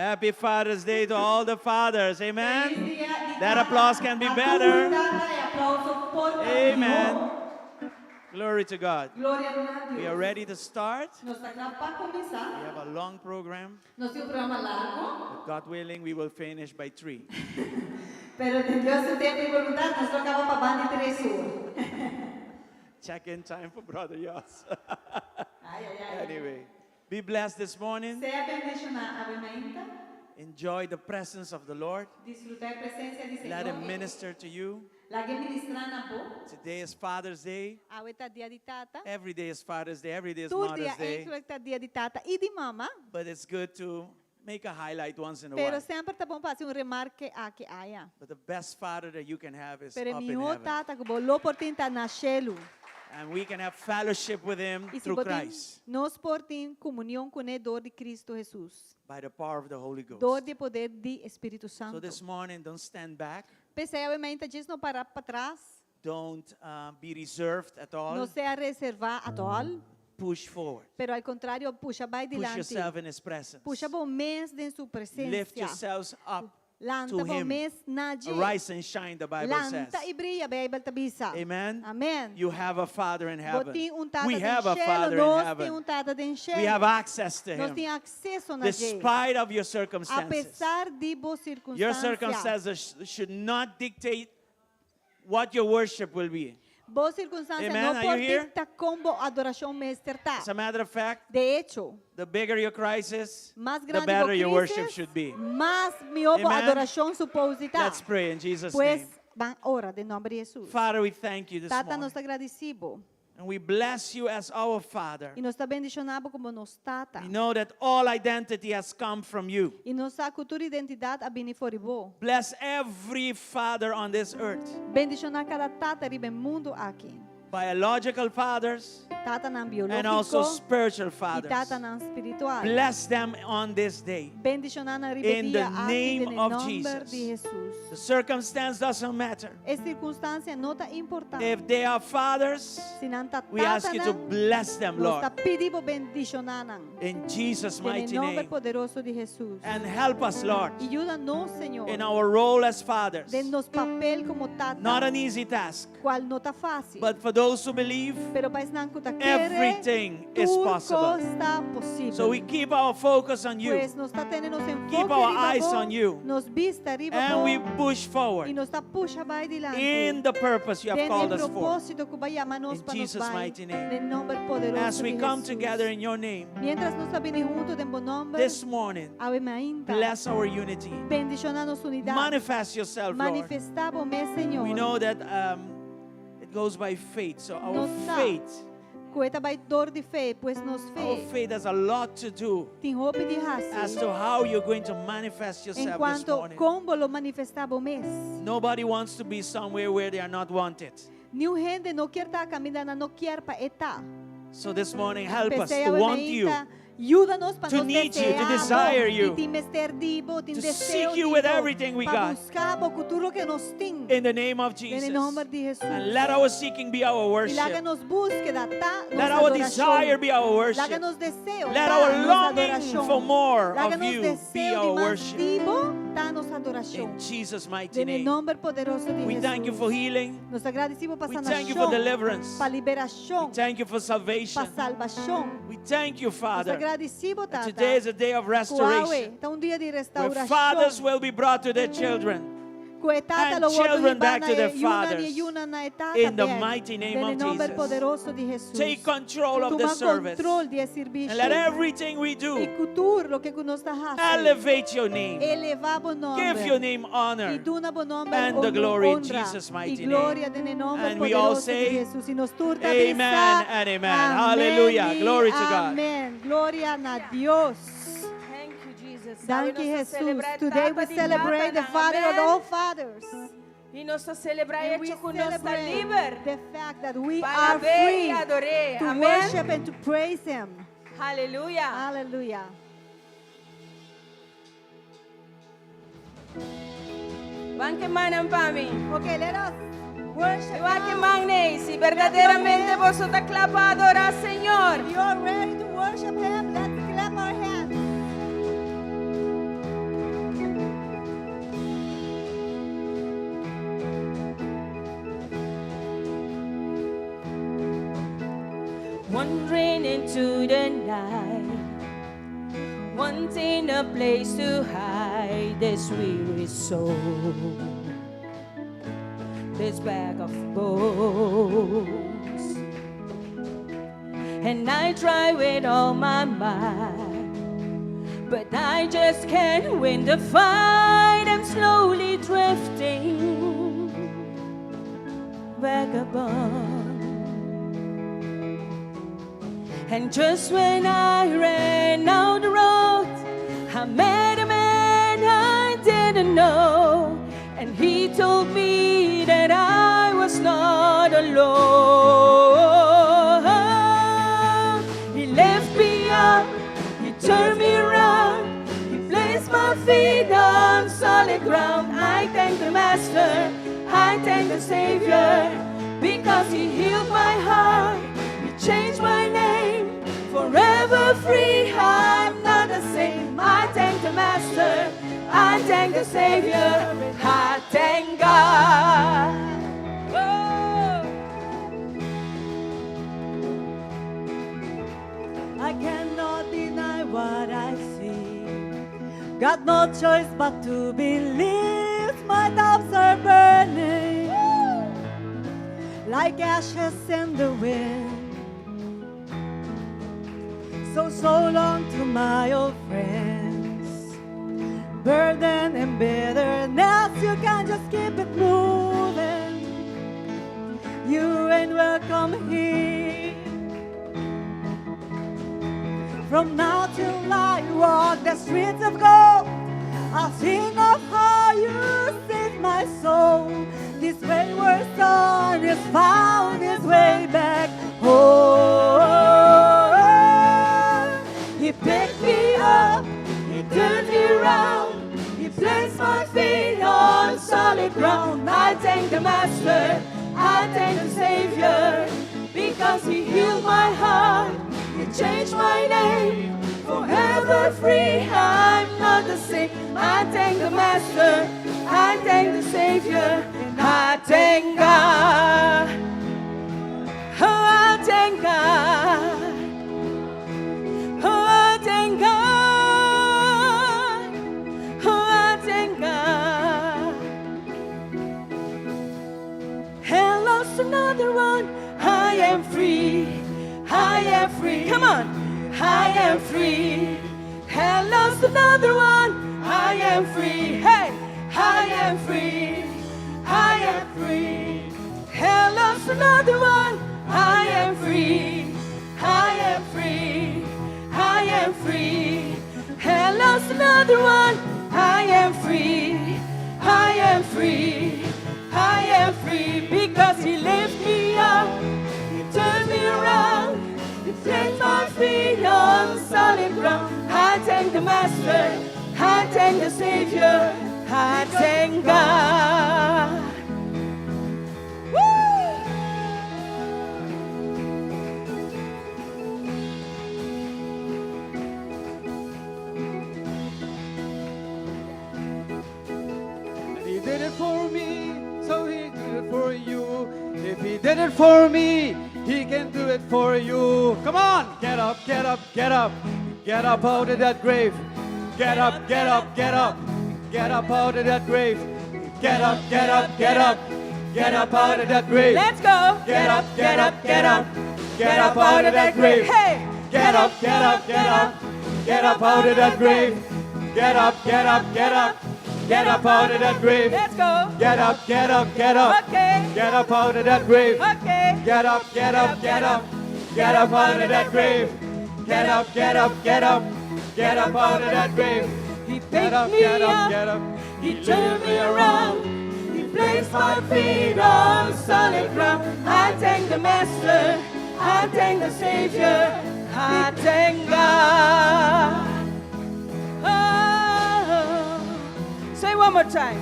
Happy Father's Day to all the fathers. Amen. Felis dia di That tata. applause can be Na tur better. tata e aplauso por ta Amen. mihó. Glory to God. Gloria na We are Dios. ready to start. Nos ta kla pa kuminsá. We have a long program. Nos tin un programa largu. But God willing, we will finish by 3. Pero den Dios su tempu i boluntat nos lo kaba pa banda di tres ora. Check in time for Brother Jos. Ai, ai, ai. Anyway, be blessed this morning. Sea bendishoná awe mainta. Enjoy the presence of the Lord. Disfrutá e presensia di Let Him Señor. minister to you. Lag'é ministrá na bo. Today is Father's Day. Awe ta dia di tata. Every day is Father's Day. Every day is Tur dia Mother's Day. eigenlijk ta dia di tata i di mama. But it's good to make a highlight once in a Pero while. semper ta bon pa hasi un remarke aki aya. But the best father that you can have is Pero e up in mihó heaven. tata ku bo lo por tin ta na shelu. And we can have fellowship with him I si through bo tin, Christ nos por tin komunion kuné dor di Kristu Hesus. by the power of the Holy Dor Ghost. di e poder di e Spiritu So Santu. this morning, don't stand back. P'esei awe mainta djis no para patras. Don't be reserved at No all. sea reservá at all. Push forward. Pero al kontrario, pusha bai Push dilanti. yourself in His presence. Pusha bo mes den su Lift presensia. yourselves up Lanta to bo Him. mes na dje. Arise and shine, the Bible says. Lanta i bria, Beibel ta bisa. Amen. Amen. You have a Father in Bo heaven. tin un Tata We den have a shelu, Father in nos tin heaven. un Tata den We shelu. have access to Nos Him. tin akseso na dje. Despite of your A circumstances. pesar di bo Your sirkunstansia. circumstances should not dictate what your worship will be. Bo sirkunstansia Amen. no Are por you here? dikta kon bo adorashon mester ta. As a matter of fact, De echo, the bigger your crisis, mas the grandi bo better your worship crisis, should be. mas mihó bo Amen. adorashon supose ta. Let's pray in Jesus' Pues, name. ban ora den nòmber di Hesus. Father, we thank you this Tata, morning. nos ta gradisí bo. And we bless you as our Father. I nos ta bendishoná bo komo nos Tata. We know that all identity has come from you. I nos sa ku tur identidat a bini for di bo. Bless every father on this earth. Bendishoná kada tata riba e mundu aki. Biological fathers Tatanan and also biológiko spiritual i fathers. tatanan spiritual. Bless them on this day. Bendishoná nan riba e In the dia aki name den e of nòmber Jesus. di Hesus. The circumstance doesn't matter. E sirkunstansia no ta importá. If they are fathers, Si nan ta we ask you to tatanan, bless them, nos ta Lord. pidi bo bendishoná nan. In Jesus' Den e mighty nòmber name. poderoso di Hesus. And help us, Lord, I yuda nos, Señor, in our role as fathers. den nos papel komo tata, Not an easy task, kual no ta fásil. but for those who believe, Pero pa esnan ku ta kere, everything is tur possible. kos ta posibel. So we keep our focus on you Pues nos ta tene nos enfoke Keep our riba eyes bo, on you. nos bista riba and bo, we push i forward nos ta pusha bai dilanti. in the purpose you have Den e called us for. propósito ku bo a yama nos In pa nos Jesus' bai. mighty name. Den nòmber poderoso As we di come Hesus. together in your name Mientras nos ta bini huntu den bo nòmber, this morning, awe mainta. bless our unity. Bendishoná nos unidat. Manifest yourself, Lord. Manifestá bo mes, Señor. We know that it goes by faith. So our Nos sa faith, Ku e ta bai dor di fe, pues nos our fe faith has a lot to do tin hopi di as hasi to how you're going to manifest en yourself this cuanto morning. kon bo lo manifestá bo mes. Nobody wants to be somewhere where they are not wanted. Niun hende no kier ta kaminda nan no kier pa e ta. So this morning, help us P'esei to awe want you, mainta, yuda nos pa to nos need you, to deseá bo, desire you, i tin mester di bo, tin to deseo seek you di with bo, everything we pa got. buska bo ku tur loke nos tin. In the name of Den Jesus. e nòmber di Hesus. And let our seeking be our I laga worship. nos búskeda ta nos Let our adorashon. desire be our Laga worship. nos deseo Let ta our nos longing adorashon. for more Laga of nos you be deseo di our mas worship. di bo ta nos adorashon. In Jesus' mighty Den e name. nòmber poderoso di We thank you Hesus. for healing. Nos ta gradisí bo pa We thank you for sanashon, deliverance. pa We liberashon, thank you for pa salvation. salbashon. We thank you, Nos Father. ta gradisí bo, Tata. Today is a day of Ku awe restoration ta un dia di where fathers restaurashon. will be brought to their children Ku e tata and lo wòrdu children hibá back na to their e yunan i e fathers. yunan na e tata In the bèk. mighty name Den e of nòmber Jesus. poderoso di Hesus. Take control of Tuma the service kontrol di e servisio. and let everything we I do ku tur loke ku nos ta hasi. elevate your name, Elevá bo nòmber. give your name I honor. duna bo nòmber and the honor, glory in honra Jesus' mighty i gloria den e nòmber And we all poderoso di say, Hesus. I nos tur ta Amen bisa, and amen. Amèn Hallelujah. i Glory to God. Amèn. Gloria na Dios. Thank you, Jesus. Danki Awe nos ta Jesus. selebrá Today tata we di celebrate the tatanan. Father of Amen. all fathers. I nos ta selebrá And we echo ku nos ta celebrate liber. the fact that we Pa are alab'é free i ador'é. to Amen. worship and to praise Him. Hallelujah. Hallelujah. Ban ku mannan pa mi. Okay, let us worship Ban ku now. man nei. Si berdaderamente boso ta kla pa adorá Señor. If you are ready to worship Him, let's clap our hands. Wandering into the night, wanting a place to hide this weary soul, this bag of bones. And I try with all my might, but I just can't win the fight. I'm slowly drifting, vagabond. And just when I ran out the road, I met a man I didn't know. And he told me that I was not alone. He lifted me up, he turned me around, he placed my feet on solid ground. I thank the Master, I thank the Savior, because he healed my heart, he changed my name. Forever free, I'm not the same. I thank the Master, I thank the Savior, I thank God. Oh. I cannot deny what I see. Got no choice but to believe. My doubts are burning like ashes in the wind. So, so long to my old friends. Burden and bitterness, you can just keep it moving. You ain't welcome here. From now till I walk the streets of gold, I'll sing of how you saved my soul. This wayward son has found his way back home. He picked me up, he turned me around, he placed my feet on solid ground. I thank the Master, I thank the Savior, because he healed my heart, he changed my name. Forever free, I'm not the same. I thank the Master, I thank the Savior, and I thank God. Oh, I thank God. Oh, I thank God. Oh, I thank God. And lost another one. I am free. I am free. Come on. I am free. And lost another one. I am free. Hey, I am free. I am free. And lost another one. I am free. I am free. I am free. And lost another one. I am free. I am free. I am free because he lifted me up. He turned me around. He placed my feet on solid ground. I thank the Master. I thank the Savior. I thank God. Woo! And he did it for me, so he did it for you. If he did it for me, he can do it for you. Come on, get up, get up, get up. Get up out of that grave. Get up, get up, get up. Get up out of that grave. Get up, get up, get up. Get up out of that grave. Let's go. Get up, get up, get up. Get up out of that grave. Hey. Get up, get up, get up. Get up out of that grave. Get up, get up, get up. Get up out of that grave. Let's go. Get up, get up, get up. Okay. Get up out of that grave. Okay. Get up, get up, get up. Get up out of that grave. Get up, get up, get up. Get up out of that grave. He Get picked up, me get up, up. get up. He turned me around. He placed my feet on solid ground. I thank the Master. I thank the Savior. I thank God. Oh. Say one more time.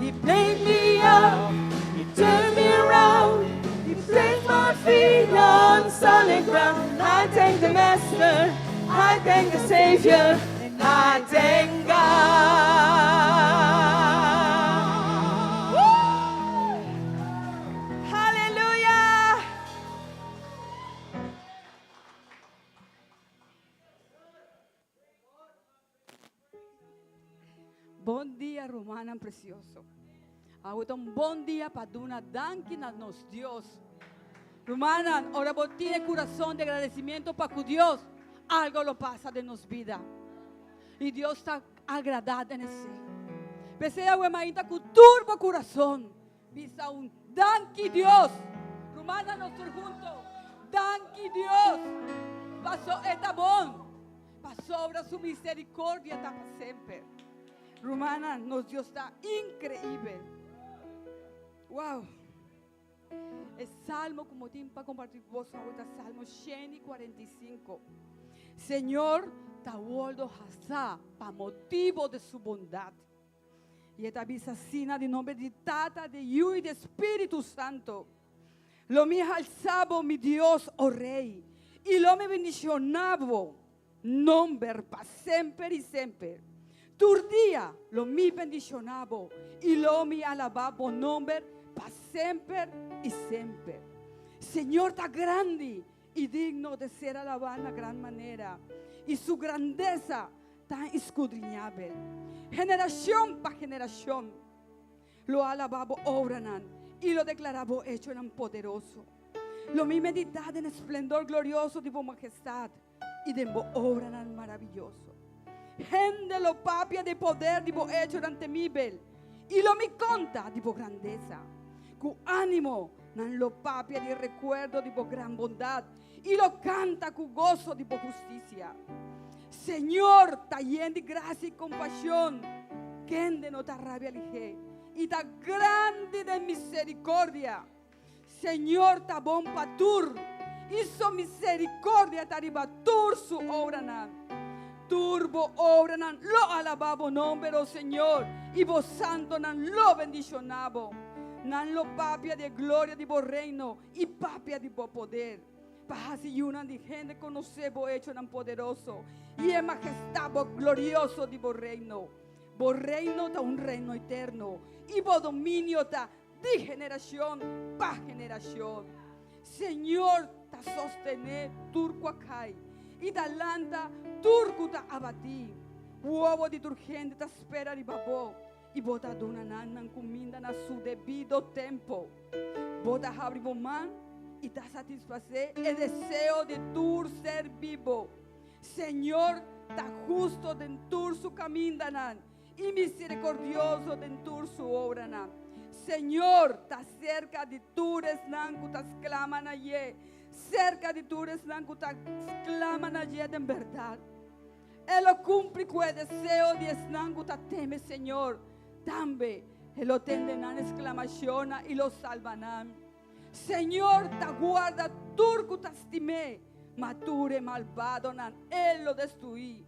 He picked me up. He turned me around. He placed my feet on solid ground. I thank the Master. I thank the Savior. I thank God. Woo! Hallelujah! Bon dia rumannan precioso. Awe ta un bon dia pa duna danki na nos Dios. Rumannan, ora bo tin e curason di agradecimiento pa cu Dios, algo lo pasa den nos bida. Y Dios ta agrada den esey. P'esey awe mainta cu tur bo curason bisa un danki Dios. Rumannan nos tur hunto, danki Dios, paso e ta bon. Pasobra su misericordia ta pa semper. Rumannan, nos Dios ta increibel. Wow! E salmo ku mo tin pa comparti ku boso awe ta Salmo 145. Señor ta wordo hasá pa motibo de su bondad. I e ta bisa asina di nomber di Tata, di Yu i di Spiritu Santo. Lo mi halsa bo, mi Dios, o Rei, i lo mi bendishoná bo nomber pa semper i semper. Tur dia lo mi bendishoná bo i lo mi alabá bo nomber pa semper i semper. Señor ta grandi i digno de ser alabá na gran manera, i su grandesa ta inskudriñabel. Generashon pa generashon lo alabá bo obranan i lo deklará bo echonan poderoso. Lo mi meditá den e splendor glorioso di bo mahestat i den bo obranan maraviyoso. Hende lo papia di e poder di bo echonan temibel i lo mi konta di bo grandesa. Ku ánimo nan lo papia di e rekuerdo di bo gran bondat i lo kanta ku goso di bo hustisia. Señor ta yen di grasia i kompashon, kende no ta rabia lihé i ta grandi den miserikordia. Señor ta bon pa tur, i su miserikordia ta riba tur su obranan. Tur bo obranan lo alabá bo nomber, o Señor, i bo santonan lo bendishoná bo. Nan lo papia di e gloria di bo reino i papia di bo poder, pa hasi yunan di hende konosé bo echonan poderoso i e mahestat bo glorioso di bo reino. Bo reino ta un reino eterno, i bo dominio ta di generashon pa generashon. Señor ta sostené tur ku a kai i ta lanta tur ku ta abatí. Wowo di tur hende ta spera riba bo, i bo ta duna nan nan kuminda na su debido tempu. Bo ta habri bo man i ta satisfasé e deseo di tur ser bibo. Señor ta husto den tur su kamindanan i miserikordioso den tur su obranan. Señor ta serka di tur esnan ku ta sklama na dje, serka di tur esnan ku ta sklama na dje den bèrdat. E lo kumpli ku e deseo di esnan ku ta teme Señor. Tambe E lo tende nan esklamashonnan i lo salba nan. Señor ta guarda tur ku ta stim'é, ma tur e malbadonan E lo destruí.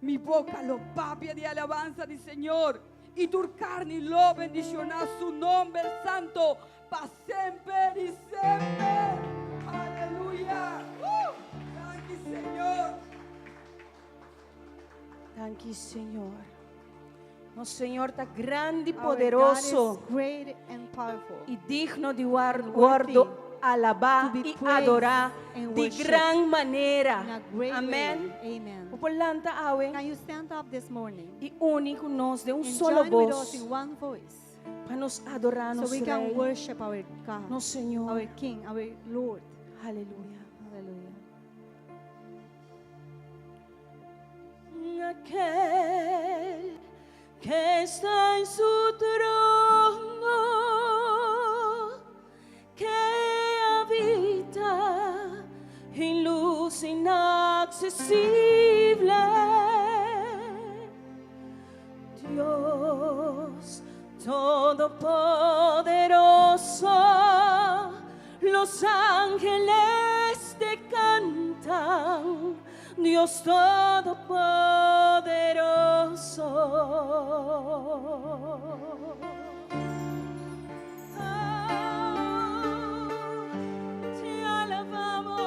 Mi boka lo papia di alabansa di Señor, i tur karni lo bendishoná su nomber santo pa semper i semper. Aleluya! Danki, Señor. Danki, Señor. Nos Señor ta grandi, poderoso i digno di wordo alabá i adorá di gran manera. Amèn. Bo por lanta awe i uni ku nos den un solo bos pa nos adorá nos Rei, nos Señor. Aleluya. Aquel que está en su trono, que habita en luz inaccesible. Dios Todopoderoso, los ángeles te cantan, Dios Todopoderoso. Oh, te alabamos,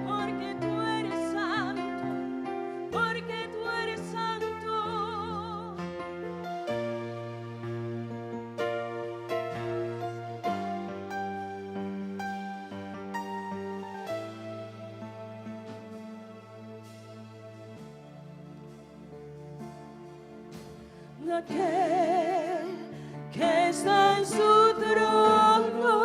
porque tú eres santo, porque tú eres santo. Aquel que está en su trono,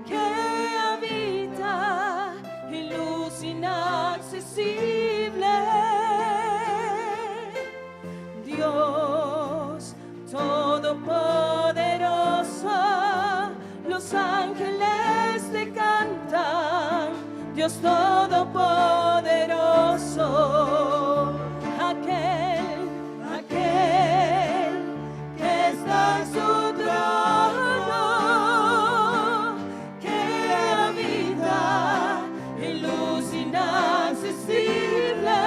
que habita en luz inaccesible. Dios Todopoderoso, los ángeles te cantan, Dios Todopoderoso, aquel, aquel que está en su trono, que habita en luz inaccesible.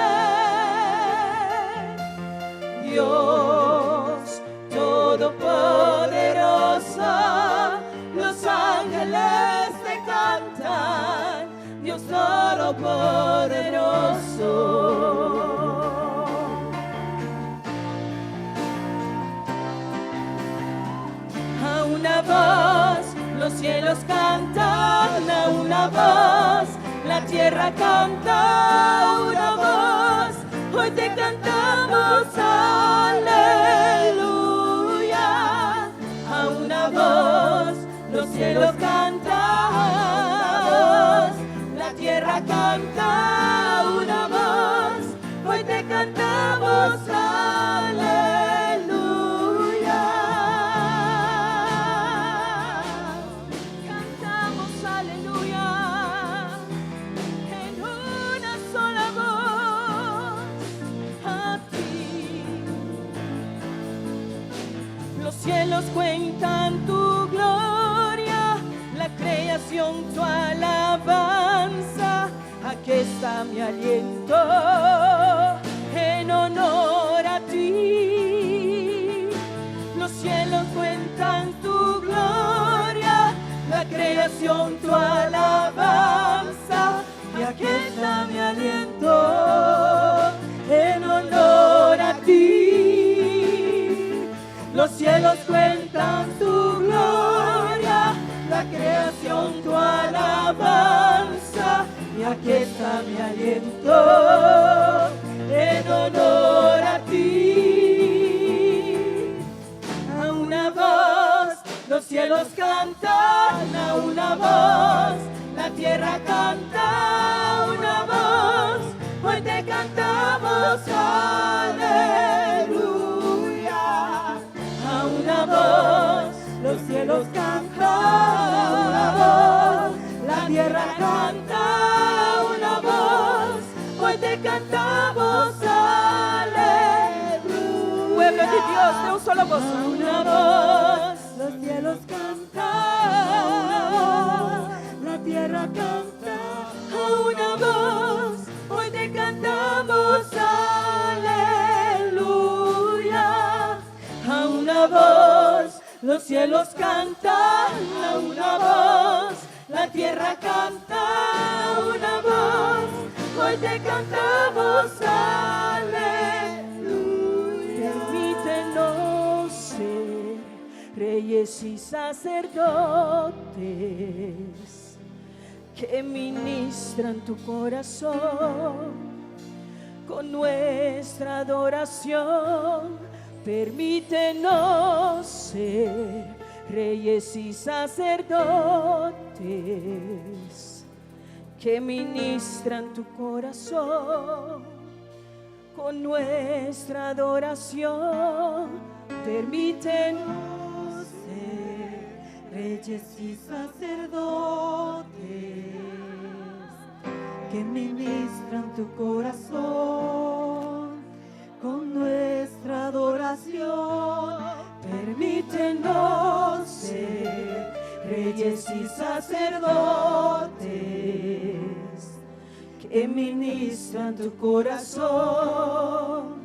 Dios Todopoderoso, los ángeles te cantan, Dios Todopoderoso. A una voz los cielos cantan, a una voz la tierra canta, a una voz hoy te cantamos, aleluya. A una voz los cielos cantan, la tierra canta, a una voz hoy te cantamos, aleluya. Cantamos aleluya en una sola voz a ti. Los cielos cuentan tu gloria, la creación tu alabanza. Aquí está mi aliento en honor a ti. Los cielos cuentan tu gloria, la creación tu alabanza. Y aquí está mi aliento en honor a ti. Los cielos cuentan tu gloria, la creación tu alabanza. Y aquí está mi aliento en honor a ti. A una voz los cielos cantan, a una voz la tierra canta, a una voz hoy te cantamos, aleluya. A una voz los cielos cantan, a una voz la tierra canta, a una voz hoy te cantamos, aleluya. Pueblo de Dios, de un solo voz, a una voz los cielos cantan, a una voz la tierra canta, a una voz hoy te cantamos, aleluya. A una voz los cielos cantan, a una voz la tierra canta, a una voz hoy te cantamos, aleluya. Permítenos ser reyes y sacerdotes que ministran tu corazón con nuestra adoración. Permítenos ser reyes y sacerdotes que ministran tu corazón con nuestra adoración. Permítenos ser reyes y sacerdotes que ministran tu corazón con nuestra adoración. Permítenos ser reyes y sacerdotes que ministran tu corazón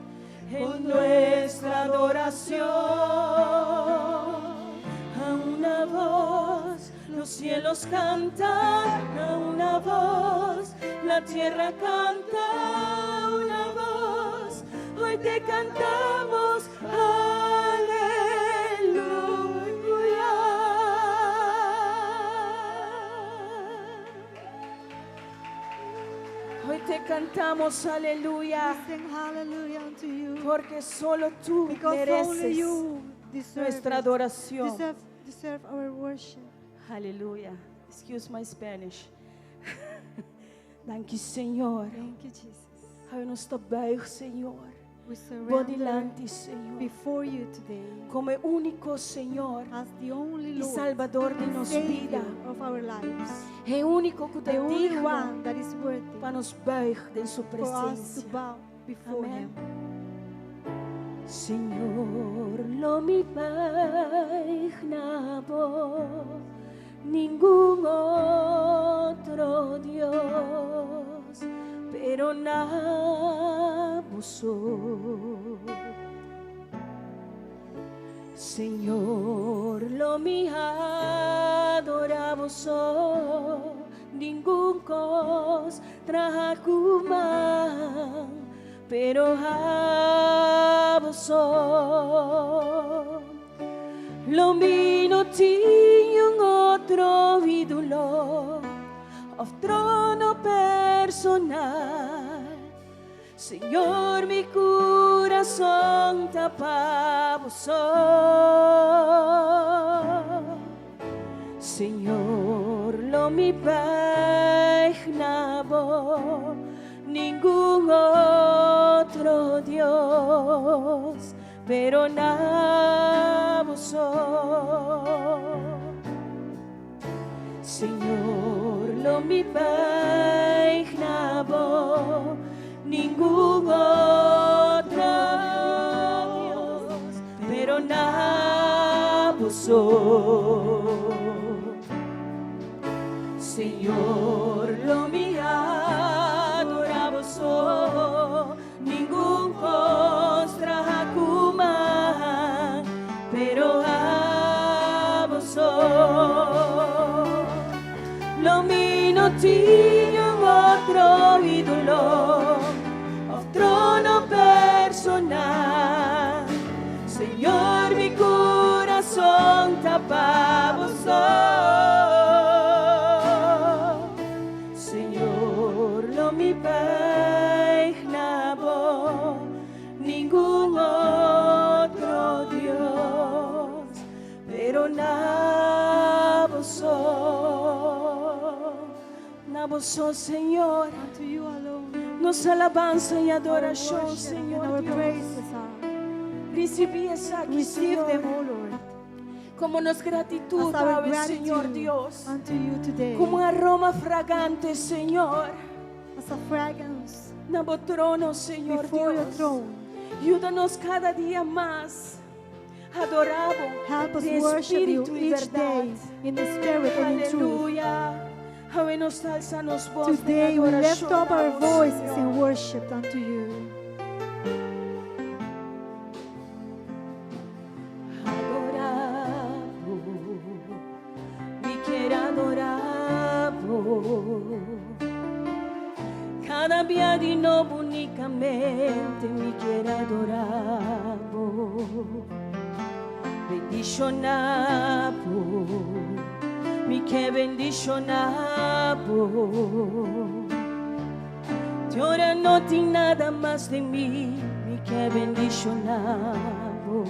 en nuestra adoración. A una voz los cielos cantan, a una voz la tierra canta, a una voz hoy te cantamos, aleluya. Hoy te cantamos, aleluya. We sing hallelujah, Lord. unto you. Porque solo tú Because only mereces you deserve nuestra it. adoración. Deserve our worship. Aleluya. Excuse my Spanish. Danki, Señor. Thank you, Jesus. Awe nos ta buig, Señor. We Bo surrender dilanti, Señor. before you today Como único Señor as the only y Lord Salvador di and nos Savior bida. of our lives. E único ku ta The only digno one that is worthy pa nos buig den su for us to presensia. bow before Amen. Him. Señor, lo mi buig na bo, ningun otro Dios, pero na bo so. Señor, lo mi adora bo so, ningun kos traha ku man, pero abo so. Lo mi no tin un otro ídolo, òf trono personal. Señor, mi kurason ta pa bo so. Señor, lo mi buig na bo, ningun otro Dios, pero na bo so. Señor, lo mi buig na bo, ningun otro Dios, pero na bo so. Señor, lo mi adora bo so, ningun kos traha ku man, pero abo so. Lo mi no tin un otro ídolo, òf trono personal. Señor, mi kurason ta pa bo so. Señor, lo mi buig na bo, ningun otro Dios, pero na bo so. Na bo so, Señor. Unto you alone. Nos alabansa i Our adorashon, worship and Señor our Dios. praises are. Risibí esaki, Receive Señor, them, O Lord, komo nos gratitut, as our awe, Señor gratitude Dios. unto you today. Komo aroma fragante, Señor. As a fragrance Na bo trono, Señor before your Dios. throne. Ayúdanos cada día más. Adorá bo Help us de worship you espíritu y each verdad. day in the spirit and in truth. Aleluya. Awe nos ta alsa nos bos den Today we lift adorashon up our na bo, voices in Señor. worship unto you. Adorá bo, mi ke adorá bo. Kada dia di nobo únikamente mi ke adorá bo. Bendishoná bo, mi ke bendishoná bo. Te ora no tin nada mas den mi, mi ke bendishoná bo.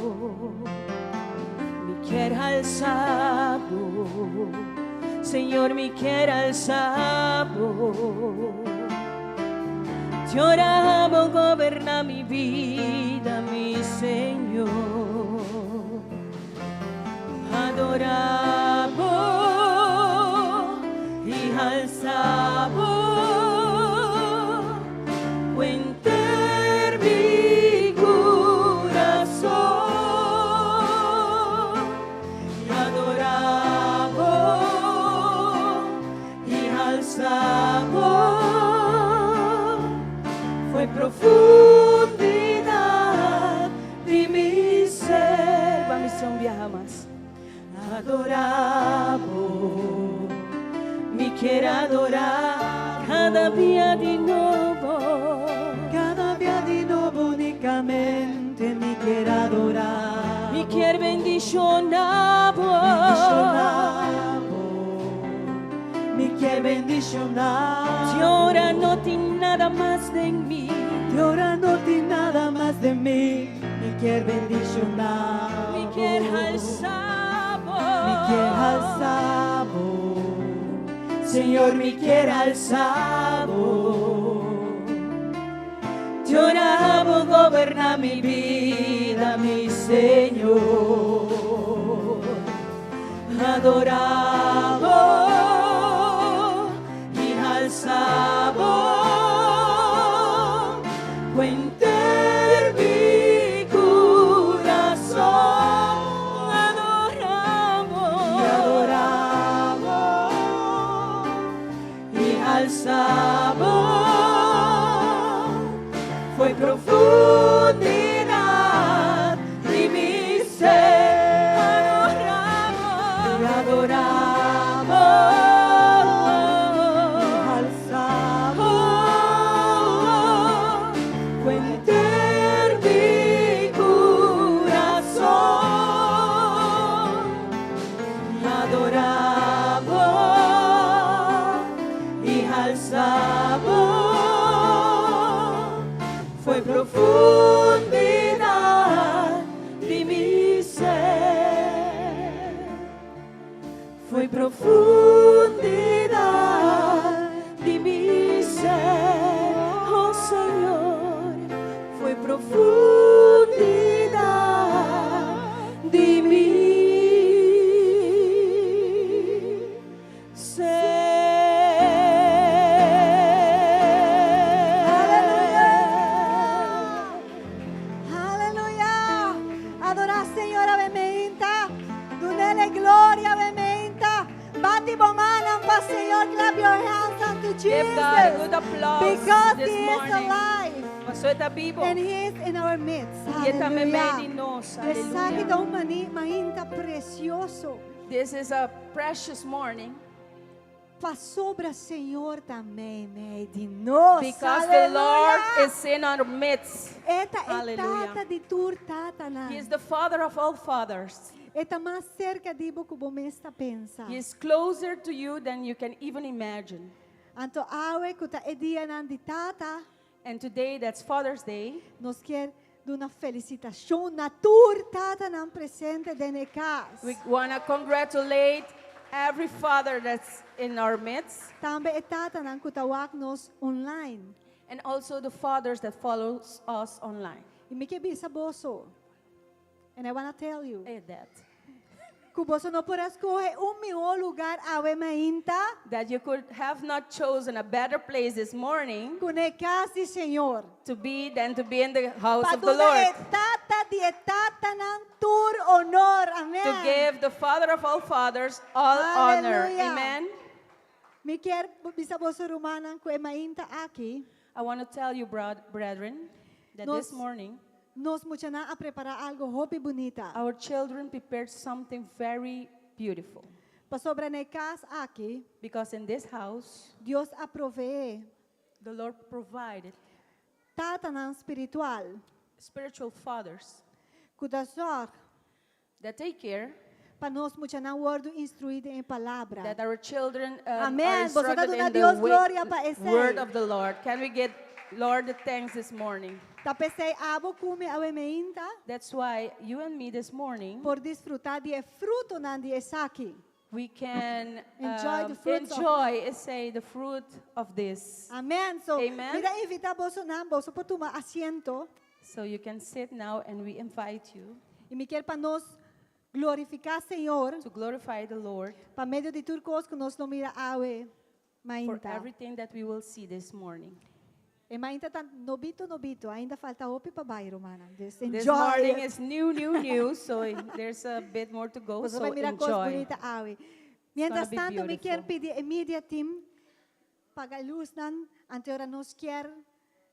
Mi ke alsa bo, Señor, mi ke alsa bo. Te ora abo goberná mi bida, mi Señor. Adorá bo i alsa bo. Henter mi kurason i adorá bo i alsa bo for di profundidat di mi ser. Ban bisa un biaha mas. Adorá bo, mi ke adorá kada dia di nobo. Kada dia di nobo únikamente mi ke adorá. Mi ke bendishoná bo. Bendishoná bo. Mi ke bendishoná. Te ora no tin nada mas den mi. Te ora no tin nada mas. den mi, mi kier bendishoná bo. Mi kier halsa bo. Mi kier halsa bo. Señor, mi kier halsa bo. Te ora bo goberná mi bida, mi Señor. Adorá bo i halsa bo. Ku henter mi kurason. Adorá bo. Adorá bo i halsa bo. For di profundidat di mi ser. Adorá bo. Adorá bo. Halsa bo. Ku henter mi kurason. Adorá bo i halsa bo. For di profundidat di mi ser. For di profundidat di mi ser, oh Señor, for di profundidat di mi ser. Aleluya. Aleluya. Adorá Señor awe mainta. Dun'é gloria awe mainta. Bati bo mannan pa Señor. Clap your hands unto Give God a Jesus. good applause Because this He is morning. alive. Paso e ta bibu. And He is in our midst. I e ta meimei di Aleluya. nos. Esaki Aleluya. ta un mainta presioso. This is a precious morning Pasobra Señor ta meimei di nos. because the Lord Aleluya. is in our midst. E ta e Hallelujah. tata di tur tatanan. He is the father of all fathers. E ta mas serka di bo ku bo mes ta pensa. He is closer to you than you can even imagine. Anto awe ku ta e dianan di tata, And today, that's Father's Day. nos kier duna felisitashon na tur tatanan presente den kas. We want to congratulate every father that's in our midst Tambe e tatanan ku ta wak nos online. and also the fathers that follows us online. I mi ke bisa boso. And I wanna tell you, Eh, that. ku boso no por a skohe un mihó lugá awe mainta That you could have not chosen a better place this morning ku den kas di Señor. to be than to be in the house of the Pa duna Lord. e tata di e tatanan tur honor. Amen. To give the father of all fathers all honor. Hallelujah. Amen. Mi ke bisa boso rumannan ku e mainta aki. I want to tell you, brethren, that this morning Nos muchanan a prepará algu hopi bunita. our children prepared something very beautiful. Pasobra den e kas aki, Because in this house, Dios a proveé the Lord provided tatanan spiritual spiritual fathers ku ta zorg that take care pa nos muchanan wòrdu instruí den palabra. that our children Amen. are Boso ta instructed duna in the Dios gloria pa esei. word of the Lord. Can we get Lord the thanks this morning? Ta p'esei abo ku mi awe mainta That's why you and me this morning, por disfrutá di e frutonan di esaki. we can Enjoy the fruits of- enjoy, say, the fruit of this. Amen. So, Amen. mi ta invitá bosonan, boso por tuma asiento So you can sit now and we invite you i mi ke pa nos glorifiká Señor to glorify the Lord pa medio di tur kos ku nos lo mira awe for mainta. everything that we will see this morning. E mainta ta nobito nobito, ainda falta hopi pa bai, rumannan. Just This enjoy. morning it. is new, new, new, so there's a bit more to go, Boso so bai mira kos enjoy. bunita awe. Mientras be tantu, mi ke beautiful. pidi e media team paga lusnan, anto ora nos ke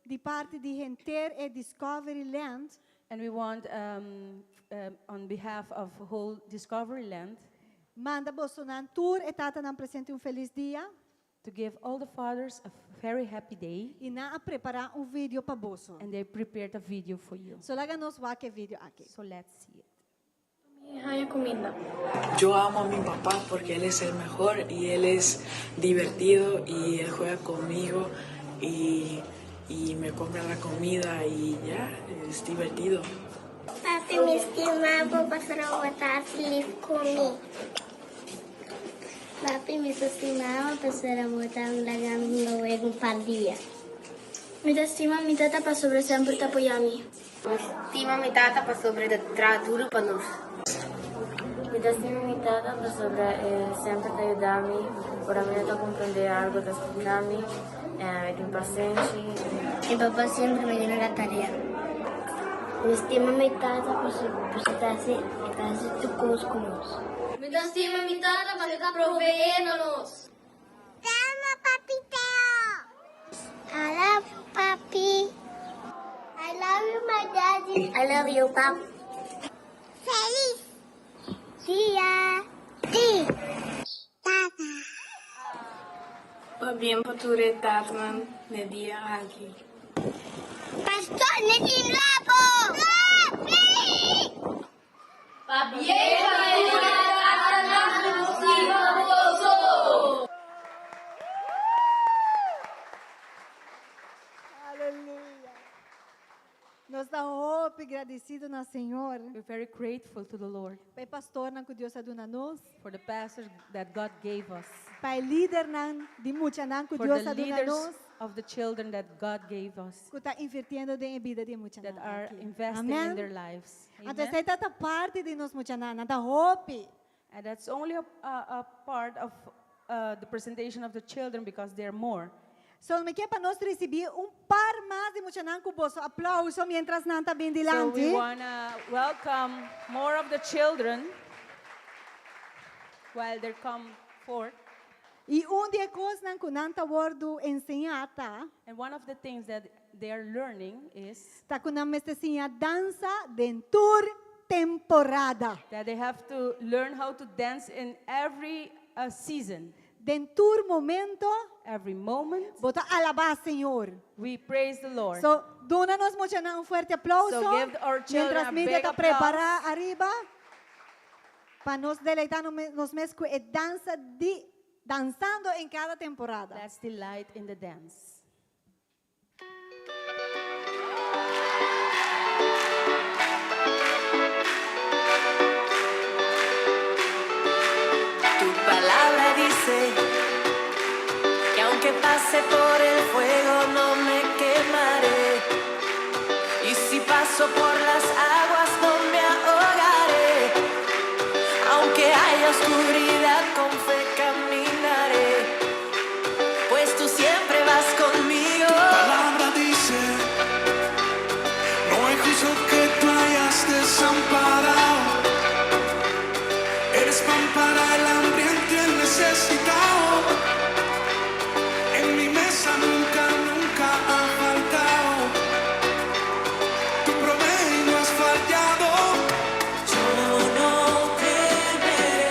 di parti di henter e Discovery Land And we want, on behalf of whole Discovery Land, manda bosonan tur e tatanan presente un felis dia to give all the fathers a very happy day. i nan a prepará un video pa boso. And they prepared a video for you. So laga nos wak e video aki. So let's see it. Mi hija cuminda. Yo amo a mi papá porque él es el mejor y él es divertido y él juega conmigo y Y me compra la comida y ya, es divertido. Papi, mi stima bo pasobra bo ta hasi lif ku mi. Papi, mi ta stima bo pasobra bo ta laga mi hunga wega un par dia. Mi ta stima mi tata pasobra semper ta apoya mi. Mi stima mi tata pasobra e ta traha duru pa nos. Mi ta stima mi tata pasobra e semper ta yuda mi ora mi no ta comprende algo, ta splica mi, e tin pasenshi. Mi papa semper mi duna la tarea. Mi stima mi tata pasobra e ta hasi e ta hasi tur cos cu nos. Mi ta stima mi tata pasobra e ta proveé na nos. Te amo papi Teo. I love you papi. I love you my daddy. I love you pap. Feliz dia di tata. Pabien pa tur e tatanan n'e dia aki. Pastor Netin Lapo! Lapi! Pabien pa tur e tatanan ku stima boso! Aleluya. Nos ta hopi gradisido na Señor. We're very grateful to the Lord. Pa e pastornan ku Dios a duna nos. For the pastors that God gave us. Pa e lidernan di muchanan ku For Dios the a duna leaders nos. of the children that God gave us. Ku ta invirtiendo den e bida di e muchanan That are aki. investing in Amen. their lives. Anto Amen. esei ta ta parti di nos muchanan. Nan ta hopi. And that's only a, a, a part of uh, the presentation of the children because there are more. So mi ke pa nos risibí un par mas di muchanan ku boso aplauso mientras nan ta bin So we dilanti. wanna welcome more of the children while they come forth. I un di e kosnan ku nan ta wòrdu enseñá ta. And one of the things that they are learning is. Ta ku nan mester siña dansa den tur temporada. That they have to learn how to dance in every season. Den tur momento. Every moment. Bo ta alabá Señor. We praise the Lord. So, duna nos muchanan un fuerte aplauso. So give our children Mientras a media big ta applause. prepará ariba pa nos deleitá nos mes ku e dansa di dansando en kada temporada. Let's delight in the dance. Tu palabra dice que aunque pase por el fuego no me quemaré. Y si paso por las aguas no me ahogaré. Aunque haya oscuridad con fe caminaré. Pues tú siempre vas conmigo. Tu palabra dice, no hay justo que tú hayas desamparado. Eres pan para el hambriento y el necesitado. En mi mesa nunca, nunca ha faltado. Tú provees y no has fallado. Yo no temeré.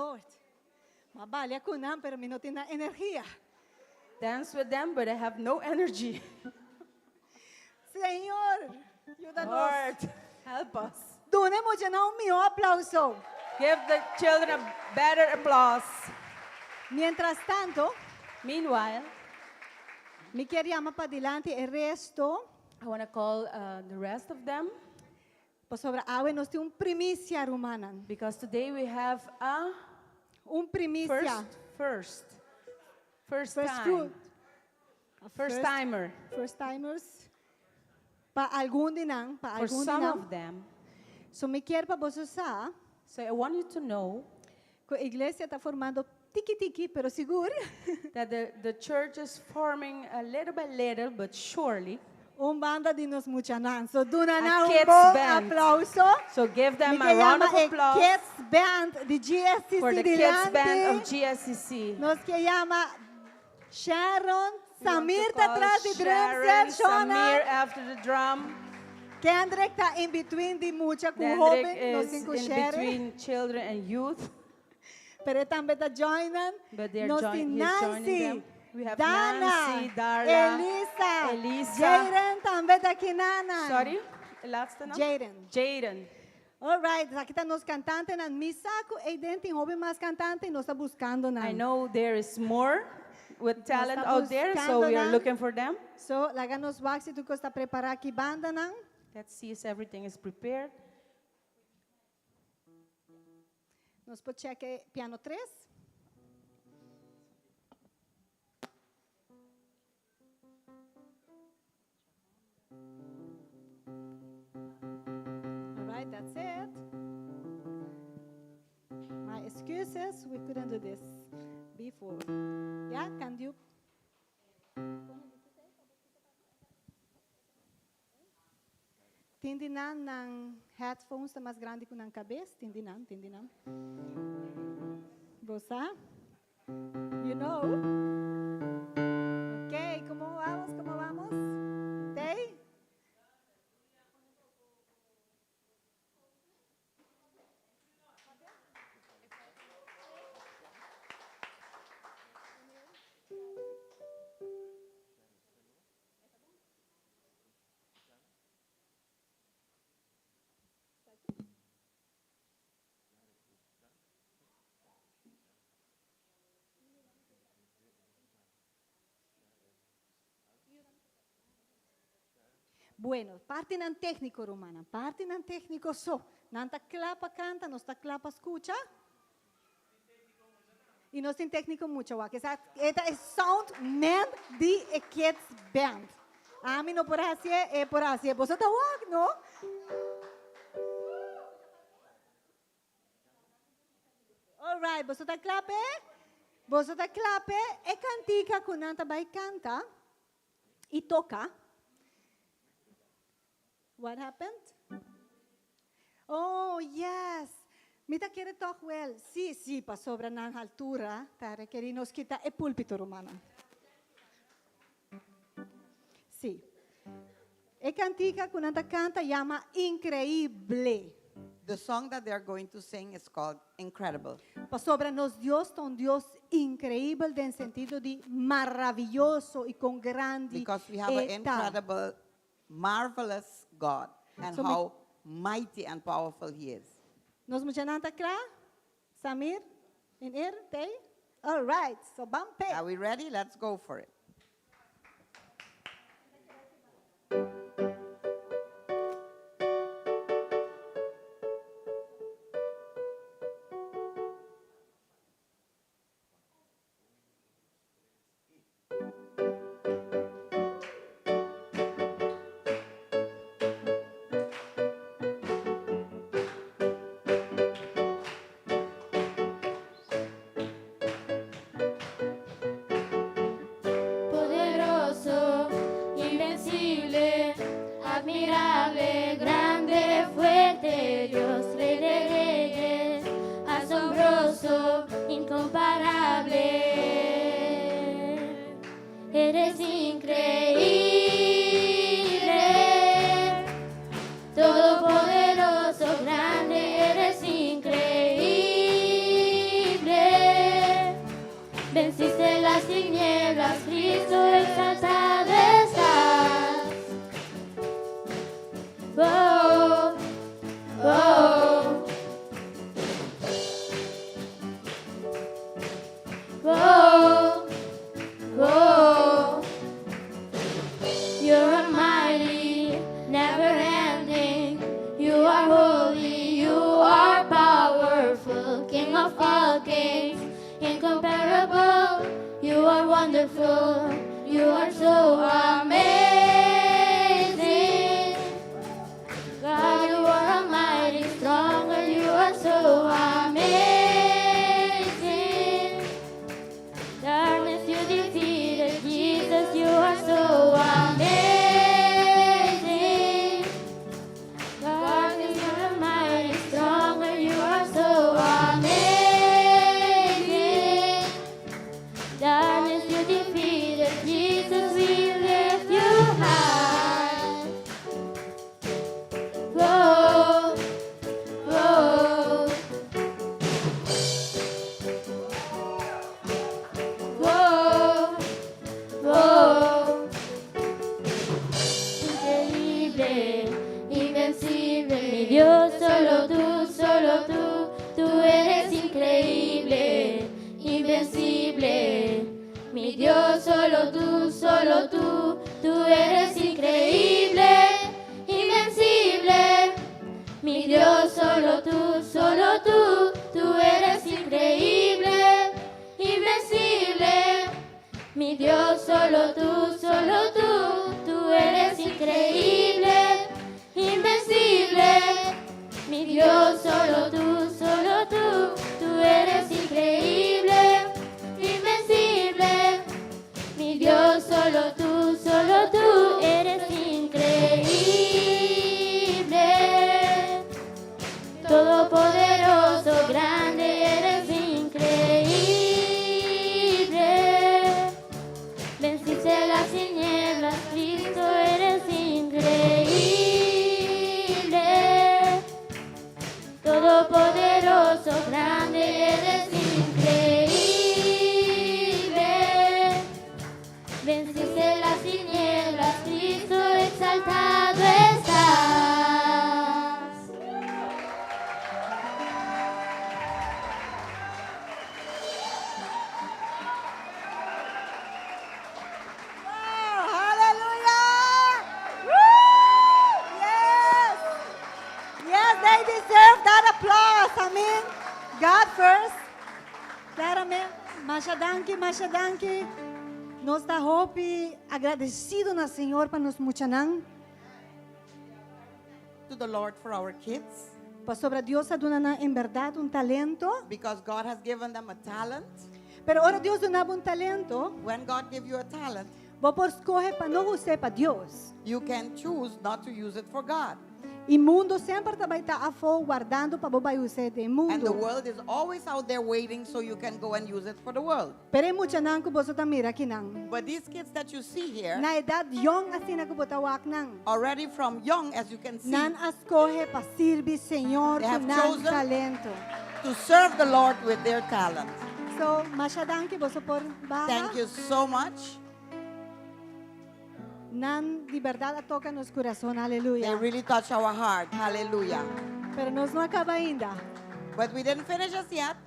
Lord. M'a balia ku nan, pero mi no tin nan energia. Dance with them, but I have no energy. Señor, yuda nos. Lord, help us. Duna e muchanan un mihó aplauso. Give the children a better applause. Mientras tanto, Meanwhile, mi kier yama padilanti e resto. I want to call the rest of them. Pasobra awe nos tin un primisia, rumannan. Because today we have a Un primisia. First, first, first, First time. fruit. A First timer. First timers. Pa algun di nan, pa For algun di some nan. of them. So mi kier pa boso sa. So I want you to know. Ku iglesia ta formando tiki tiki, pero sigur. That the church is forming a little by little, but surely. Un banda di nos muchanan. So duna A nan un kids bon band. aplauso. So give them Mi a ke round yama of e applause. Kids Band di GSCC For the kids band of dilanti. GSCC. Nos ke yama Sharon, We want to Samir ta call tras di drum Sharon, set, Shona. Samir after the drum. Kendrick ta in between di mucha ku Kendrick hoben, nos is tin ku in Sharon. between children and youth. Pero e tambe ta join nan. But they are Nos join, tin he's joining Nancy, them. We have Dana, Nancy, Darla, Elisa, Elisa. Jaden tambe ta aki nan. Sorry, laatste naam? Jaden. Jaden. All right, aki ta nos kantantenan. Mi sa ku eiden tin hopi mas kantante, nos ta buskando nan. I know there is more with talent ta out there, so we are buskando nan. looking for them. So, laga nos wak si tur kos ta prepará aki bandanan. Let's see if everything is prepared. Nos por check e piano tres. All right, that's it. My excuses, we couldn't do this before. Yeah, can you? Tin di nan nan headphones ta mas grandi ku nan kabes. Tin di nan, tin di nan. Bo sa? You know? Ok, komo vamos? Komo vamos? Tei? Bueno, partinan técnico, rumannan, partinan técnico so. Nan ta kla pa kanta, nos ta kla pa skucha. I nos tin técnico mucha wak. Esa e ta e sound man di e kids band. Ami no por hasié, e por hasié. Boso ta wak, no? All right, boso ta kla p'e? Boso ta kla p'e? E kantika ku nan ta bai kanta i toka. What happened? Oh, yes. Mi ta kere tòg wèl. Sí, sí, pasobra nan haltura ta rekerí nos kita e púlpito, rumannan. Sí. E kantika ku nan ta kanta yama Increíble. The song that they are going to sing is called Incredible. Pasobra nos Dios ta un Dios increíbel den sentido di maraviyoso i kon grandi Because we have an e ta. incredible, marvelous God and So mi- how mighty and powerful he is. Nos muchanan ta kla? Samir, Inir, Tei? All right, so ban p'e. Are we ready? Let's go for it. wonderful. You are so amazing. God, you are almighty, stronger. You are so amazing. Darkness you defeated, Jesus, you are so amazing. Darkness, you are mighty, stronger. You are so amazing. Darkness you defeated, Jesus, we lift you high. Whoa, whoa. Whoa, whoa. Increíble, invencible, mi Dios, solo tú, tú eres increíble, invencible. Mi Dios, solo tú, tú eres increíble, invencible. Mi Dios, solo tú, tú eres increíble, invencible. Mi Dios, solo tú, tú eres increíble, invencible. Mi Dios, solo tú, tú eres increíble, invencible. Mi Dios, solo tú eres increíble. Todopoderoso, grande, eres increíble. Venciste las tinieblas, Cristo, eres increíble. Todopoderoso, grande, eres increíble. Venciste las tinieblas, Cristo, exaltado estás. Oh, hallelujah! Woo! Yes! Yes, they deserve that applause. Amen. God first. Claramente. Masha danki, masha danki. Nos ta hopi agradesido na Señor pa nos muchanan. To the Lord for our kids. Pasobra Dios a duna nan en berdat un talento. Because God has given them a talent. Pero ora Dios duna bo un talento. When God give you a talent, Bo por skohe pa no us'é pa Dios. You can choose not to use it for God. I mundu semper ta bai ta afó wardando pa bo bai us'é den And the mundu. world is always out there waiting so you can go and use it for the world. Pero e muchanan ku boso ta mira akinan. But these kids that you see here, Na edat yong asina ku bo ta wak nan. Already from young, as you can see, Nan a skohe pa sirbi Señor they ku have nan chosen talento. To serve the Lord with their talent. So, masha danki boso por baha. Thank you so much. Nan di berdat a toka nos kurason, aleluya. They really touch our heart. Hallelujah. Pero nos no a kaba ainda. But we didn't finish just yet.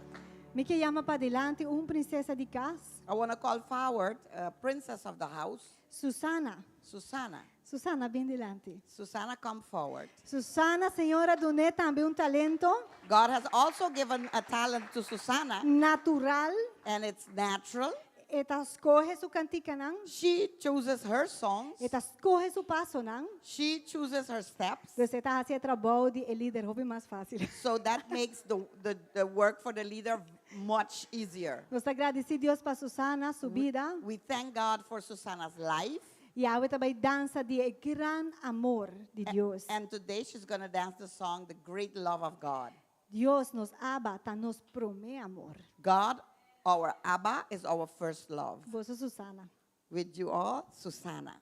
Mi ke yama padilanti un prinsesa di kas. I want to call forward a princess of the house. Susana. Susana. Susana, bin dilanti. Susana, come forward. Susana, Señor a dun'é tambe un talento. God has also given a talent to Susana. Natural. And it's natural. E ta skohe su kantikanan. She chooses her songs. E ta skohe su pasonan. She chooses her steps. Dus e ta hasi e trabou di e lider hopi mas fásil. So that makes the work for the leader much easier. Nos ta gradisí Dios pa Susana, su bida. We thank God for Susana's life. I awe e ta bai dansa di e gran amor di Dios. And today she's going to dance the song, The Great Love of God. Dios nos Abba ta nos promé amor. God, our Abba, is our first love. Boso Susana. With you all, Susana.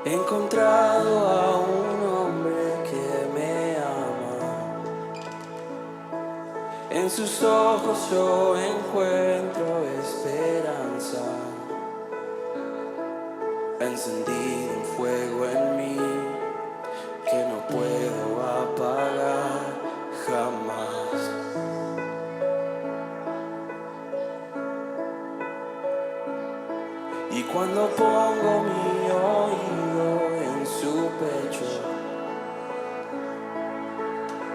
He encontrado a un hombre que me ama. En En sus ojos yo encuentro esperanza. Ha encendido un fuego en mí que no puedo apagar jamás. Y cuando pongo mi oído en su pecho,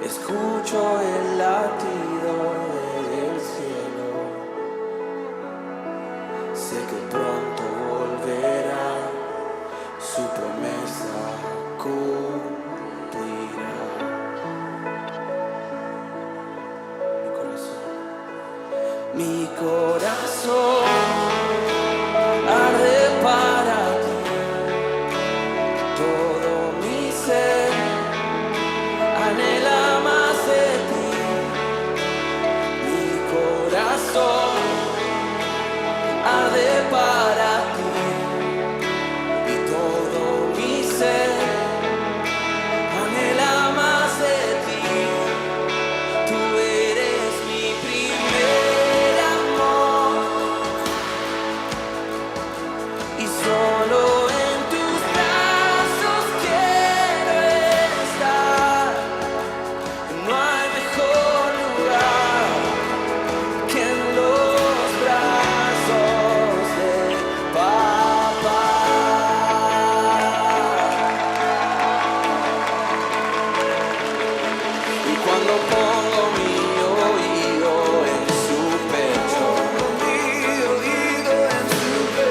escucho el latido del cielo. Sé que pronto volverá, su promesa cumplirá. Mi corazón, mi corazón arde para ti, todo mi ser anhela más de ti, mi corazón arde para ti y todo mi ser anhela más de ti. Tú eres mi primer amor y solo en tus brazos quiero estar. No hay mejor lugar que en los brazos de papá. Y cuando pongo mi oído en su pecho,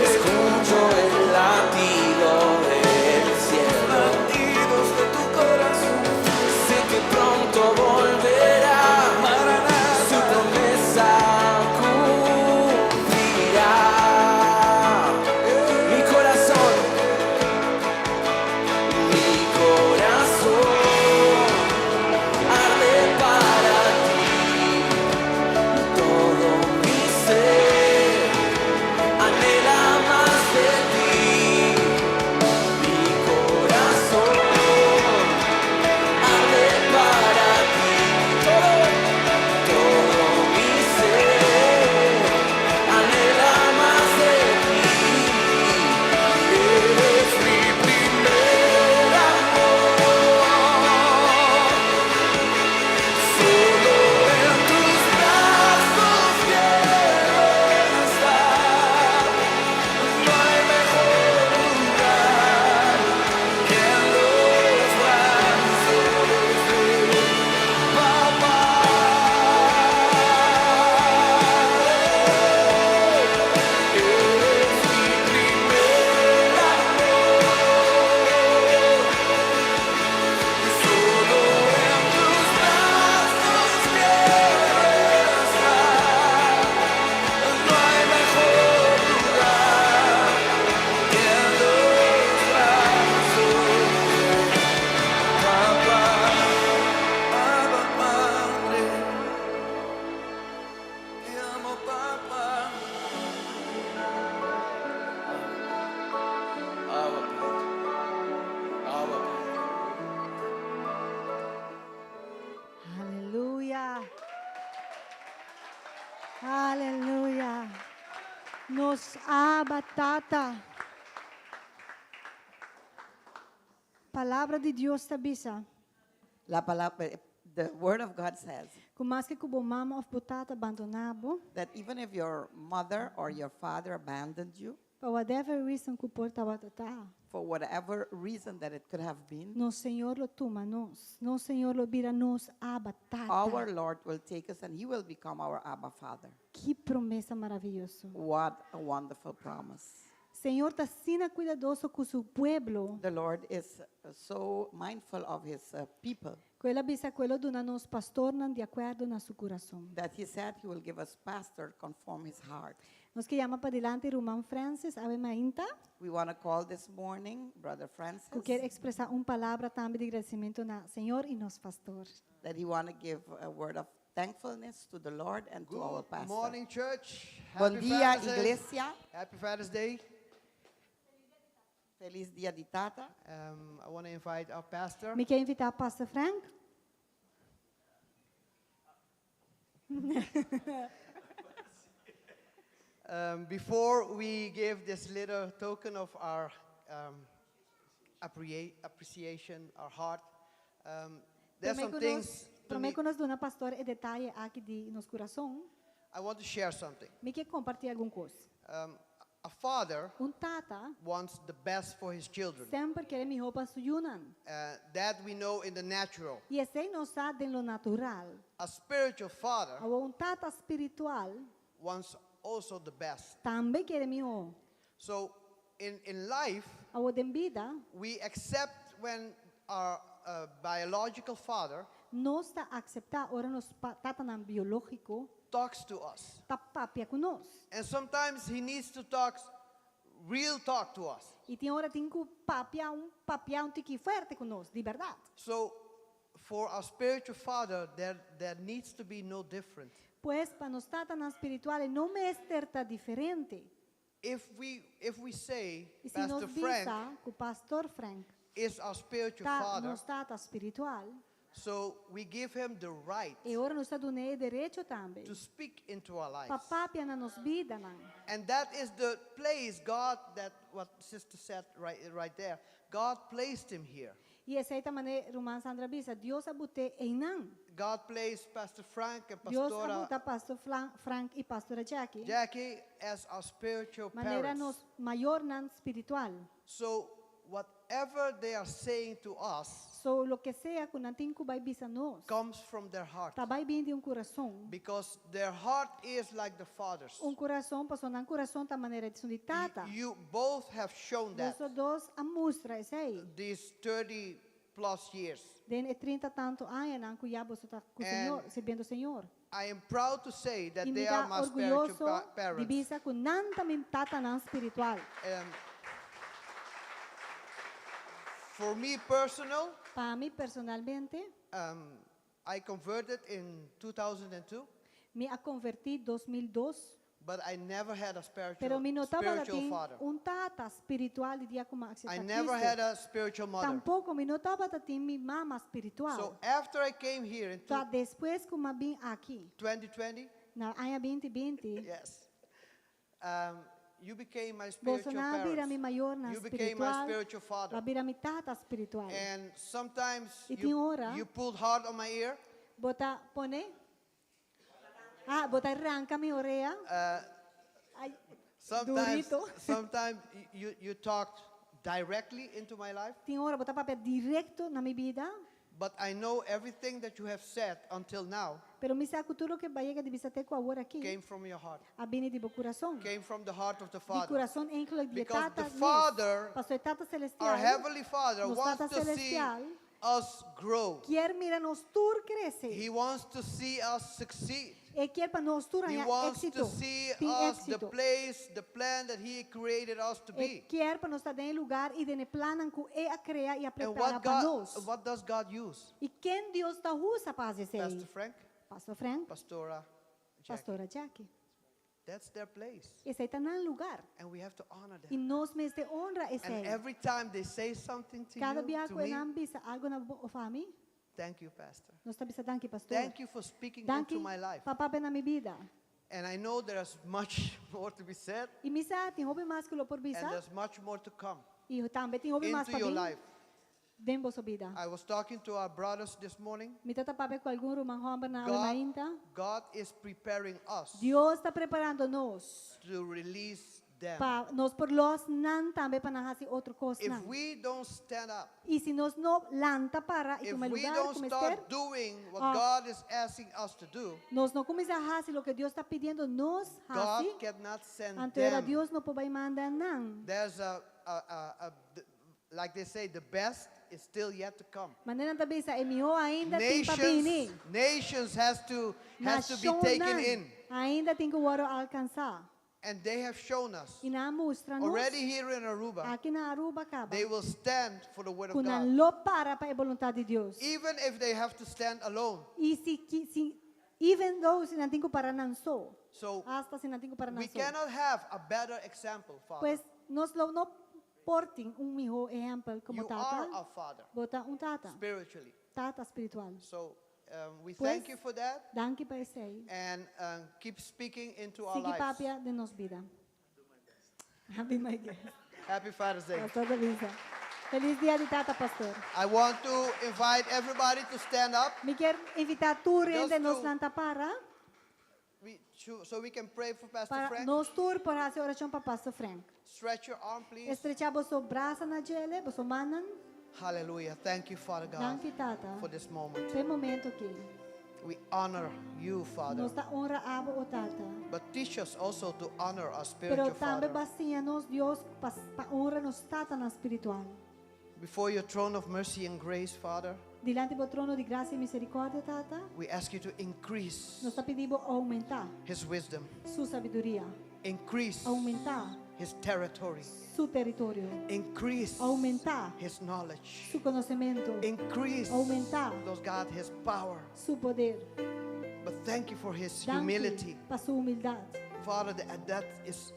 escucho el latido del cielo. Sé que pronto volverá, su promesa cumplirá. Mi corazón, mi corazón arde para ti, todo mi ser anhela más de ti, mi corazón arde para ti, todo, todo mi ser anhela más de ti, eres mi primer amor. Solo en tus brazos quiero estar. No hay mejor lugar que en los brazos de papá. Eres mi primer amor. Solo en tus brazos quiero estar. No hay mejor lugar que en los brazos de papá. Abba, Padre, te amo, papá. Abba, Padre. Abba, Padre. Aleluya. Aleluya. Nos Abba Tata. Palabra di Dios ta bisa. La palabra, the word of God says Ku maske ku bo mama òf bo tata bandoná bo, that even if your mother or your father abandoned you, pa whatever reason ku por tabata ta, for whatever reason that it could have been, nos Señor lo tuma nos. Nos Señor lo bira nos Abba Tata. our Lord will take us and he will become our Abba Father. Ki promesa maravioso. What a wonderful promise. Señor ta asina kuidadoso ku su pueblo. The Lord is so mindful of his people Ku el a bisa ku e lo duna nos pastornan di akuerdo na su kurason. that he said he will give us pastor conform his heart. Nos ke yama padilanti Ruman Francis awe mainta, We want to call this morning Brother Francis ku ke ekspresá un palabra tambe di gradisimentu na Señor i nos pastor. that he want to give a word of thankfulness to the Lord and to our Good pastor. morning, church. Bon Happy dia, Father's Day. iglesia. Happy Father's Day. Felis Dia di Tata. I want to invite our pastor. Mi ke invitá Pastor Frank. Before we give this little token of our appreciation, our heart, there's some things to Promé me. ku nos duna pastor e detaye aki di nos kurason, I want to share something. Mi ke kompartí algun kos. A father Un tata wants the best for his children. Semper ke mihó pa su yunan. That we know in the natural. I esei nos sa den lo natural. A spiritual father Awor un tata spiritual wants also the best. Tambe ke mihó. So in life, Awor den bida, we accept when our biological father Nos ta akseptá ora nos tatanan biológiko talks to us. Ta papia ku nos. And sometimes he needs to talk real talk to us. I tin ora tin ku papia un papia un tiki fuerte ku nos, di bèrdat. So for our spiritual father there needs to be no different. Pues pa nos tatanan spiritual e no mester ta diferente. If we say I si nos Pastor Frank bisa ku Pastor Frank is our spiritual ta father, nos tata spiritual, so we give him the right e ora nos ta dun'é e derecho tambe to speak into our lives. pa papia na nos bidanan. And that is the place God, that what sister said right there, God placed him here. I esei ta manera ruman Sandra bisa, Dios a but'é einan. God placed Pastor Frank and Dios a Pastora buta Pastor Frank i Pastora Jackie. Jackie as our spiritual Manera parents. nos mayornan spiritual. So whatever they are saying to us So loke sea ku nan tin ku bai bisa nos comes from their heart. Ta bai bin di un kurason. Because their heart is like the Father's. Un kurason, pasobra nan kurason ta manera di esun di Tata. You both have shown that. Boso dos a mustra esei. These 30 plus years. Den e 30 tantu añanan ku ya boso ta ku And Señor, sirbiendo Señor. I am proud to say that I mi they ta are my spiritual orguyoso di parents. bisa ku nan ta mi tatanan spiritual. For me personal, Pa mi personalmente, I converted in 2002. Mi a konvertí 2002. But I never had a spiritual, Pero mi no tabata spiritual tin father. un tata spiritual di dia ku mi a akseptá I never Cristo. had a spiritual mother. Tampoko mi no tabata tin mi mama spiritual. So after I came here in Ta despues ku mi a bin aki, 2020, na aña binti binti, yes, you became my spiritual Boso nan a bira parents. mi mayornan You became my spiritual, spiritual father. a bira mi tata spiritual. And sometimes I tin ora, you pulled hard on my ear. Bo ta pone? Ah, bo ta ranka mi orea. Ay, durito. Sometimes you talked directly into my life. Tin ora bo ta papia direkto na mi bida. But I know everything that you have said until now Pero mi sa ku tur loke bo a yega di bisa te ku awor aki came from your heart. a bini di bo kurason. Came from the heart of the Di Father. kurason enkele di Because Tata the mes. Father, Paso e Tata Celestial, our Heavenly Father, nos wants Tata to see Celestial, us grow. kier mira nos tur krese. He wants to see us succeed. E kier pa nos tur He haña wants to éksito. see Tin us the éksito. place, the plan that He created us to E be. kier pa nos ta den e lugá i den e plannan ku E a krea i a And prepará pa nos. what does God use? I ken Dios ta usa pa hasi esei? Pastor Frank? Pastor Frank? Pastora Jackie. Pastora Jackie. That's their place. Esei ta nan lugá. And we have to honor them. I nos mester honra And esei. every time they say something to Kada you, bia to ku me, nan bisa algu na bo òf ami, thank you, Pastor. nos ta bisa danki, Pastor. Thank you for speaking Danki into my life. pa papia na mi bida. And I know there's much more to be said. I mi sa tin hopi mas ku lo por bisa. And there's much more to come I tambe tin hopi mas into pa your bin life. den boso bida. I was talking to our brothers this morning. Mi tabata papia ku algun ruman hòmbernan awe mainta. God is preparing us Dios ta preparando nos to release them. pa nos por lòs nan tambe pa nan hasi otro If kosnan. we don't stand up, I si nos no lanta para i if tuma we lugá don't ku mester, start doing what ah, God is asking us to do, nos no kuminsá hasi loke Dios ta pidiendo nos God hasi, cannot send anto era them. Dios no por bai manda nan. There's a, like they say, the best is still yet to come. Manera nan ta bisa, e mihó ainda tin pa bini. Nations, nations has to be taken Nashonnan in. ainda tin ku wòrdu alkansá. And they have shown us I nan a mustra nos already here in Aruba, aki na Aruba kaba they will stand for the word of ku nan God. lo para pa e boluntat di Dios. Even if they have to stand alone. I si, ki, si, even though si nan tin ku para nan so. So hasta si nan tin ku para nan we so. cannot have a better example, Father. Pues nos lo no por tin un mihó ehèmpel komo You tata. are our father. Bo ta un tata. Spiritually. Tata spiritual. So Um, we Pues, thank you for that Danki pa esei. and keep speaking into our Sigui lives. papia den nos bida. Happy my guest. Happy Father's Day. Pastor ta bisa. Felis dia di tata, pastor. I want to invite everybody to stand up Mi kier invitá tur Just hende nos to- lanta para we, so we can pray for Pastor pa Frank. nos tur por hasi orashon pa Pastor Frank. Stretch your arm, please. Estrecha boso brasa na djele, boso mannan. Hallelujah. Thank you, Father God, Danki tata. for this moment. Pa e momento aki. We honor you, Father. Nos ta honra abo o tata. But teach us also to honor our Pero spiritual tambe father. bo siña nos Dios pa, pa honra nos tatanan spiritual. Before your throne of mercy and grace, Father, Dilanti bo trono di grasia i miserikòrdia, Tata, we ask you to increase nos ta pidi bo oumentá his wisdom, su sabiduria, increase oumentá his territory, su teritorio, increase oumentá his knowledge, su konosementu, increase, oumentá Lord God, his power. su poder. But thank you for his Danki humility. pa su humildat. Father, that is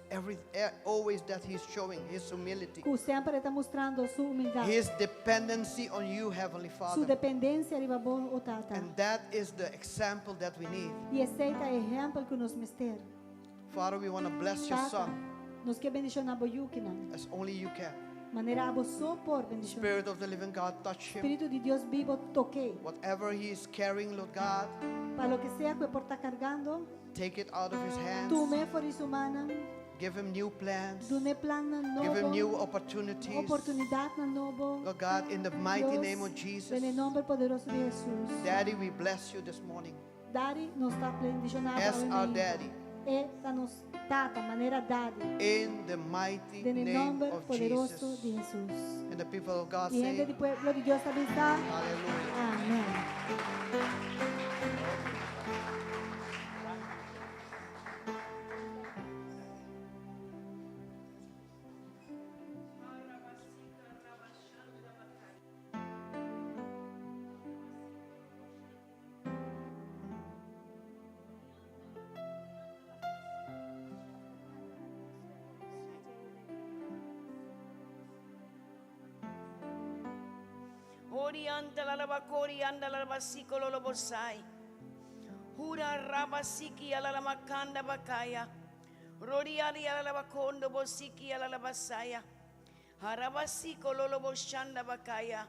always that he's showing, his humility. Ku semper e ta mustrando su humildat. His dependency on you, Heavenly Su Father. dependensia riba bo, o Tata. And that is the example that we need. I esei ta e ehèmpel ku nos mester. Father, we want to bless your Tata, son nos ke bendishoná bo yu kinan. as only you can. Manera abo so por bendishoná. Spirit of the living God, touch him. Spiritu di Dios bibu, tok'é. Whatever he is carrying, Lord God, Pa loke sea ku e por ta kargando, take it out of his hands. tum'é for di su mannan. Give him new plans. Dun'é plannan Give him new nobo, opportunities. oportunidatnan nobo. Lord God, in the mighty Dios, name of Jesus. Den nòmber poderoso di Hesus. Daddy, we bless you this morning. Daddy, nos ta bendishoná As our daddy. E ta nos tata, manera daddy. In the mighty Den name nòmber of poderoso Jesus. di Hesus. And the people of God I hende say, di pueblo di Dios ta bisa. Hallelujah. Amèn. Orianta la labacori anda la labasico lo lobosai. Hura rabasiki ala la makanda bakaya. Roriali ala labakondo bosiki ala la basaya. Harabasiko lolo boshanda bakaya.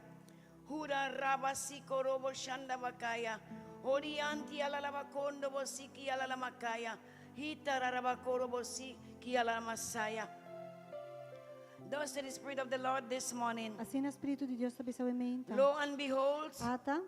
Hura rabasiko robo shanda bakaya. Orianti ala labakondo bosiki ala la makaya. Hita rabakoro bosiki ala la masaya. Thus said the Spirit of the Lord this morning. Asina Spiritu di Dios ta bisa awe mainta. Lo and behold, Ata,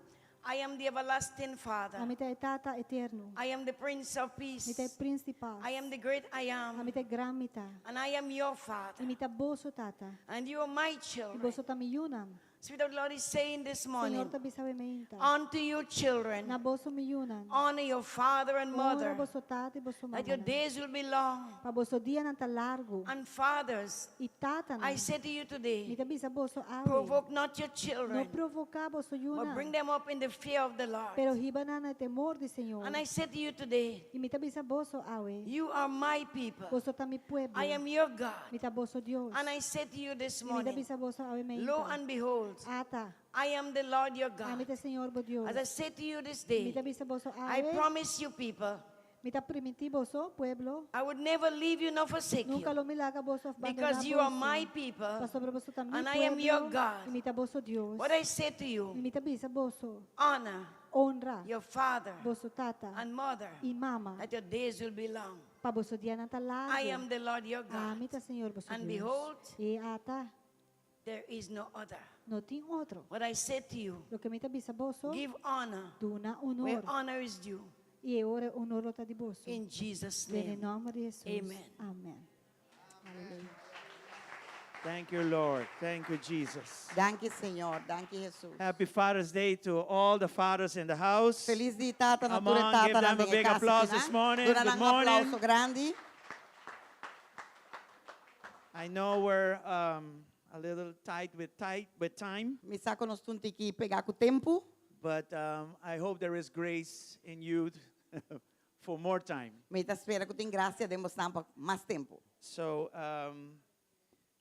I am the everlasting Father. Ami ta e Tata eterno. I am the Prince of Peace. Mi ta e Prins di Pas. I am the great I am. Ami ta e gran mi ta. And I am your Father. I mi ta boso Tata. And you are my I children. boso ta mi yunan. Spirit of the Lord is saying this morning Señor ta bisa awe mainta. unto you children, Na boso mi yunan. honor your father and Honra mother, boso tata i boso that your mama. days will be long. Pa boso dianan ta largu. And fathers, I tatanan. I say to you today, Mi ta bisa boso awe. provoke not your No children, provoká boso but bring yunan. them up in the fear of the Lord. Pero hiba nan den temor di Señor. And I say to you today, I mi ta bisa boso awe. you are my people. Boso ta mi pueblo. I am your God. Mi ta boso Dios. And I say to you this I mi ta morning, bisa boso awe mainta. lo and behold, Ata. I am the Lord your God. Ami ta Señor bo Dios. As I say to you this Mi day, ta bisa boso I awe. promise you people, Mi ta primintí boso, pueblo. I would never leave you nor forsake you. Nunka lo mi laga boso òf bandoná Because you are boso. my people, Pasobra boso ta mi and I am pueblo, your God. I mi ta boso Dios. What I say to you, I mi ta bisa boso. honor Honra your father boso tata and mother, i mama. that your days will be long. Pa boso dianan ta largu. I am the Lord your God. Ami ta Señor boso And Dios. behold, I ata there is no other. no tin otro. What I say to you, Loke mi ta bisa boso, give honor duna where honor. honor is due. I ora honor ta di boso. In Jesus' Den name. nòmber di Hesus. Amen. Amèn. Aleluya. Thank you, Lord. Thank you, Jesus. Danki, Señor. Danki, Hesus. Happy Father's Day to all the fathers in the house. Felis dia di tata, Come na tur on, tata give them a big applause this morning. Duna Good un morning. aplouso grandi. I know we're a little tight with time, Mi sa ku nos ta un tiki pegá ku tempu. but I hope there is grace in you for more time. Mi ta spera ku tin grasia den boso pa mas tempu. So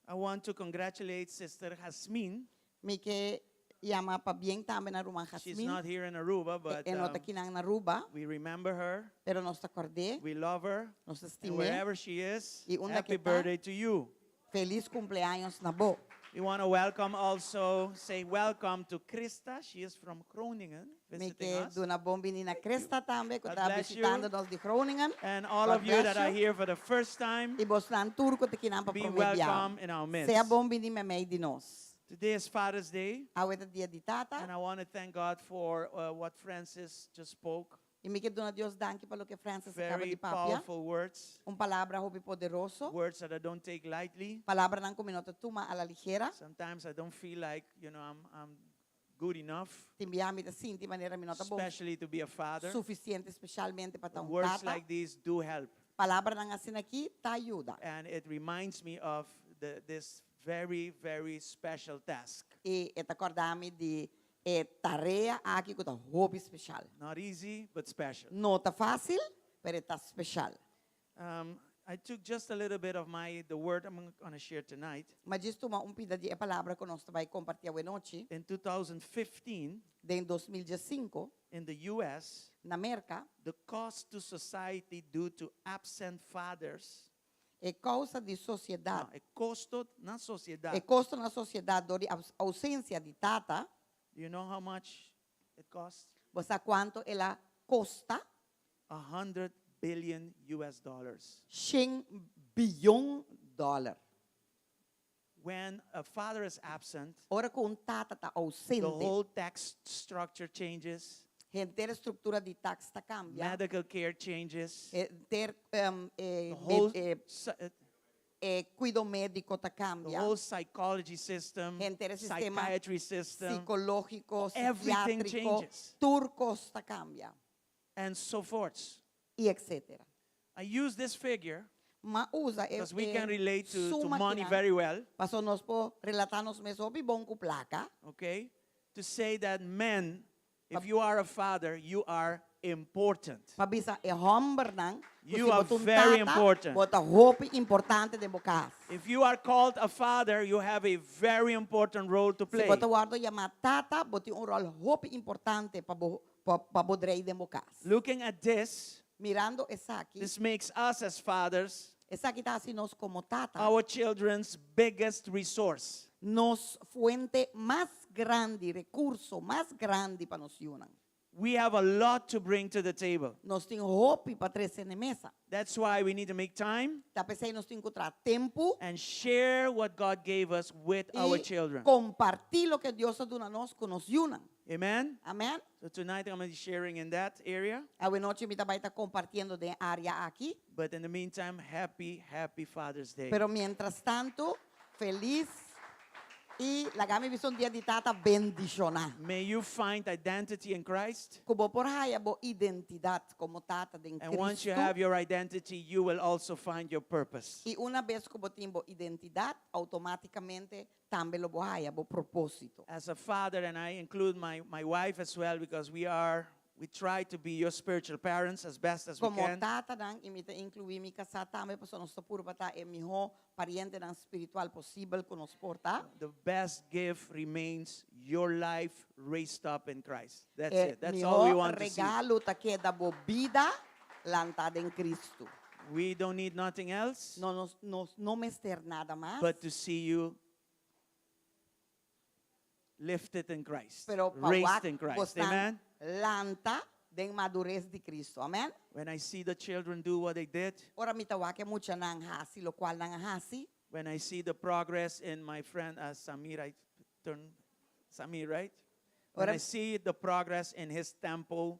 I want to congratulate Sister Hasmin Mi ke yama pabien tambe na ruman She's Jasmine. not here in Aruba, but E no ta akinan na Aruba, we remember her. pero nos ta kòrd'é. We love her. Nos ta And stim'é. wherever she is, I unda happy ku e ta, birthday to you. Felis kumpleaños na bo. We want to welcome also, say welcome to Krista. She is from Groningen, Mi visiting ke us. duna bon bini na Krista tambe, ku God ta bless you. bishitando nos di Groningen. And all God of you bless that are you. here for the first time, I bosnan tur ku ta akinan pa be promé biaha. welcome in our midst. Sea bon bini meimei di nos. Today is Father's Day. Awe ta dia di tata. And I want to thank God for uh, what Francis just spoke. I mi ke duna Dios danki pa loke Francis a kaba Very di papia. powerful words. Un palabra hopi poderoso. Words that I don't take lightly. Palabranan ku mi no ta tuma a la ligera. Sometimes I don't feel like, you know, I'm, I'm good enough. Tin biaha mi ta sinti manera mi no ta bon Especially to be a father. sufisiente, spesialmente pa ta un Words tata. like these do help. Palabranan asina aki ta yuda. And it reminds me of the, this very, very special task. I e ta kòrda mi di e tarea aki ku ta hopi spesial. Not easy, but special. No ta fásil, pero e ta spesial. Um, I took just a little bit of my the word I'm going to share tonight. M'a djis tuma un pida di e palabra ku nos ta bai kompartí awenochi. In 2015, Den 2015, in the US, na Merka, the cost to society due to absent fathers E kousa di sosiedat. No, e kosto na sosiedat. E kosto na sosiedat dor di ousensia di tata. Do you know how much it costs? Bo sa kuantu el a kosta? A hundred billion US dollars. Shen biyon dòler. When a father is absent, Ora ku un tata ta the ousente, whole tax structure changes. Henter e struktura di tax ta kambia. Medical care changes. Henter The whole e kuido médiko ta The kambia. whole psychology system, Henter e sistema psychiatry system, sikológiko, everything sikiátriko, changes. tur kos ta kambia. And so forth. I etcétera. I use this figure M'a usa e because we can relate to, to suma money kinan very well. paso nos por relatá nos mes hopi bon ku plaka. Okay? To say that men, if you are a father, you are important. Pa bisa e hòmbernan ku You si bo are ta un very tata, important. bo ta hopi importante den bo kas. If you are called a father, you have a very important role to Si play. bo ta wòrdu yamá tata, bo tin un ròl hopi importante pa bo pa bo drei den bo kas. Looking at this, Mirando esaki, this makes us as fathers esaki ta hasi nos komo tata our children's biggest resource. nos fuente mas grandi, rekurso mas grandi pa nos yunan. We have a lot to bring to the table. Nos tin hopi pa trese na e mesa. That's why we need to make time Ta p'esei nos tin ku traha tempu and share what God gave us with our i children. kompartí loke Dios a duna nos ku nos yunan. Amen? Amen? So tonight I'm going to be sharing in that area. Awenochi mi ta bai ta kompartiendo den e área aki. But in the meantime, happy, happy Father's Day. Pero mientras tanto, felis i laga mi bisa un dia di tata bendishoná. May you find identity in Christ. Ku bo por haya bo identidat komo tata den And once you Cristo. have your identity, you will also find your purpose. I una bes ku bo tin bo identidat, outomátikamente tambe lo bo haya bo propósito. As a father, and I include my, my wife as well, because we are, we try to be your spiritual parents as best as we Komo can. tatanan, i mi ta inkluí mi kasá tambe, pasobra nos ta purba ta e mihó parientenan spiritual posibel ku nos por ta. The best gift remains your life raised up in Christ. That's E it. That's all we mihó want to see. regalo ta keda bo bida lantá den Kristu. We don't need nothing else. No, nos, nos no mester nada mas. But to see you lifted in Christ, Pero pa raised wak in Christ. bosnan Amen. lanta den madurez di Cristo. Amen. When I see the children do what they did, Ora mi ta wak e muchanan hasi lokual nan a hasi. when I see the progress in my friend uh, Samir, I turn Samir, right? When Ora I see the progress in his temple,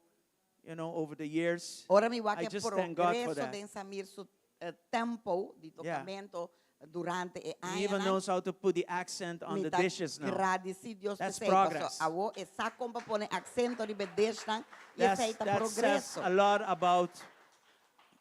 you know, over the years, Ora mi wak I e just thank God for progreso that. den Samir su eh, tempo di Yeah. tokamento durante e He even añanan. knows how to put the accent on Mi the ta dishes now. gradisí Dios That's p'esei, paso progress. awo e sa kon pa pone aksento riba e dishnan i That's, esei ta that says progreso. a lot about,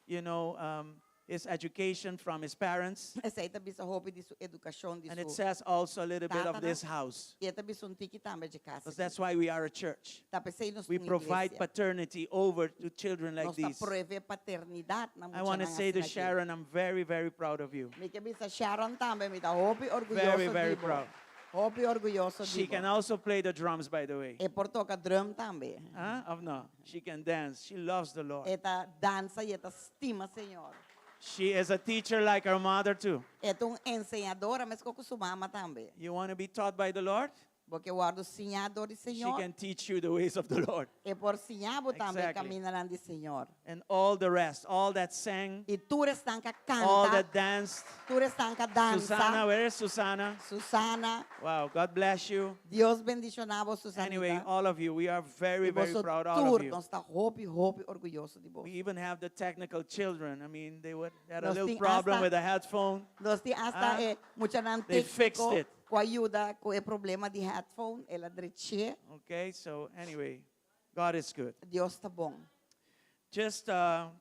you know, um, his education from his parents. Esei ta bisa hopi di su edukashon di And it su says also a little bit of tatanan. this house. I e ta bisa un tiki tambe dje kas Because aki. that's why we are a church. Ta p'esei nos We un provide iglesia. paternity over to children like Nos ta these. provee paternidat na I want to muchanan say to asina aki. Sharon, I'm very, very proud of you. Mi ke bisa Sharon tambe, mi ta hopi Very, orguyoso very di bo. proud. Hopi orguyoso She di bo. can also play the drums, by the way. E por toka drum tambe. Huh? Of no. She can dance. She loves the Lord. E ta dansa i e ta stima Señor. She is a teacher like her mother, too. E ta un enseñadora, meskos ku su mama tambe. You want to be taught by the Lord? Bo ke wòrdu siñá dor di She Señor. can teach you the ways of the Lord. E por siña bo tambe Exactly. kamindanan di Señor. And all the rest, all that sang, I tur esnan ku all kanta, that danced. tur esnan ku dansa. Susanna, where is Susanna? Susana, Wow, God bless you. Dios bendishoná bo, Susanita. Anyway, all of you, we are very, I very boso proud, all tur, of you. nos ta hopi, hopi orguyoso di boso. We even have the technical children. I mean, they would they had a Nos little tin problem hasta- with a headphone. Nos tin hasta Ah. e muchanan They fixed tékniko it. ku a yuda ku e problema di headphone, el a drech'é. Okay, so anyway, God is good. Dios ta bon. Just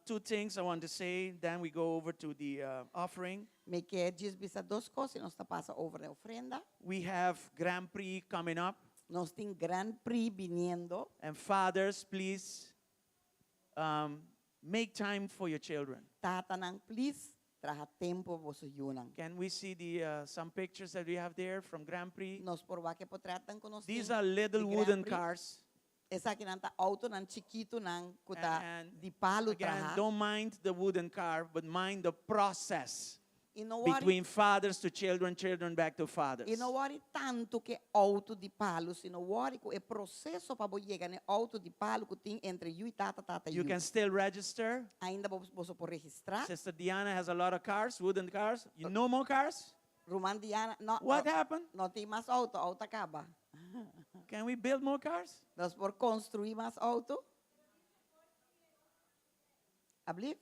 two things I want to say, then we go over to the offering. Mi ke djis bisa dos kos i nos ta pasa over na ofrenda. We have Grand Prix coming up. Nos tin Grand Prix biniendo. And fathers, please make time for your children. Tatanan, please, traha tempu pa boso yunan. Can we see the some pictures that we have there from Grand Prix? Nos por wak e potretnan ku nos These tin are little di Grand wooden Prix. cars. Esakinan ta outonan chikitunan ku ta And di palu again, traha. don't mind the wooden car, but mind the process I no worry, between fathers to children, children back to fathers. i no worry tantu ku e outo di palu, sino worry ku e proseso pa bo yega na e outo di palu ku tin entre yu i tata, tata You yu. can still register. Ainda bo boso por registrá. Sister Diana has a lot of cars, wooden cars. You no more cars? Ruman Diana, no. What no, happened? No tin mas outo, outo a kaba. Can we build more cars? Nos por konstruí mas outo? Ablief?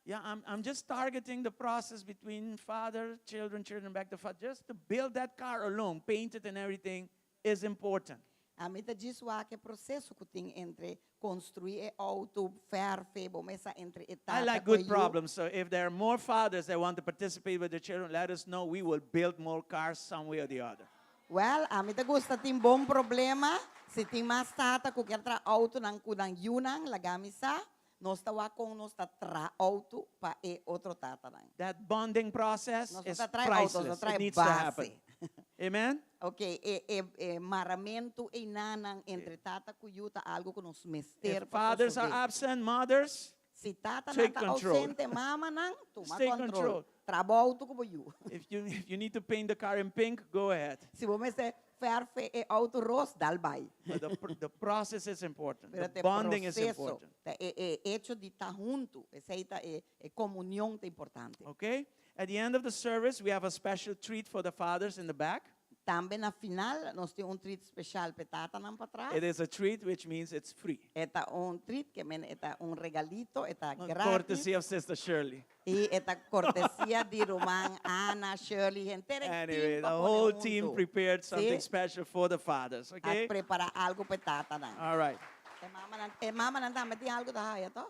Yeah, I'm just targeting the process between father, children, children back to father. Just to build that car alone, paint it and everything is important. Ami ta djis wak e proseso ku tin entre konstruí e outo, fèrf e, bo mes sa entre e I tata like ku good e yu. problems. So if there are more fathers that want to participate with their children, let us know. We will build more cars some way or the other. Well, ami ta gusta tin bon problema. Si tin mas tata ku kier traha outonan ku nan yunan, laga mi sa. Nos ta wak kon nos ta traha outo pa e otro tatanan. That bonding process Nos is ta traha outo, nos priceless. ta traha It needs to happen. base. Amen? Ok, e, e, e maramentu einan entre tata ku yu ta algu ku nos mester If pa fathers are sosodé. absent, mothers, Si tatanan take ta control. ausente, mamanan, tuma Take control. control. Traha bo outo ku bo yu. If you need to paint the car in pink, go ahead. Si bo mester fèrf e outo ros, dal bai. But the process is important. Pero The te bonding is proseso, important. ta e, e echo di ta huntu, esei ta e, e komunion ta importante. Okay? At the end of the service, we have a special treat for the fathers in the back. Tambe na final nos tin un treat spesial pa e tatanan patras. It is a treat, which means it's free. E ta un treat, ke men e ta un regalito, e ta gratis. Courtesy of Sister Shirley. I e ta kortesia di ruman Ana, Shirley, henter e team Anyway, pa the pone whole team huntu. prepared something Sí. special for the fathers, A okay? prepará algu pa e tatanan. All right. E mamanan, e mamanan tambe tin algu ta haya, toch?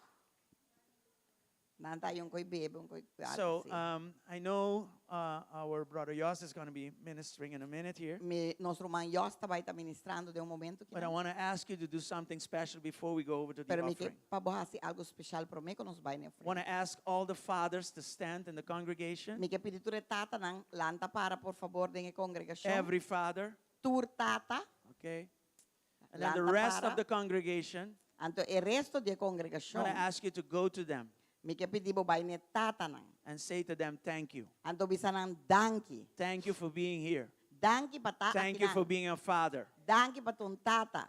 Nan ta haya un koi bebe, un koi algu So, así. I know our brother Jos is going to be ministering in a minute here. Mi, nos ruman Jos ta bai ta ministrando den un momento But I kinan. want to ask you to do something special before we go over to the Pero mi ke offering. pa bo hasi algu spesial promé ku nos bai na I want ofrenda. to ask all the fathers to stand in the congregation. Mi ke pidi tur e tatanan lanta para por fabor den e kongregashon. Every father. Tur tata. Okay. And then the Lanta rest para. of the congregation. Anto e resto di e I want to kongregashon. ask you to go to them. Mi ke pidi bo bai na e tatanan. And say to them, thank you. Anto bisa nan danki. Thank you for being here. Danki pa ta Thank you akinan. for being a father. Danki pa ta un tata.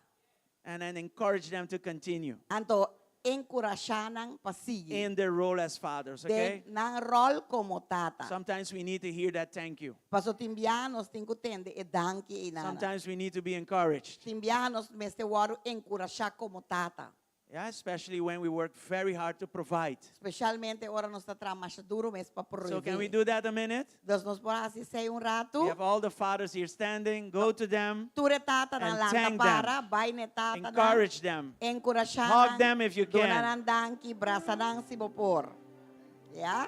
And then encourage them to continue. Anto enkurashá nan pa sigui. In their role as fathers, okay? Den nan ròl komo tata. Sometimes we need to hear that thank you. Paso tin biaha nos tin ku tende e danki einan. Sometimes we need to be encouraged. Tin biaha nos mester wòrdu enkurashá komo tata. Yeah, especially when we work very hard to provide. Spesialmente ora nos ta traha masha duru mes pa So can we proveé. do that a minute? Dus nos por hasi esei un ratu. We have all the fathers here standing. Go to them. Tur e tatanan And lanta thank them. para, bai na e tatanan. Encourage them. Enkurashá Hug nan, them if you duna can. nan danki, brasa nan si bo por. Ja?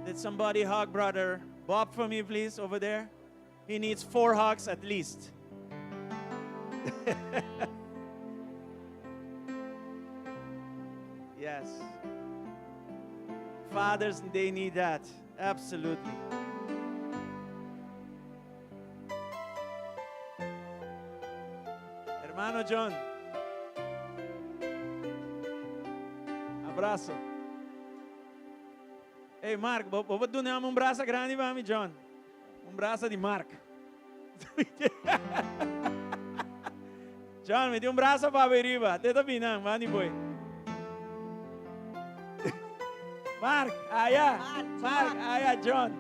Did somebody hug brother Bob for me, please, over there? He needs four hugs at least. yes. Fathers, they need that. Absolutely. Hermano John. Abrazo. Hey Mark, bo bo duna un brasa grandi pa mi, John. Un brasa di Mark. John, mi tin un brasa pa riba. Te ta binan, mani boy. Mark, aya. Mark, aya, John.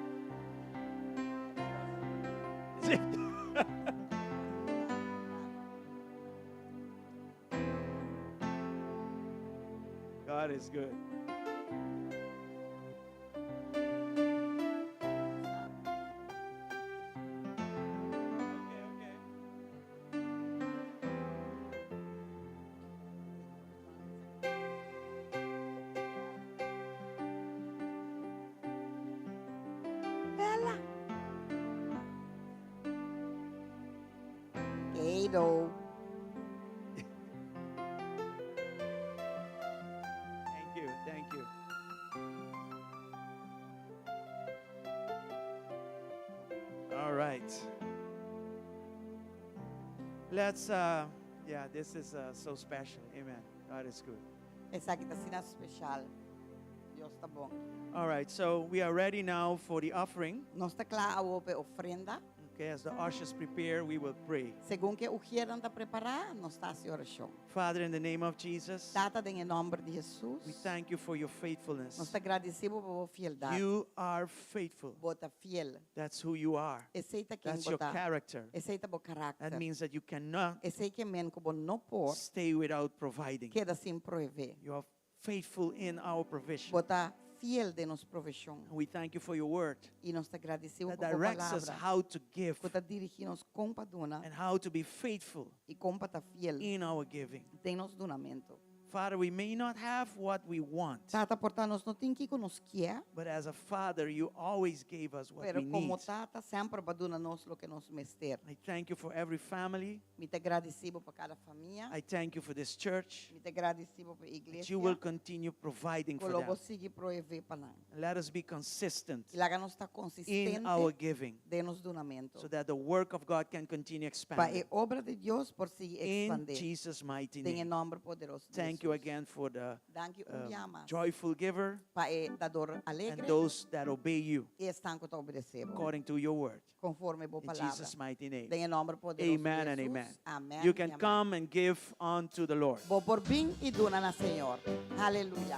God is good. Bella. Kedo. Thank you, thank you. All right. Let's, uh, yeah, this is uh, so special. Amen. God is good. Esaki ta asina special. Dios ta bon. All right, so we are ready now for the offering. Nos ta kla awor pa ofrenda. Okay, as the ushers prepare, we will pray. Segun ku e ushiernan ta prepará, nos ta hasi orashon. Father, in the name of Jesus, Tata, den nòmber di Hesus, we thank you for your faithfulness. nos ta gradisí bo pa bo fieldat. You are faithful. Bo ta fiel. That's who you are. Esei ta ken That's your bo ta. character. Esei ta bo karakter. That means that you cannot Esei ke men ku bo no por stay without providing. keda sin proveé. You are faithful in our provision. Bo ta fiel den nos provishon. And we thank you for your word I nos ta gradisí that pa bo directs us palabra. how to give Ku ta dirigí nos kon pa duna and how to be faithful i kon pa ta fiel in our giving. den nos dunamentu. Father, we may not have what we want, Tata, por ta nos no tin kiko nos ke, but as a father, you always gave us what pero we komo need. tata semper bo a duna nos loke nos mester. I thank you for every family. Mi ta gradisí bo pa kada famia. I thank you for this church. Mi ta gradisí bo pa That iglesia. you will continue providing for Ku lo bo them. sigui proveé pa nan. Let us be consistent I laga nos ta in konsistente our giving den nos dunamentu. so that the work of God can continue Pa expanding. e obra di Dios por sigui In ekspandé. Jesus' mighty Den e name. nòmber poderoso di Thank you Hesus. again for the Danki un um, bia mas joyful giver pa e dador and alegre those that obey you i esnan ku ta obedesé bo. according to your word. Konforme bo In palabra. Jesus' mighty name. Den e nòmber poderoso Amen di and Hesus. amen. Amen You i can amen. come and give unto the Lord. Bo por bin i duna na Señor. Aleluya.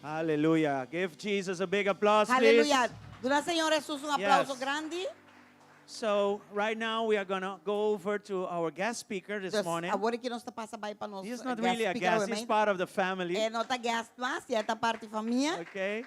Hallelujah. Give Jesus a big applause, please. Aleluya. Duna Señor Hesus un aplouso Yes. grandi. So right now we are going to go over to our guest speaker this Dus morning. awor aki nos ta pasa bai pa nos He's not guest really a speaker guest, he's obviamente. part of the family. E no ta guest mas, e ta parti di famia. Okay.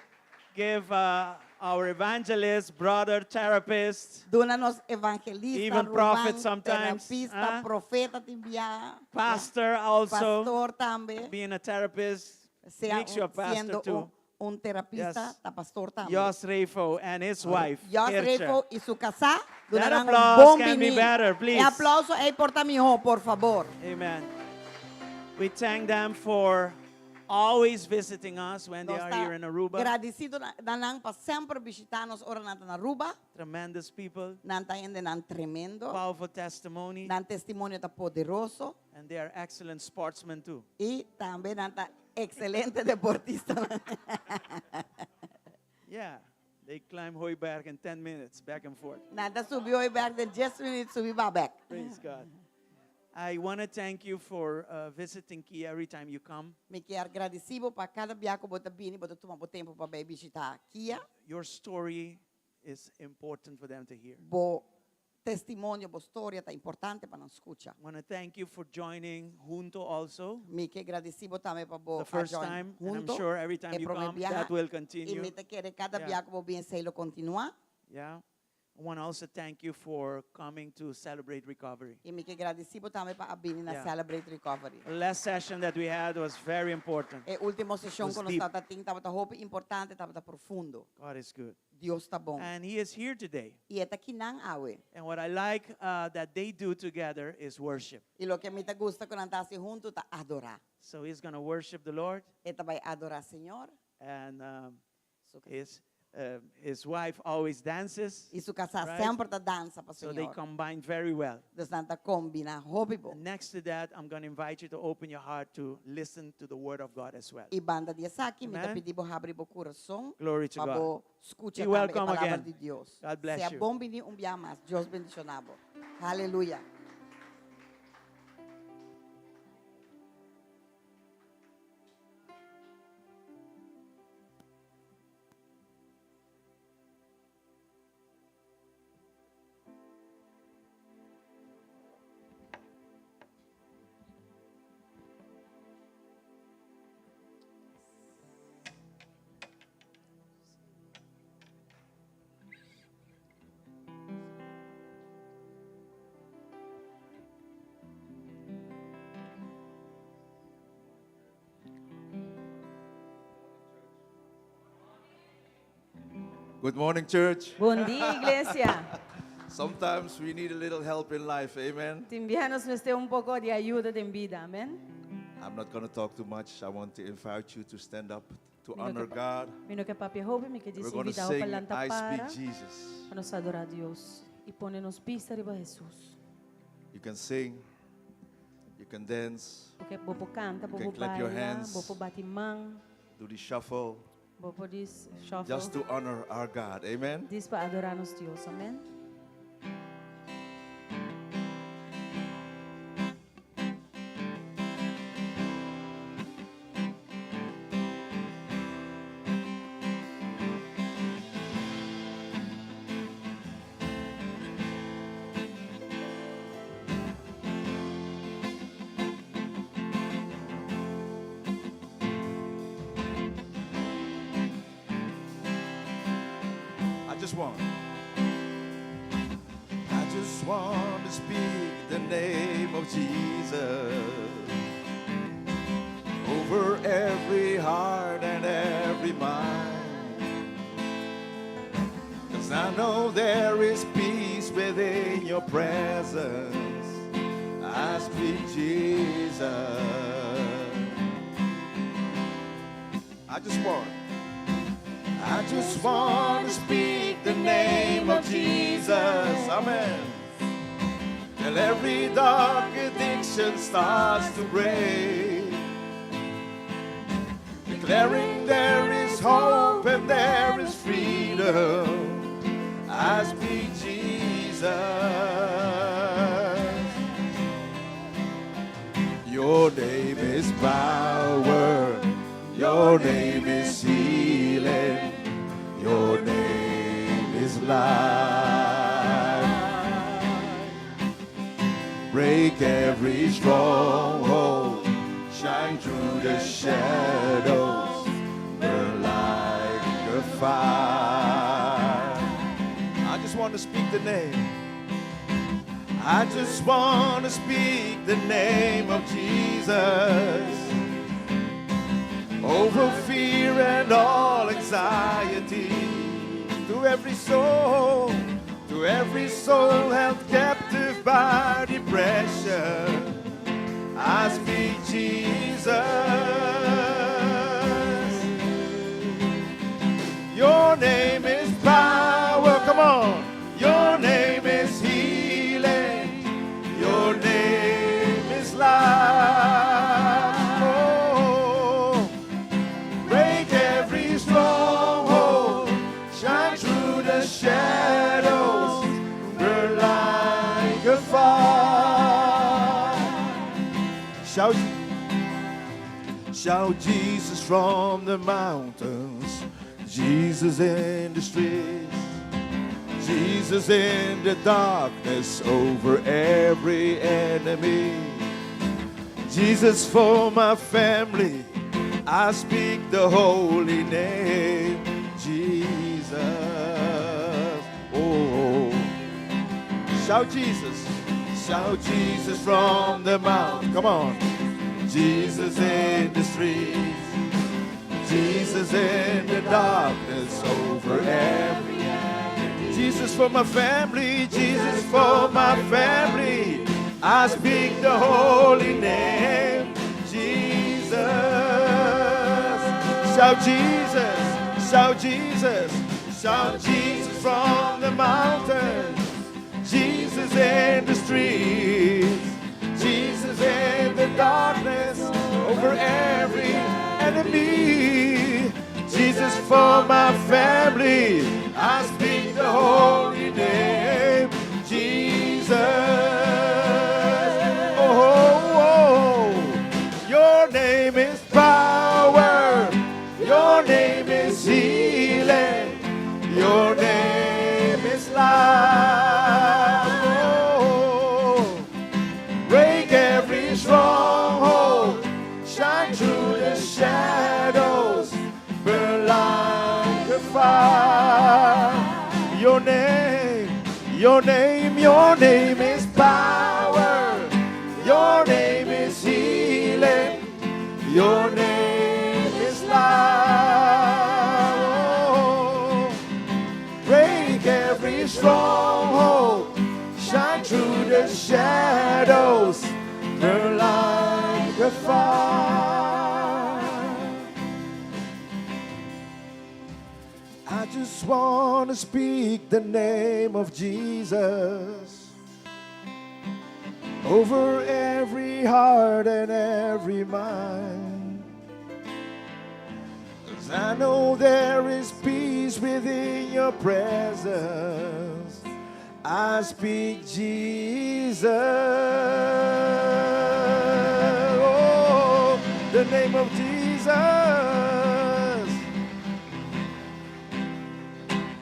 Give uh, our evangelist, brother, therapist, Duna nos evangelista, Even prophet ruman, sometimes, terapista, ah. profeta tambe. pastor also. Pastor tambe. Being a therapist Sea makes you a un, pastor siendo too. un, un terapista, Yes. ta pastor tambe. Jos Refo and his wife. Jos Kirche. Refo i su kasá, That duna un applause bon can be biní. better, please. E aplouso ei por ta mihó, por fabor. Amen. We thank them for always visiting us when they Nos are ta here in Aruba. Gradisido na na nan pa semper bishitá nos ora nan ta na Aruba. Tremendous people. Nan ta hendenan tremendo. Powerful testimony. Nan testimonio ta poderoso. And they are excellent sportsmen too. I tambe nan ta ekselente deportistanan. Yeah, they climb Hooiberg in 10 minutes, back and forth. Nan ta subi Hooiberg den dies minüt subi ba bek. Praise God. I want to thank you for uh, visiting Kia every time you come. Mi kier gradisí bo pa kada bia ku bo ta bini, bo ta tuma bo tempu pa bai bishitá Kia. Your story is important for them to hear. Bo testimonio, bo storia ta importante pa nan skucha. I want to thank you for joining Hunto also. Mi ke gradisí bo tambe pa bo The a first join time, and I'm Hunto sure every time e you promé come, biaha. that will I continue. mi ta kere kada Yeah. bia ku bo bin esei lo kontinuá. Yeah. I want to also thank you for coming to celebrate recovery. I mi ke gradisí bo tambe pa a bini na Yeah. Celebrate Recovery. The last session that we had was very important. E último seshon Was ku nos deep. tabata tin tabata hopi importante, tabata profundo. God is good. Dios ta bon. And he is here today. I e ta kinan awe. And what I like uh, that they do together is worship. I loke mi ta gusta ku nan ta hasi huntu ta adorá. So he's going to worship the Lord. E ta bai adorá Señor. And um, his, uh, his wife always dances. I su kasá right? semper ta dansa pa So they Señor. combine very well. Dus nan ta kombiná hopi bon. Next to that, I'm going to invite you to open your heart to listen to the Word of God as well. I banda di esaki, mi ta Amen. pidi bo habri bo kurason Glory to pa God. bo skucha Be tambe e welcome palabra again. di Dios. God bless Sea you. bon bini un bia mas. Dios bendishoná bo. Haleluya. Good morning, church. Bon dia, iglesia. Sometimes we need a little help in life, amen. Tin biaha nos mester un poko di ayuda den bida, amen. I'm not going to talk too much. I want to invite you to stand up to Mi no honor ke God. Mi no ke papia hopi, mi ke We're djis gonna invitá bo pa sing, lanta I Speak para Jesus. pa nos adorá Dios i pone nos bista riba Hesus. You can sing, you can dance, Bo ke bo por kanta, you bo can por clap your baila, hands, bo por bati man, do the shuffle, bo por dis shuffle. just to honor our God. Amen. Dis pa adorá nos Dios. Amen. I just want. I just want to speak the name of Jesus over every heart and every mind. Cause I know there is peace within your presence. I speak Jesus. I just want. I just want to speak the name of Jesus. Amen. Till every dark addiction starts to break. Declaring there is hope and there is freedom. I speak Jesus. Your name is power. Your name is healing. Your name is life. Break every stronghold. Shine through the shadows. Burn like a fire. I just want to speak the name. I just want to speak the name of Jesus over fear and all anxiety to every soul, to every soul held captive by depression. I speak Jesus. Shout, shout Jesus from the mountains, Jesus in the streets, Jesus in the darkness over every enemy. Jesus for my family, I speak the holy name, Jesus. Oh, shout Jesus, shout Jesus from the mount. Come on, Jesus in the streets, Jesus in the darkness over every enemy. Jesus for my family, Jesus for my family. I speak the holy name, Jesus. Shout Jesus, shout Jesus, shout Jesus from the mountains. Jesus in the streets, Jesus in the darkness over every enemy. Jesus for my family, I speak the holy name, Jesus. Oh, oh, oh. your name is power, your name is healing, your name is life. Oh, break every stronghold, shine through the shadows, burn like a fire. Your name, your name, your name is power. Your name is healing. Your name is life. Oh, break every stronghold, shine through the shadows, burn like a fire. I just want to speak the name of Jesus over every heart and every mind. 'Cause I know there is peace within your presence. I speak Jesus. Oh, the name of Jesus.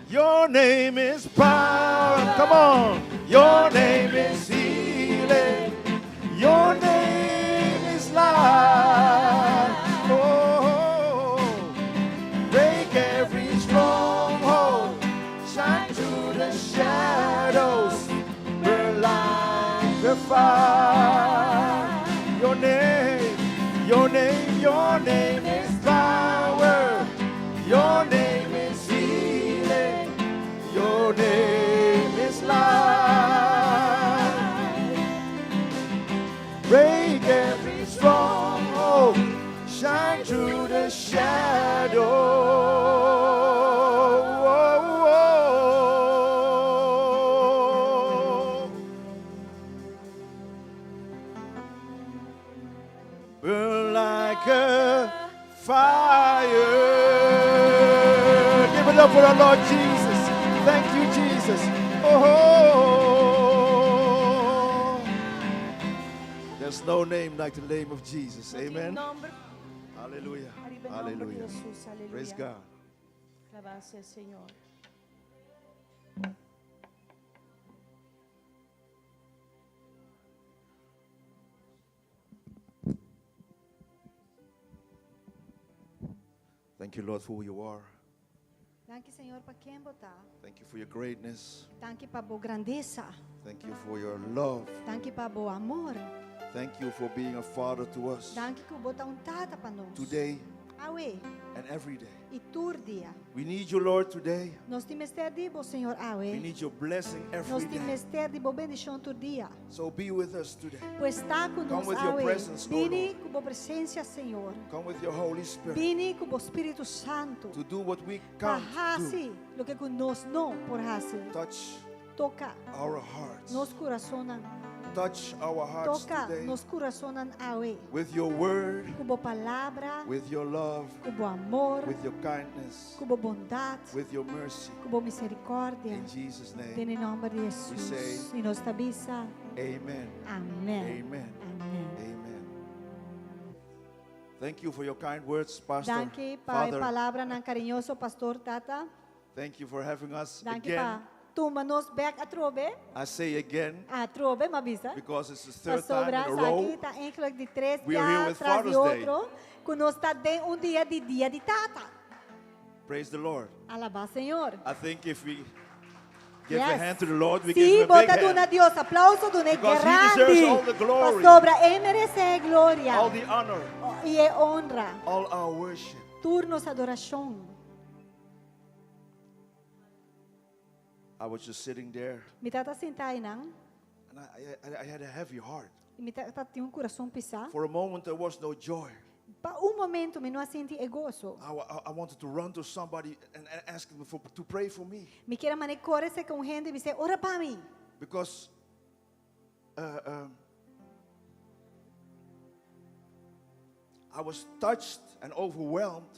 Your name is power. Come on. Your name is healing. Your name is life. Oh, break every stronghold. Shine through the shadows. Burn like a fire. Your name, your name, your name is power. Your name is healing. Your name is life. Break every stronghold. Shine through the shadow. Oh, Burn like a fire. Give it up for our Lord Jesus. Thank you, Jesus. Oh, there's no name like the name of Jesus. Amen. Nòmber. Hallelujah. Ariba e nòmber di Hallelujah. Hesus. Aleluya. Praise God. Alabá sea Señor. Thank you, Lord, for who you are. Danki Señor pa ken bo ta. Thank you for your greatness. Danki pa bo grandesa. Thank you for your love. Danki pa bo amor. Thank you for being a father to us Danki ku bo ta un tata pa nos. today Awe and every day. i tur dia. We need you, Lord, today. Nos tin mester di bo, Señor, awe. We need your blessing Nos every tin day. mester di bo bendishon tur dia. So be with us today. Pues ta ku Come nos with your awe. presence, O Bini ku bo presensia, Señor. Come with your Holy Spirit Bini ku bo Spiritu Santu. to do what we Pa can't do. hasi loke ku nos no por hasi. Touch Toka our hearts. nos kurasonnan. Touch our hearts Toka today nos kurasonnan awe. with your word, Ku bo palabra, with your love, ku bo amor, with your kindness, ku bo bondat, with your mercy. ku bo miserikòrdia. In Jesus' name, Den nòmber di we say Hesus. I nos ta bisa. amen. Amen. Amen. Amen. Amen. Thank you for your kind words, Pastor. Danki pa e Father. palabranan kariñoso, Pastor Tata. Thank you for having us Danki again. pa tuma nos bek atrobe. I say again Atrobe, m'a bisa. because it's the third time Pasobra in a row. esaki ta eigenlijk di tres We are here bia with tras di Father's Day. otro ku nos ta den un dia di Dia di Tata. Praise the Lord. Alabá Señor. I think if we give a Yes. hand to the Lord, we give Si him a bo big ta duna hand. Dios aplauso, dun'é Because he deserves grandi. all the glory. Pasobra E meresé gloria All the honor, i e honra, all our worship. tur nos adorashon. I was just sitting there Mi tabata sintá einan and I, I, I had a heavy heart. i mi tabatin un kurason pisá. For a moment, there was no joy. Pa un momento mi no a sinti e goso. I, I, I wanted to run to somebody and, and ask them for, to pray for me Mi kier a manera kore serka un hende i bis'é, Ora pa mi. because uh, I was touched and overwhelmed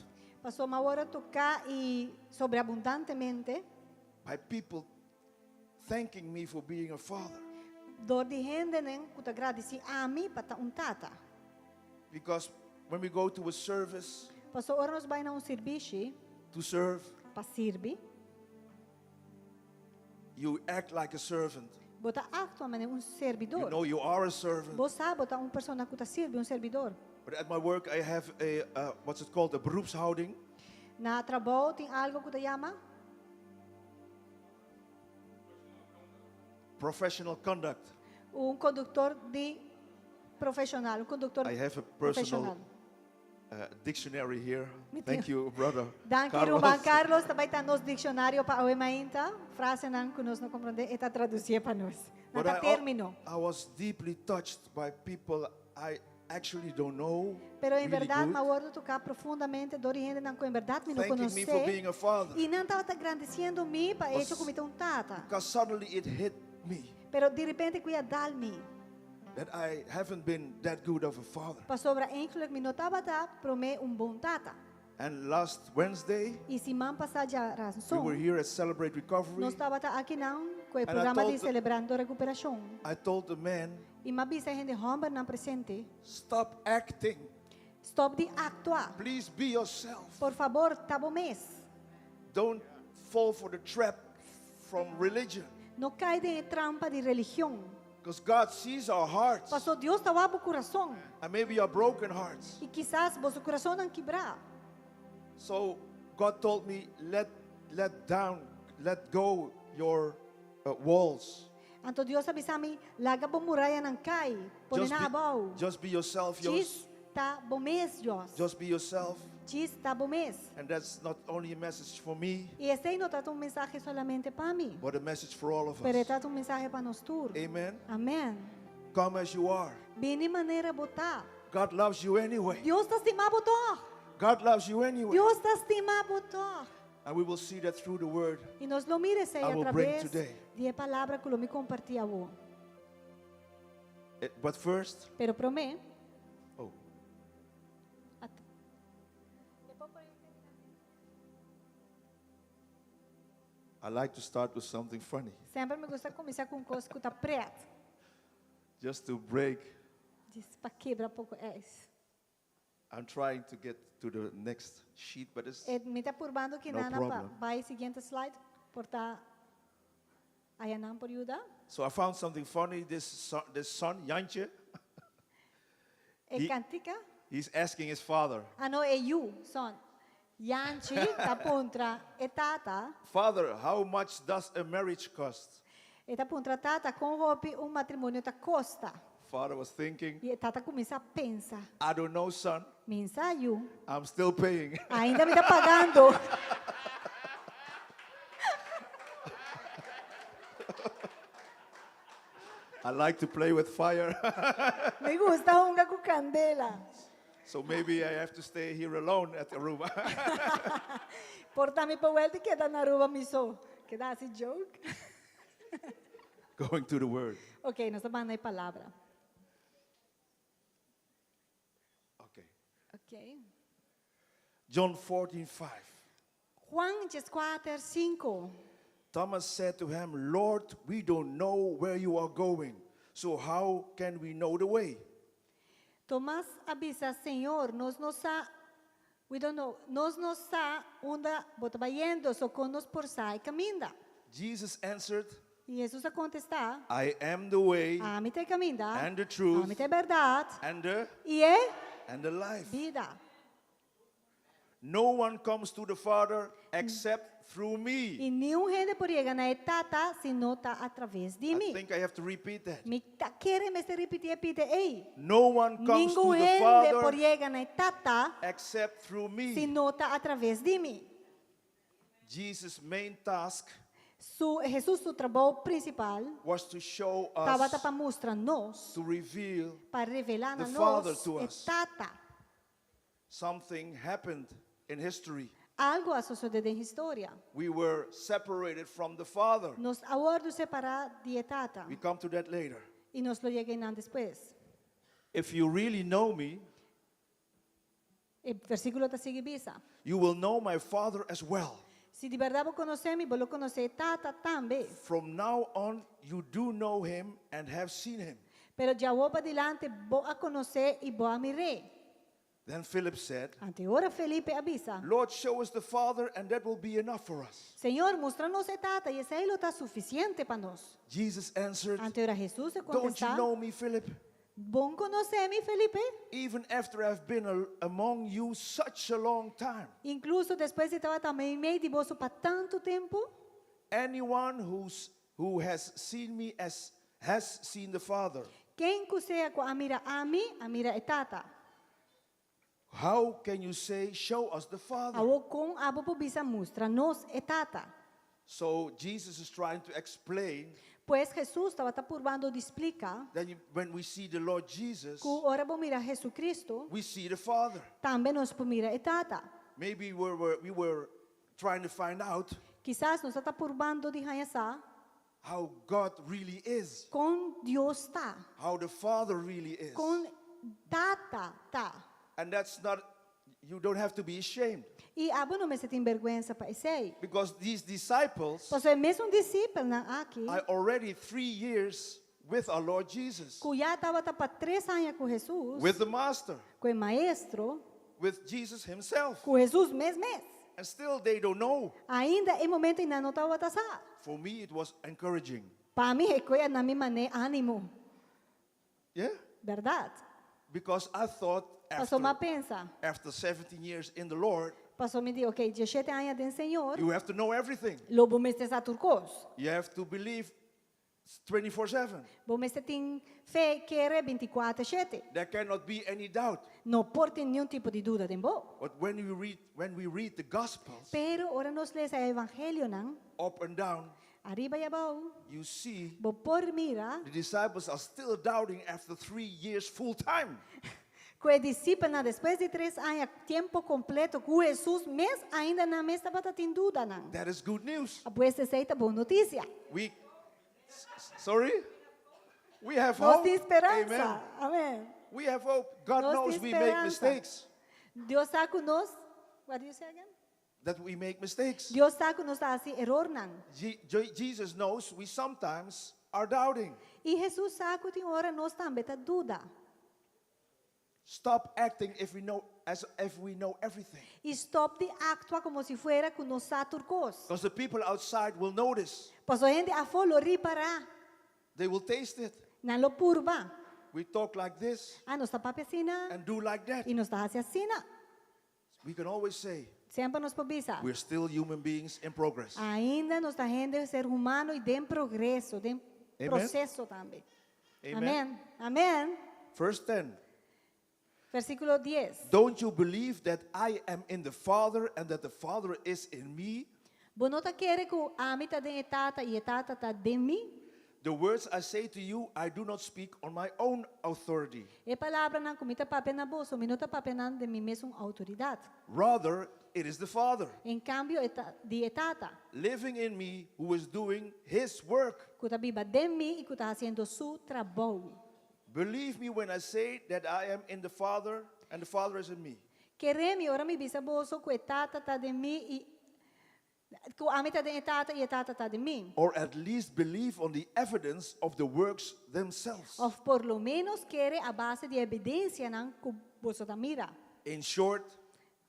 Pasobra m'a wòrdu toká i sobreabundantemente by people thanking me for being a father. dor di hendenan ku ta gradisí ami pa ta un tata. Because when we go to a service Pasobra ora nos bai na un sirbishi to serve, pa sirbi, you act like a servant. bo ta aktua manera un You servidor. know you are a servant. Bo sa bo ta un persona ku ta sirbi, un servidor. But at my work, I have a, uh, what's it called, a beroepshouding. Na trabou tin algu ku ta yama Professional conduct. un konduktor di profeshonal, un konduktor I have a personal profeshonal. uh, dictionary here. Mi Thank tin. you, brother. Danki Carlos. Ruman Carlos, ta bai ta nos dikshonario pa awe mainta. Frasenan ku nos no komprondé, e ta tradusié pa nos. Nan But ta I, término. I was deeply touched by people I actually don't know. Pero en really bèrdat good, m'a wòrdu toká profundamente dor di hendenan ku en bèrdat mi no Thanking me for konosé. being a father. I nan tabata grandisiendo mi pa Was- echo ku mi ta un tata. Because suddenly it hit me Pero di repente ku a dal mi. that I haven't been that good of a father. Pasobra eigenlijk mi no tabata promé un bon tata. And last Wednesday, I siman pasá we djarason, were here at Celebrate Recovery. nos tabata akinan ku e And I programa told di the- Celebrando Rekuperashon. I told the man, I m'a bisa e hende hòmbernan presente, stop acting. Stòp di aktua. Please be yourself. Por fabor, ta bo mes. Don't fall for the trap from religion. No kai den e trampa di religion. Because God sees our hearts. Paso Dios ta wak bo kurason. And maybe our broken hearts. I kisas boso kurasonnan kibrá. So God told me, let, let down, let go your uh, walls. Anto Dios a bisa mi, laga bo murayanan kai, pone Just nan be, abou. just be yourself, Jos. Djis ta bo mes, Jos. Just be yourself. Djis ta bo mes. And that's not only a message for me, I esei no ta un mensahe solamente pa mi, but a message for all of pero us. ta un mensahe pa nos tur. Amen. Amèn. Come as you are. Bini manera bo ta. God loves you anyway. Dios ta stima bo tòg. God loves you anyway. Dios ta stima bo tòg. And we will see that through the word. I nos lo mira esei I will bring a traves today. di e palabra ku lo mi kompartí awor. Eh, But first, Pero promé, oh, At- I like to start with something funny, Semper mi gusta kuminsá ku un kos ku ta pret. just to break. Djis pa kibra poko ijs. I'm trying to get to the next sheet, but it's E mi ta purbando ku No nana pa problem. bai siguiente slide, por ta ayanan por yuda. So I found something funny. This son, this son Jantje, E He- kantika? he's asking his father, Ah no, e yu, son. Yanchi ta puntra e tata. Father, how much does a marriage cost? E ta puntra tata kon hopi un matrimonio ta kosta. Father was thinking, I e tata a kuminsá pensa. I don't know, son. Mi n' sa yu. I'm still paying. Ainda mi ta pagando. I like to play with fire. Mi gusta hunga ku kandela. so maybe I have to stay here alone at Aruba. Por ta mi por wèl di keda na Aruba mi so. Keda hasi joke. Going to the word. Ok, nos ta bai na e palabra. Okay. Ok. John 14, 5. Juan 14, 5. Thomas said to him, Lord, we don't know where you are going, so how can we know the way? Tomas a bisa, Señor, nos no sa, we don't know, nos no sa unda bo ta bayendo, so kon nos por sa e kaminda. Jesus answered, I Hesus a kontestá, I am the way Ami ta e kaminda, and the truth ami ta e bèrdat and the i e and the life. bida. No one comes to the Father except through me. I niun hende por yega na e Tata si no ta atraves di I mi. think I have to repeat that. Mi ta kere mester ripití e pida ei. No one comes to Ningun the hende por Father yega na e Tata except through si me. no ta atraves di mi. Jesus' main task Su, Hesus su trabou prinsipal was to show us, tabata pa mustra nos, to reveal pa revelá na the Father nos to e us. Tata. Something happened in history. Algu a sosodé den historia. We were separated from the Father. Nos a wòrdu separá di e Tata. We come to that later. I nos lo yega einan despues. If you really know me, E versíkulo ta sigui bisa. you will know my Father as well. Si di bèrdat bo konosé mi, bo lo konosé e Tata tambe. From now on, you do know him and have seen him. Pero djawo padilanti bo a konosé i bo a mir'é. Then Philip said, Anto e ora Felipe a bisa, Lord, show us the Father, and that will be enough for us. Señor, mustra nos e Tata, i esei lo ta sufisiente pa nos. Jesus answered, Anto e ora Hesus a Don't you kontestá, know me, Philip? Bo n' konosé mi, Felipe? Even after I've been among you such a long time. Inkluso despues di tabata meimei di boso pa tantu tempu? Anyone who's, who has seen me as, has seen the Father. Ken ku sea ku a mira ami, a mira e Tata. How can you say, Show us the Father? Awor kon abo por bisa mustra nos e Tata? So Jesus is trying to explain Pues Hesus tabata purbando di splika that when we see the Lord Jesus, ku ora bo mira Hesukristu, we see the Father. tambe nos por mira e Tata. Maybe we were, we were trying to find out Kisas nos ta purbando di haña sa how God really is, kon Dios ta, how the Father really is. kon Tata ta. And that's not, you don't have to be ashamed. I abo no mester tin bèrgwensa pa esei. Because these disciples Pasobra e mesun disipelnan aki are already three years with our Lord Jesus, ku ya tabata pa tres aña ku Hesus, with the Master, ku e Maestro, with Jesus himself. ku Hesus mes mes. And still they don't know. Ainda e momento ei nan no tabata sa. For me, it was encouraging. Pa mi e kos a duna mi mane ánimo. Yeah? Bèrdat? Because I thought Paso after, m'a pensa. after 17 years in the Lord, Paso mi di, ok, 17 aña den Señor, you have to know everything. lo bo mester sa tur kos. You have to believe 24 7. Bo mester tin fe kere 24 shete. There cannot be any doubt. No por tin niun tipo di duda den bo. But when we read, when we read the Gospels, Pero ora nos lesa e Evangelionan, up and down, ariba i abou, you see bo por mira the disciples are still doubting after three years full time. ku e disipelnan despues di tres aña tempu kompleto ku Hesus mes ainda nan mes tabata tin dudanan. That is good news. Pues esei ta bon notisia. We, sorry? We have Nos hope. tin speransa. Amen. Amèn. We have hope. God Nos knows tin we make speransa. mistakes. Dios sa ku nos, what do you say again? That we make mistakes. Dios sa ku nos ta hasi erornan. Jesus knows we sometimes are doubting. I Hesus sa ku tin ora nos tambe ta duda. Stop acting if we know as if we know everything. I stòp di aktua komo si fuera ku nos sa tur kos. Because the people outside will notice. Paso hende afó lo ripará. They will taste it. Nan lo purba. We talk like this Ah, nos ta papia asina. and do like that. I nos ta hasi asina. We can always say Semper nos por bisa. we're still human beings in progress. Ainda nos ta hende ser humano i den progreso, den Amen. proseso tambe. Amen. Amèn. Amèn. Verse 10. Versíkulo 10. Don't you believe that I am in the Father and that the Father is in me? Bo no ta kere ku ami ta den e Tata i e Tata ta den mi? The words I say to you, I do not speak on my own authority. E palabranan ku mi ta papia na boso, mi no ta papia nan di mi mesun outoridat. Rather, it is the Father En kambio, e ta di e Tata, living in me who is doing his work. ku ta biba den mi i ku ta hasiendo su trabou. Believe me when I say that I am in the Father and the Father is in me. Kere mi, ora mi bisa boso ku e Tata ta den mi i. Ku ami ta den e Tata i e Tata ta den mi. Or at least believe on the evidence of the works themselves. Òf por lo ménos kere a base di e evidensianan ku boso ta mira. In short,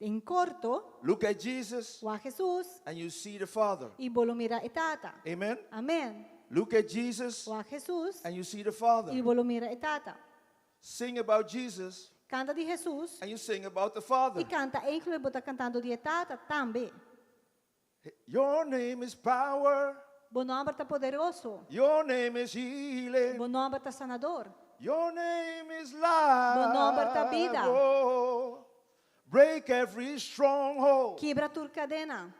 Den korto, look at Jesus wak Hesus and you see the Father. i bo lo mira e Tata. Amen? Amèn. Look at Jesus Wak Hesus and you see the Father. i bo lo mira e Tata. Sing about Jesus Kanta di Hesus and you sing about the Father. i kanta enkele bo ta kantando di e Tata tambe. Your name is power. Bo nòmber ta poderoso. Your name is healing. Bo nòmber ta sanador. Your name is life. Bo nòmber ta bida. Oh, break every stronghold. Kibra tur kadena.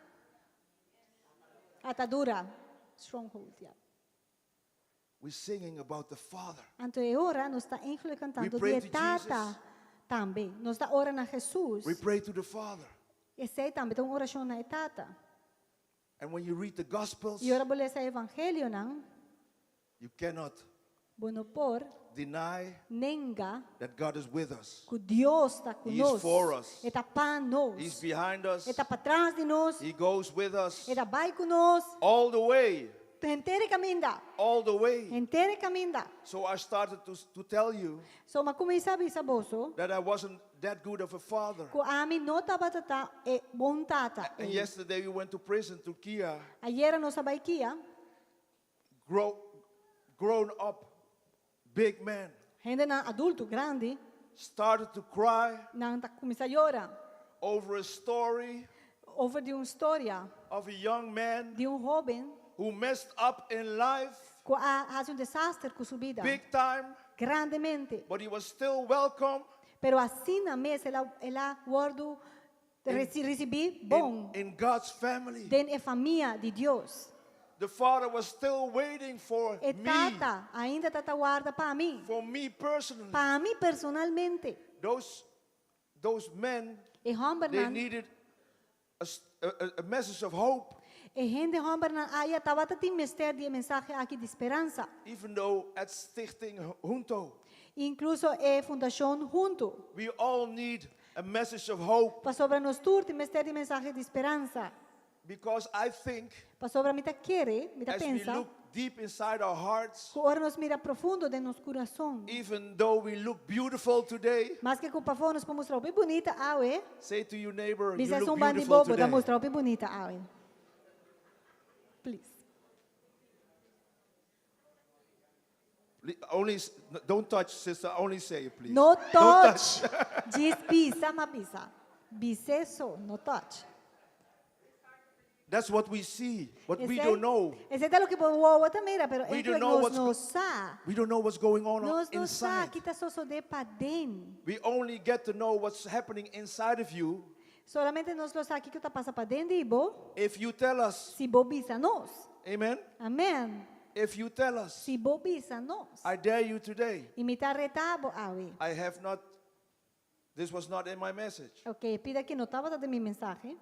Atadura. Stronghold, ya. We're singing about the Father. Anto e ora nos ta enkele kantando We pray di e to Tata Jesus. tambe. Nos ta ora na Hesus. We pray to the Father. Esei tambe ta un orashon na e Tata. And when you read the Gospels, I ora bo lesa e Evangelionan, you cannot bo no por deny nenga that God is with us. ku Dios ta ku He is nos. for us. E ta pa nos. He's behind us. E ta patras di nos. He goes with us E ta bai ku nos. all the way. Henter e kaminda. All the way. Henter e kaminda. So I started to tell you So m'a kuminsá bisa boso that I wasn't that good of a father. ku ami no tabata ta e bon tata. And yesterday we went to prison to Kia. Ayera nos a bai Kia. Grown up big man. Hendenan adulto grandi. Started to cry. Nan ta kuminsá yora. Over a story. Over di un storia. Of a young man. Di un hóben. Who messed up in life. Ku a hasi un desaster ku su bida. Big time. Grandemente. But he was still welcome. Pero asina mes el a el a wòrdu risibí bon. In God's family. Den e famia di Dios. The father was still waiting for E me. tata ainda ta ta warda pa mi. For me personally. Pa mi personalmente. Those men, E hòmbernan. they needed a message of hope. E hende hòmbernan aya tabata tin mester di e mensahe aki di speransa. Even though at Stichting Hunto. Inkluso e Fundashon Hunto. We all need a message of hope. Pasobra nos tur tin mester di mensahe di speransa. Because I think Pasobra mi ta kere, mi ta as we pensa, look deep inside our hearts, ku ora nos mira profundo den nos kurason, even though we look beautiful today, maske ku pafó nos por mustra hopi bunita awe, say to your neighbor, you bisa look esun bandi beautiful bo, bo ta today. mustra hopi bunita awe. Please. Only don't touch, sister. Only say it, please. No Don't touch. Djis bisa, m'a bisa. Bis'é so, no touch. That's what we see, but we Esei- don't know. Esei ta loke bo wowo ta mira, pero We enkele don't know nos what's no sa. We don't know what's going on Nos no sa inside. ki ta sosodé paden. We only get to know what's happening inside of you Solamente nos lo sa kiko ta pasa paden di bo. If you tell us. Si bo bisa nos. Amen. Amen. If you tell us. Si bo bisa nos. I dare you today. I mi ta reta bo awe. I have not, this was not in my message. Ok, pida ku no tabata den mi mensahe.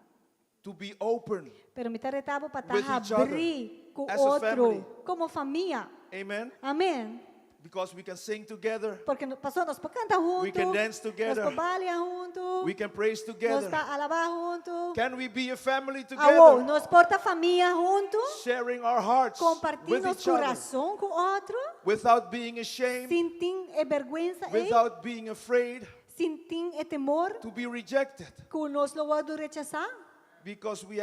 To be open. Pero mi ta reta bo pa ta With each other. habrí ku As a otro family. komo famia. Amen. Amen. Because we can sing together. Porque pasó nos por kanta huntu. We can dance together. Nos por balia huntu. We can praise Nos together. por alabá huntu. Can we be a family Awor, together? nos por ta famia huntu. Sharing our hearts Kompartí with nos each other. kurason ku otro. Without being ashamed. Sin tin e bèrgwensa ei. Without being afraid. Sin tin e temor. To be rejected. Ku nos lo wòrdu rechasá. Because we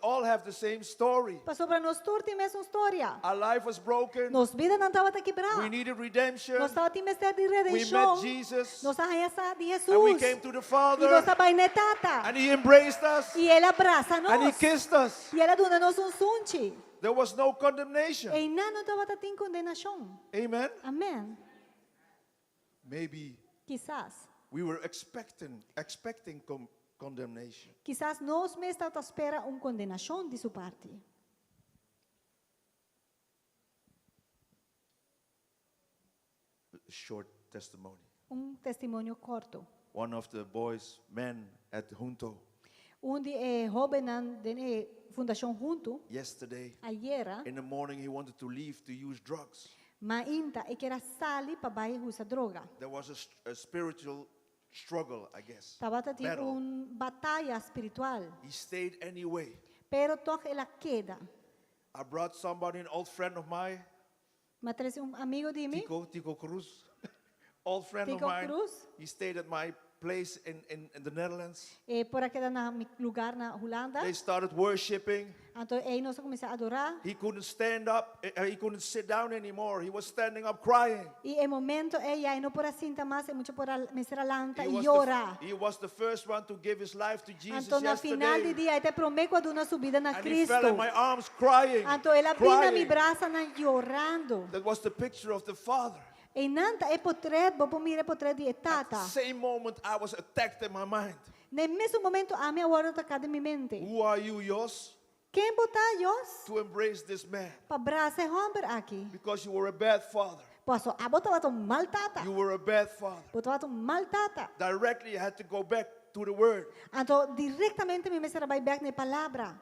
all have the same story. Pasobra nos tur tin mesun storia. Our life was broken. Nos bidanan tabata kibrá. We needed redemption. Nos tabatin mester di We met redenshon. Jesus. Nos a haña sa di And we Jesus. came to the I Father. nos a bai na e Tata. And he embraced us. I el a brasa And he nos. kissed us. I el a duna nos un sunchi. There was no condemnation. Einan no tabatin kondenashon. Amen. Amen. Maybe Kisas. we were expecting condemnation. Kisas nos mes tabata spera un kondenashon di su parti. A short testimony. Un testimonio korto. One of the boys, men at Junto. Un di e hóbennan den e fundashon Hunto. Yesterday, Ayera. in the morning, he wanted to leave to use drugs. Mainta e ker a sali pa bai usa droga. There was a spiritual struggle, I guess. Tabata tin Battle. un bataya spiritual. He stayed anyway. Pero toch el a keda. I brought somebody, an old friend of mine, M'a trese un amigu di mi. Tico, Tico Cruz. old friend Tico of mine. Cruz. He stayed at my place in, in, in the Netherlands. E por a keda na mi lugá na Hulanda. They started worshiping. Anto ei nos a kuminsá adorá. He couldn't stand up. eh, He couldn't sit down anymore. He was standing up crying. I e momento ei e no por a sinta mas, e mucha por a mester a lanta He i was, yora. the, he was the first one to give his life to Jesus Anto na final di yesterday. dia, e ta e promé ku a duna su bida na And he fell in Kristu. my arms crying. Anto el a bin na mi crying. brasanan yorando. That was the picture of the father. Einan ta e potrèt, bo por mira e potrèt di e tata. Same moment I was attacked in my mind. Na e mesun momento ami a wòrdu ataká den mi mente. Who are you, Jos, Ken bo ta, Jos? to embrace this man? Pa brasa e hòmber aki. Because you were a bad father. Paso abo tabata un mal tata. You were a bad father. Bo tabata un mal tata. Directly I had to go back to the word. Anto direktamente mi mester a bai bèk na e palabra.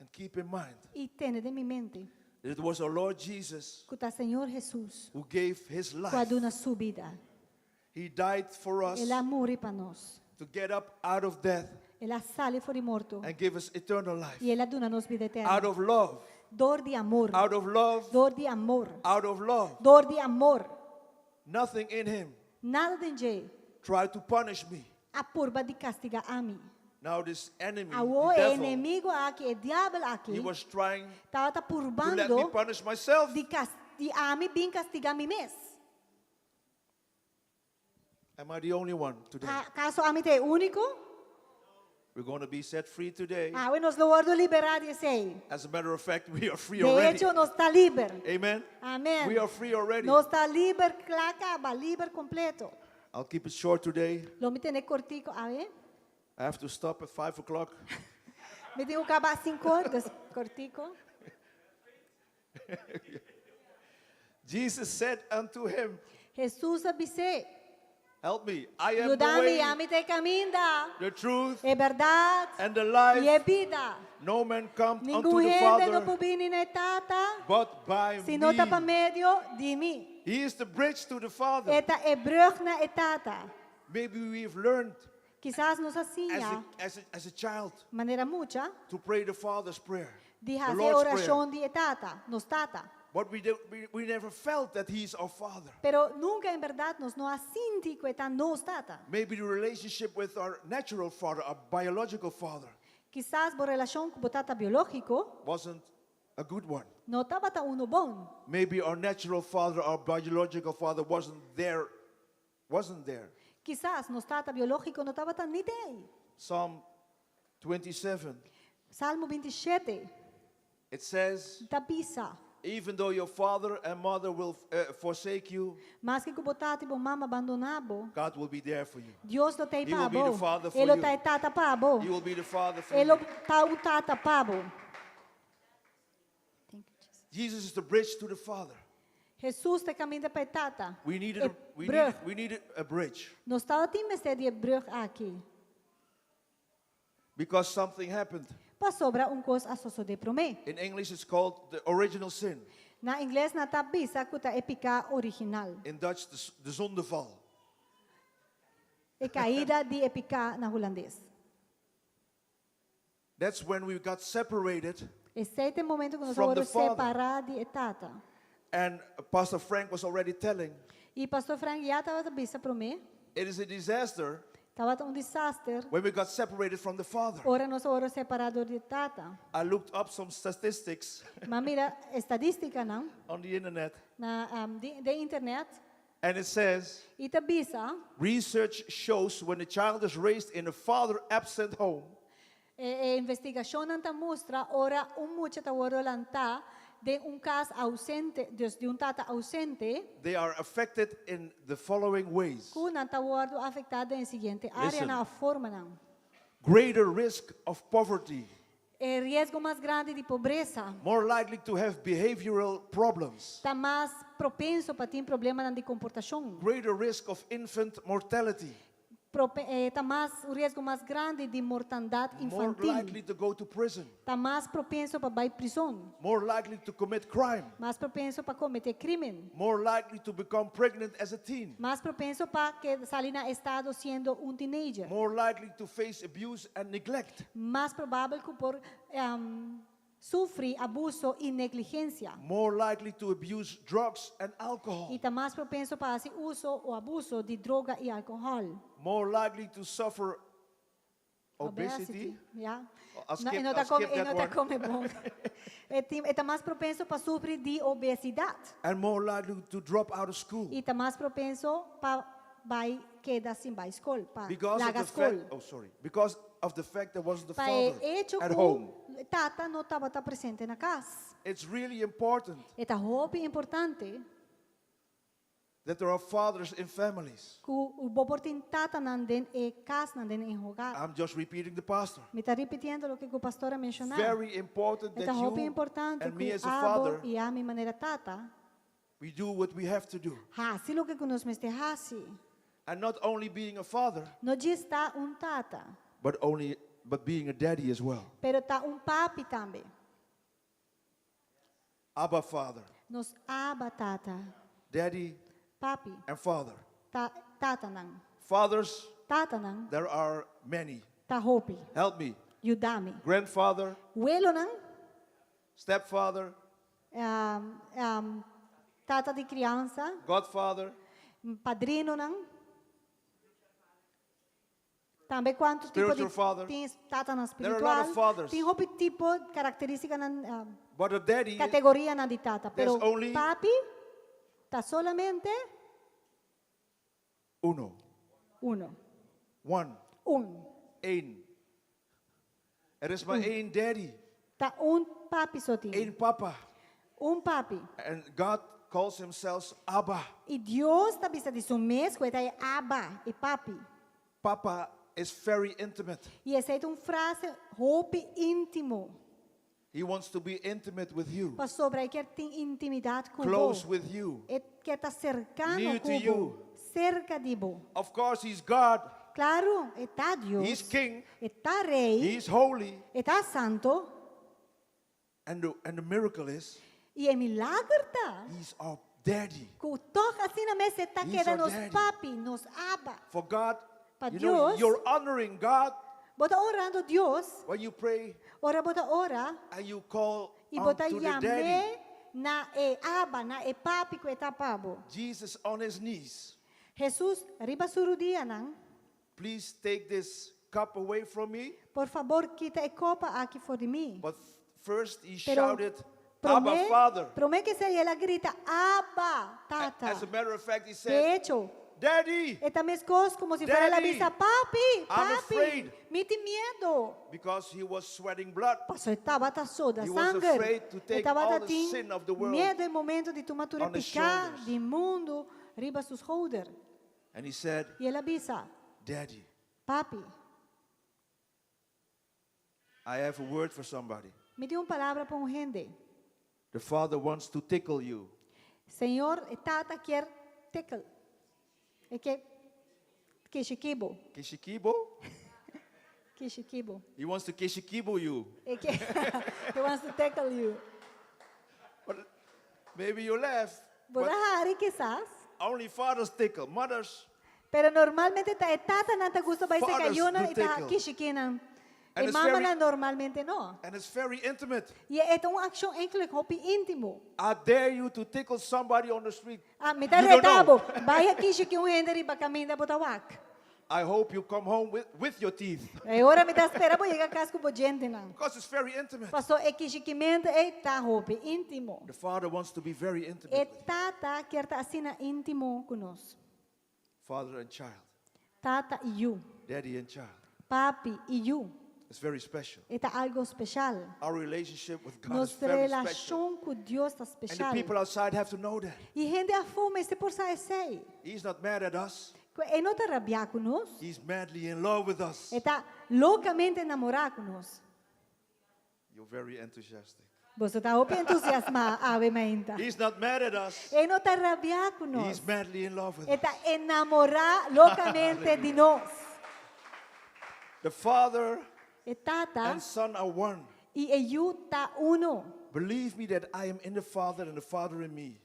And keep in mind I tene den mi mente that it was our Lord Jesus ku ta Señor Jesus who gave his ku a life. duna su bida. He died for us El a muri pa nos. to get up out of death El a sali for di morto. and give us eternal life. I el a duna nos bida eterno. Out of love. Dor di amor. Out of love. Dor di amor. Out of love. Dor di amor. Nothing in him Nada den dje tried to punish me. a purba di kastigá ami. Now this enemy, Awor the e devil, enemigu aki, e diabel aki, he was trying tabata to let me purbando punish myself. di, kas, di ami bin kastigá mi mes. Am I the only one today? Akaso ami ta e úniko? We're going to be set free today. Awe nos lo wòrdu liberá di esei. As a matter of fact, we are free De already. echo, nos ta liber. Amen. Amèn. We are free already. Nos ta liber kla kaba, liber kompleto. I'll keep it short today. Lo mi ten'é kòrtiku, awe. I have to stop at 5 o'clock. Mi tin ku kaba sink'or, dus kòrtiku. Jesus said unto him, Hesus a bis'é, Help me. I am the Yuda mi, way, ami ta e kaminda, the truth, e bèrdat, and the i life. e bida. No man comes unto Ningun the hende no Father por bini na e Tata, but by si no ta pa me. medio di mi. He is the bridge to the Father. E ta e brùg na e Tata. Maybe we've learned Kisas nos a as siña, a, as a, as a child manera mucha, to pray the Father's prayer, di the hasi Lord's prayer. orashon di e Tata, nos Tata. But we, did, we, we never felt that He's our Father. Pero nunka en bèrdat nos no a sinti ku e ta nos Tata. Maybe the relationship with our natural father, our biological father, Kisas bo relashon ku bo tata biológiko wasn't a good one. no tabata unu bon. Maybe our natural father, our biological father wasn't there, wasn't there. Kisas nos tata biológiko no tabata ni t'ei. Psalm 27, Salmo 27 it says, ta bisa. even though your father and mother will uh, forsake you, Maske ku bo tata i bo mama bandoná bo, God will be there for you. Dios lo t'ei He will pa be the bo. father for E lo you. ta e tata pa bo. He will be the father for E you. lo ta un tata pa bo. Jesus is the bridge to the Father. Hesus ta e kaminda pa e tata. We needed, E a, we brug. needed, we needed a bridge Nos tabatin mester di e brug aki. because something happened. Pasobra un kos a sosodé promé. In English, it's called the original sin. Na ingles nan ta bisa ku ta e piká original. In Dutch, de, de zondeval. E kaida di e piká na hulandes. That's when we got separated. Esei ta e momento ku nos From a wòrdu the Father. separá di e tata. And Pastor Frank was already telling, I Pastor Frank ya tabata bisa promé, it is a disaster tabata un desaster when we got separated from the Father. ora nos a wòrdu separá for di tata. I looked up some statistics M'a mira estadístikanan on the internet, na um, di, di internet and it says i ta bisa research shows when a child is raised in a father absent home, e, e investigashonnan ta mustra ora un mucha ta wòrdu lantá den un kas ousente, dus di un tata ousente, they are affected in the following ways ku nan ta wòrdu afektá den e siguiente Listen. áreanan òf formanan. greater risk of poverty, E riesgo mas grandi di pobresa, more likely to have behavioral problems, ta mas propenso pa tin problemanan di komportashon. greater risk of infant mortality, Prope- eh, ta mas, un riesgo mas grandi di mortandad More infantil. likely to go to prison. Ta mas propenso pa bay prison. More likely to commit crime. Mas propenso pa comete crimen. More likely to become pregnant as a teen. Mas propenso pa cu sali na estado siendo un teenager. More likely to face abuse and neglect. Mas probabel cu por sufri abuso y negligencia. More likely to abuse drugs and alcohol. Y ta mas propenso pa haci uso o abuso di droga y alcohol. More likely to suffer obesity. Ja. I'll No, skip, e no I'll ta come, skip e that no ta one. come bon. E tin- e ta mas propenso pa sufri di obesidad. And more likely to drop out of school. Y ta mas propenso pa bay keda sin bay scol, pa Because of laga the scol. fact, oh sorry, because of the fact there wasn't a Pa e father hecho at cu home. tata no tabata presente na cas. It's really important E ta hopi importante that there are fathers in families. cu bo por tin tatanan den e casnan den e hogar. I'm just repeating the pastor. Mi ta ripitiendo loke e pastor a menciona. Very important E that ta hopi you importante and me cu as a abo father, y ami manera tata we do what we have to do. haci loke cu nos mester haci. And not only being a father, No djis ta un tata, but only but being a daddy as well. pero ta un papi tambe. Abba father, Nos Abba tata, daddy papi, and father. ta, tatanan. Fathers, Tatanan, there are many. ta hopi, Help me. yuda mi. Grandfather, Welonan, stepfather, tata di criansa, godfather, padrinonan. Tambe cuanto tipo di Spiritual father. tin tatanan There are a lot of spiritual. fathers. Tin hopi tipo caracteristicanan But a daddy, categorianan di tata. there's Pero only papi ta solamente uno. uno. One. Un. Eén. Er is maar één daddy. Ta un papi so tin. Eén papa. Un papi. And God calls himself Abba. Y Dios ta bisa di su mes cu e ta e Abba, e papi. Papa is very intimate. Y esey ta un frase hopi intimo. He wants to be intimate with you. Pasobra e kier tin intimidad cu bo. Close with you. E kier ta cercano Near to cu bo. you. Cerca di bo. Of course, he's God. Claro, e ta Dios. He's king. E ta rey. He's holy. E ta santo. And the miracle is, Y e milager ta. he's our daddy. Cu toch asina mes e ta He's keda our nos daddy. papi, nos Abba. For God, Pa you know, Dios. you're honoring God Bo ta honrando Dios. when you pray Ora bo ta ora. and you call Y bo ta unto the yama daddy. na e Abba, na e papi cu ta pa bo. Jesus on his knees. Jesus, riba su rudianan. Please take this cup away from me. Por fabor, kita e copa aki for di mi. But first he Pero shouted, Abba, Prome, Father. prome cu esey el a grita, Abba, tata. As a matter of fact, he De said, hecho, Daddy, e ta mescos como si fuera el a Daddy, bisa, papi, I'm papi, afraid. mi tin miedo. because he was sweating blood. Paso e tabata soda He was sanger. afraid to take E tabata all the tin sin of the world miedo e momento di tuma tur on his pica shoulders. di mundo riba su schouder. And he said, Y el a bisa, Daddy, papi, I have a word for somebody. mi tin un palabra pa un hende. The Father wants to tickle you. Señor, e tata kier tickle. E kier kishiki bo. Kishikibo? Kishiki bo. He wants to kishikibo you. E kier, he wants to tickle you. But maybe you laugh. Bo ta But hari kisas. only fathers tickle. Mothers, Pero normalmente ta e tatanan ta gusta bai serka Fathers yunan do y ta tickle. kishiki nan. And E it's mama very- nan normalmente no. and it's very intimate. Y e ta un accion eigenlijk hopi intimo. I dare you to tickle somebody on the street. Ah, mi ta You don't know. reta bo. Bai kishiki un hende riba caminda bo ta wak. I hope you come home with your teeth. E ora mi ta spera bo yega cas cu bo djentenan. Because it's very intimate. Paso e kishikimento e ta hopi intimo. The Father wants to be very intimate. E tata kier ta asina intimo cu nos. Father and child, Tata y yu. daddy and child. Papi y yu. It's very special. E ta algo special. Our relationship with God is Nos very special. relacion cu Dios ta And the special. people outside have to know that. Y hende afo mester por sa esey. He's not mad at us. Cu e no ta rabia cu nos. He's madly in love with us. E ta locamente namora cu nos. You're very enthusiastic. Bo ta hopi entusiasma, awe mainta. He's not mad at us. E no ta rabia cu nos. He's madly in love with E us. ta enamora locamente di nos. The Father E Tata and Son are one. i e Yu ta unu. Believe me that I am in the Father and the Father in me.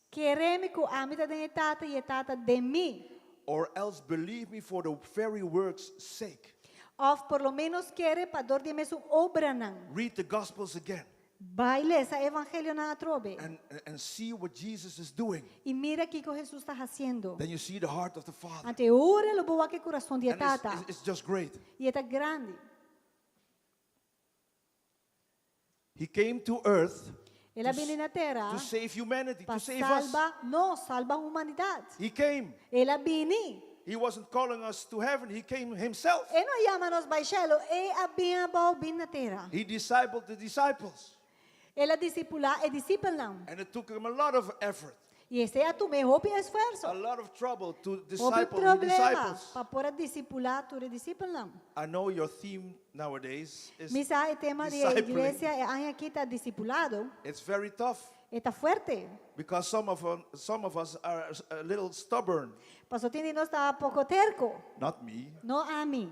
Kere mi ku ami ta den e Tata i e Tata den mi. Or else believe me for the very works' sake. Òf por lo ménos kere pa dor di e mesun obranan. Read the Gospels again. Bai lesa e Evangelionan atrobe. And, and see what Jesus is doing. I mira kiko Hesus ta hasiendo. Then you see the heart of the Father. Anto e ora lo bo wak e kurason di e And it's, Tata. it's, it's just great. I e ta grandi. He came to earth El a bini na tera to save humanity, pa to save us. salba nos, salba humanidat. He came. El a bini. He wasn't calling us to heaven, he came himself. E no a yama nos bai shelu, e a bin abou bin na tera. He discipled the disciples. El a disipulá e disipelnan. And it took him a lot of effort, I esei a tum'é hopi esfuerso, a lot of trouble to hopi disciple the problema disciples. pa por a disipulá tur e disipelnan. I know your theme nowadays is Mi sa e tema di e discipling. iglesia e aña aki ta disipulado. It's very tough E ta fuerte. because some of, some of us are a little stubborn. Paso tin di nos ta poko terko. Not me. No ami.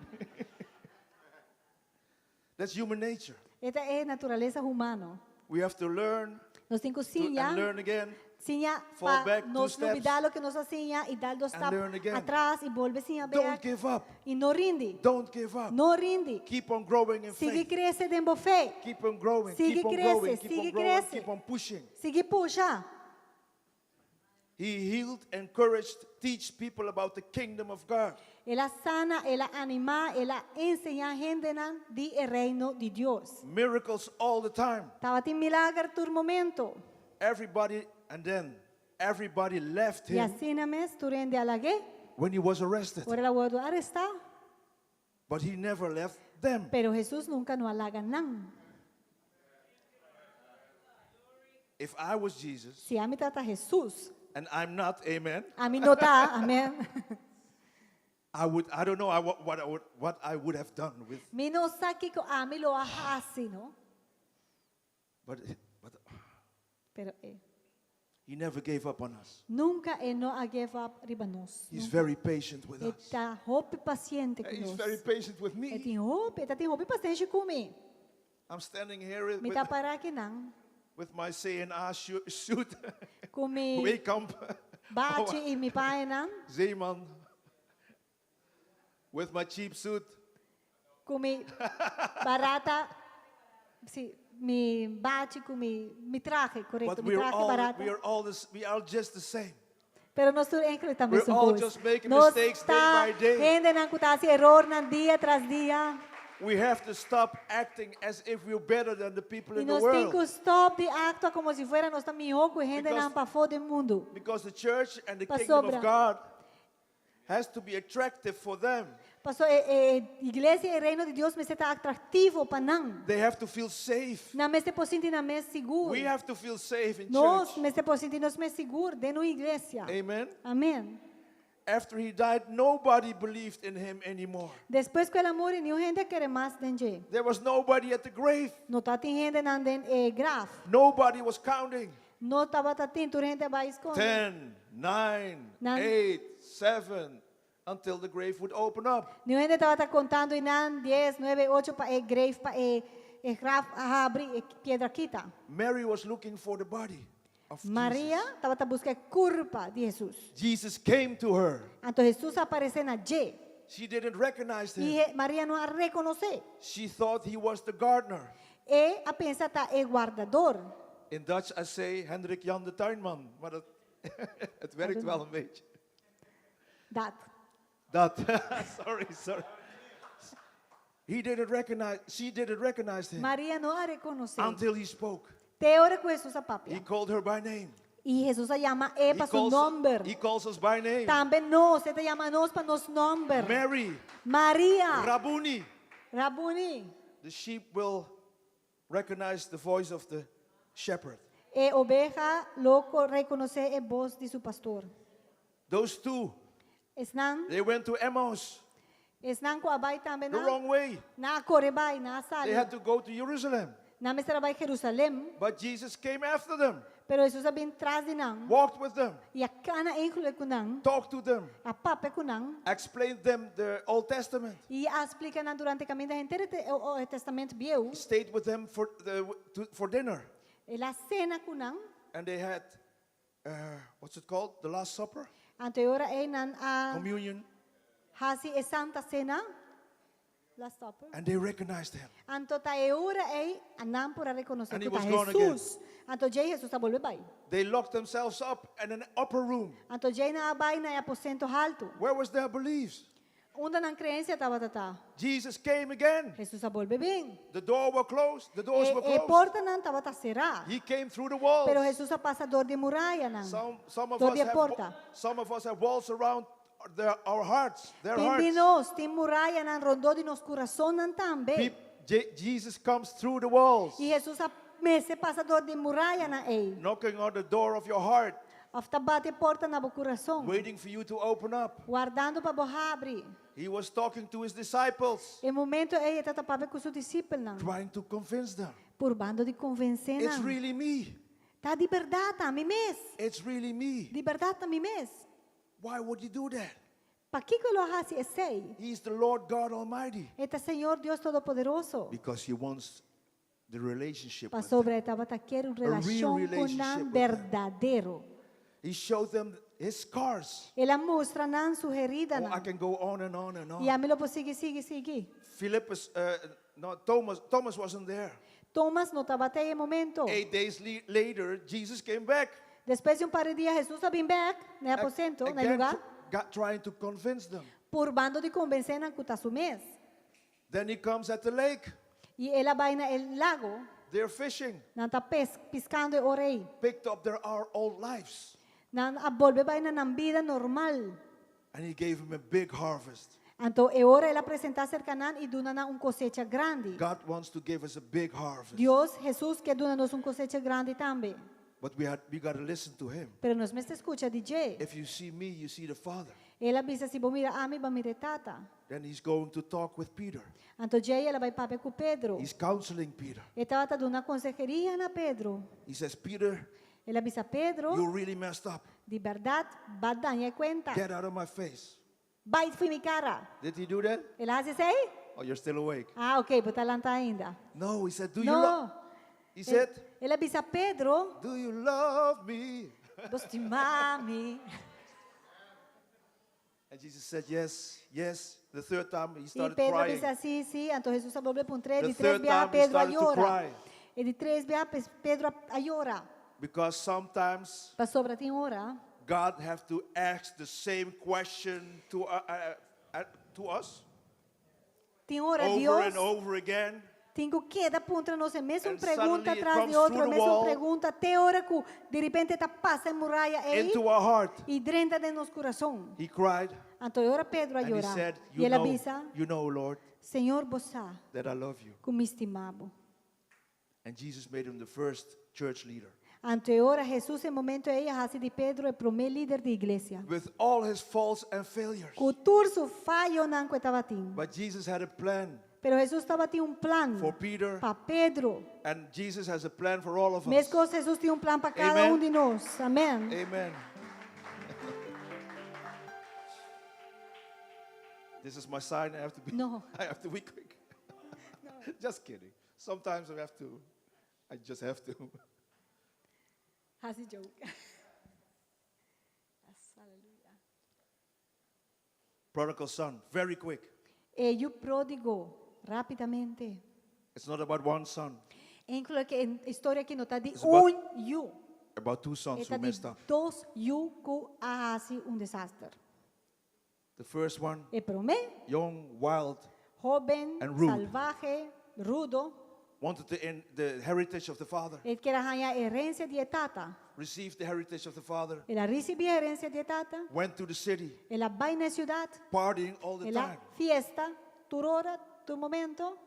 That's human nature. E ta e naturalesa humano. We have to learn Nos tin ku to, and siña, learn again. siña Fall pa back two nos steps. lubidá loke nos a siña i dal dos And stap learn again. atras i bolbe siña Don't bèk. give up. I no rindi. Don't give up. No rindi. Keep on growing in Sigui faith. krese den bo fe. Keep on growing. Sigui Keep on krese, growing. Keep sigui on growing. krese. Keep on pushing. Sigui pusha. He healed, encouraged, teach people about the kingdom of God. El a sana, el a animá, el a enseñá hendenan di e reino di Dios. Miracles all the time. Tabatin milager tur momento. Everybody, and then everybody left I him asina mes tur hende a lag'é when he was arrested. ora el a wòrdu arestá. But he never left them. Pero Hesus nunka no a laga nan. If I was Jesus, Si ami tabata Hesus, and I'm not, amen. ami no ta, amèn. I would, I don't know I, what, what, I would, what I would have done with, Mi no sa kiko ami lo a hasi, no? but, but Pero e he never gave up on us. nunka e no a give up riba nos. He's Nunka. very patient with E us. ta hopi pasiente ku He's nos. very patient with E me. tin hopi, e ta tin hopi pasenshi ku mi. I'm standing here with, Mi ta pará akinan with my CNA suit, ku mi Weekamp, bachi i mi pañanan, Zeeman, with my cheap suit. ku mi barata, sí, mi bachi ku mi, mi trahe, korekto, But mi we're trahe all, barata. we are all this, we are just the same. Pero nos tur eigenlijk ta We're mesun all kos. just making Nos mistakes day ta by day. hendenan ku ta hasi erornan dia tras dia. We have to stop acting as if we're better than the people I in the nos tin ku world. stòp di aktua komo si fuera nos ta mihó ku e hendenan pafó den mundu. Because the church and the kingdom Pasobra. of God has to be attractive for them. Paso e, e iglesia i reino di Dios mester ta atraktivo pa nan. They have to feel safe. Nan mester por sinti nan mes sigur. We have to feel safe in Nos church. mester por sinti nos mes sigur den un iglesia. Amen. Amèn. After he died, nobody believed in him anymore. Despues ku el a muri, niun hende a kere mas den dje. There was nobody at the grave. No tatin hendenan den e graf. Nobody was counting. No tabata tin, tur hende a bai skonde. 10, 9, Nan. 8, 7, until the grave would open up. Niun hende tabata kontando einan, dies, nuebe, ocho pa e grave, pa e e graf a habri, e piedra kita. Mary was looking for the body of Maria tabata buska e kurpa di Hesus. Jesus came to her. Anto Hesus a aparesé na dje. She didn't recognize I him. e Maria no a rekonosé. She thought he was the gardener. E a pensa ta e wardador. In Dutch I say Hendrik Jan de Tuinman, maar dat, het werkt wel een beetje. Dat. Dat. sorry, sorry. He didn't recognize, she didn't recognize him Maria no a rekonosé. until he spoke. Te ora ku Hesus a papia. He called her by name. I Hesus a yama e He pa su calls, nòmber. he calls us by name. Tambe nos, e ta yama nos pa nos nòmber. Mary, Maria. Rabuni. Rabuni. The sheep will recognize the voice of the shepherd. E obeha lo rekonosé e bos di su pastor. Those two, Esnan, they went to Emmaus esnan ku a bai tambe the nan. wrong way. Nan a kore bai, nan a They sali. had to go to Jerusalem. Nan mester a bai Jerusalem. But Jesus came after them. Pero Jesus a bin tras di nan. Walked with them. I a kana eigenlijk ku nan. Talked to them. A papia ku nan. Explained them the Old Testament. I a splika nan durante kaminda henter e Testament Bieu. Stayed with them for, the, to, for dinner. El a sena ku nan. And they had, what's it called? The Last Supper? Anto e ora ei nan a Communion. hasi e Santa Sena. Last Supper. And they recognized him. Anto ta e ora ei nan por a rekonosé And he ku ta was gone again. Jesus. Anto djei Jesus a bolbe bai. They locked themselves up in an upper room. Anto djei nan a bai na e aposento haltu. Where was their beliefs? Unda nan creencia tabata ta? Jesus came again. Jesus a bolbe bin. The door were closed. The doors E, were e closed. portanan tabata será. He came through the walls. Pero Jesus a pasa dor di murayanan. Some of Dor us di have porta. some of us have walls around their, our hearts, their Tin di hearts. nos, tin murayanan rondó di nos kurasonnan tambe. Jesus comes through the walls, I Jesus a mester pasa dor di murayanan ei. knocking on the door of your heart, Òf ta bati porta na bo kurason. waiting for you to open up. Wardando pa bo habri. He was talking to his disciples, E momento ei e tabata papia ku su disipelnan. trying to convince them. Purbando di konvensé It's nan. really me. Ta di bèrdat, ta mi mes. It's really me. Di bèrdat ta mi mes. Why would he do that? Pakiko lo a hasi esei? He's the Lord God Almighty. E ta Señor Dios Todopoderoso. Because he wants the relationship with them. Pasobra e tabata kier un A real relashon ku relationship nan with them. berdadero. He showed them his scars. El a mustra nan su Oh, I heridanan. can go on and on and on. I ami lo por sigui, sigui, sigui. Philippus, no, Thomas, Thomas wasn't there. Thomas no tabata ei e momento. 8 days later, Jesus came back. Despues di un par di dia, Jesus a bin bèk na e aposento, na e Again, lugá, got trying to convince them. purbando di konvensé nan ku ta su mes. Then he comes at the lake. I el a bai na e lago, They're fishing. nan ta pes, piskando e ora ei. Picked up their our old lives. Nan a bolbe bai na nan bida normal. And he gave them a big harvest. Anto e ora el a presentá serka nan i duna nan un kosecha grandi. God wants to give us a big harvest. Dios, Jesus, ke duna nos un kosecha grandi tambe. But we got to listen to him. Pero nos mester skucha di dje. If you see me, you see the Father. El a bisa si bo mira ami, b'a mira e Tata. Then he's going to talk with Peter. Anto djei el a bai papia ku Pedro. He's counseling Peter. E tabata duna konseheria na Pedro. He says, Peter, El a bisa Pedro, you really messed up. di bèrdat, b'a daña e kuenta. Get out of my face. Bai fo'i mi kara. Did he do that? El a hasi esei? Oh, you're still awake. Ah, ok, bo ta lantá ainda. No, he said, Do you No. love? He said, El a bisa Pedro, Do you love me? Bo stima mi. And Jesus said, Yes. The third time he I started Pedro crying. bisa si, si. Anto Jesus a bolbe puntr'é, The di tres third biaha time he Pedro a started to yora. cry. E di tres biaha Pedro a yora. Because sometimes Pasobra tin ora. God have to ask the same question to us Tin ora over Dios and over again. tin ku keda puntra nos e mesun And pregunta suddenly it tras di comes otro, through the mesun wall. pregunta, te ora ku di repente ta pasa e muraya ei Into our heart. i drenta den nos kurason. He cried Anto e ora Pedro a and he yora said, i You el a know, bisa, you know, Lord, Señor, bo sa that I love you. ku mi stima bo. And Jesus made him the first church leader. Anto e ora Jesus e momento ei a hasi di Pedro e promé lider di iglesia. With all his faults and failures. Ku tur su fayonan ku e tabatin. But Jesus had a plan Pero Jesus tabatin un plan for Peter, pa Pedro. and Jesus has a plan for all of us. Meskos Jesus tin un plan pa kada Amen. un di nos. Amèn. Amen. This is my sign. I have to be. No. I have to be quick. Just kidding. Sometimes I have to. I just have to. Hasi joke. Yes, hallelujah. Prodigal son, very quick. E yu pródigo, rápidamente. It's not about one son. Inkluso ku e historia aki no ta di It's about un yu. About two sons E ta who di messed up. dos yu ku a hasi un desaster. The first one, E promé, young, wild, hóben, And rude. salvahe, rudo, wanted to in the heritage of the father. e ker a haña herensia di tata. Received the heritage of the father. El a risibí herensia di tata. Went to the city, El a bai na siudat. partying all the El a time. fiesta, tur ora, tur momento.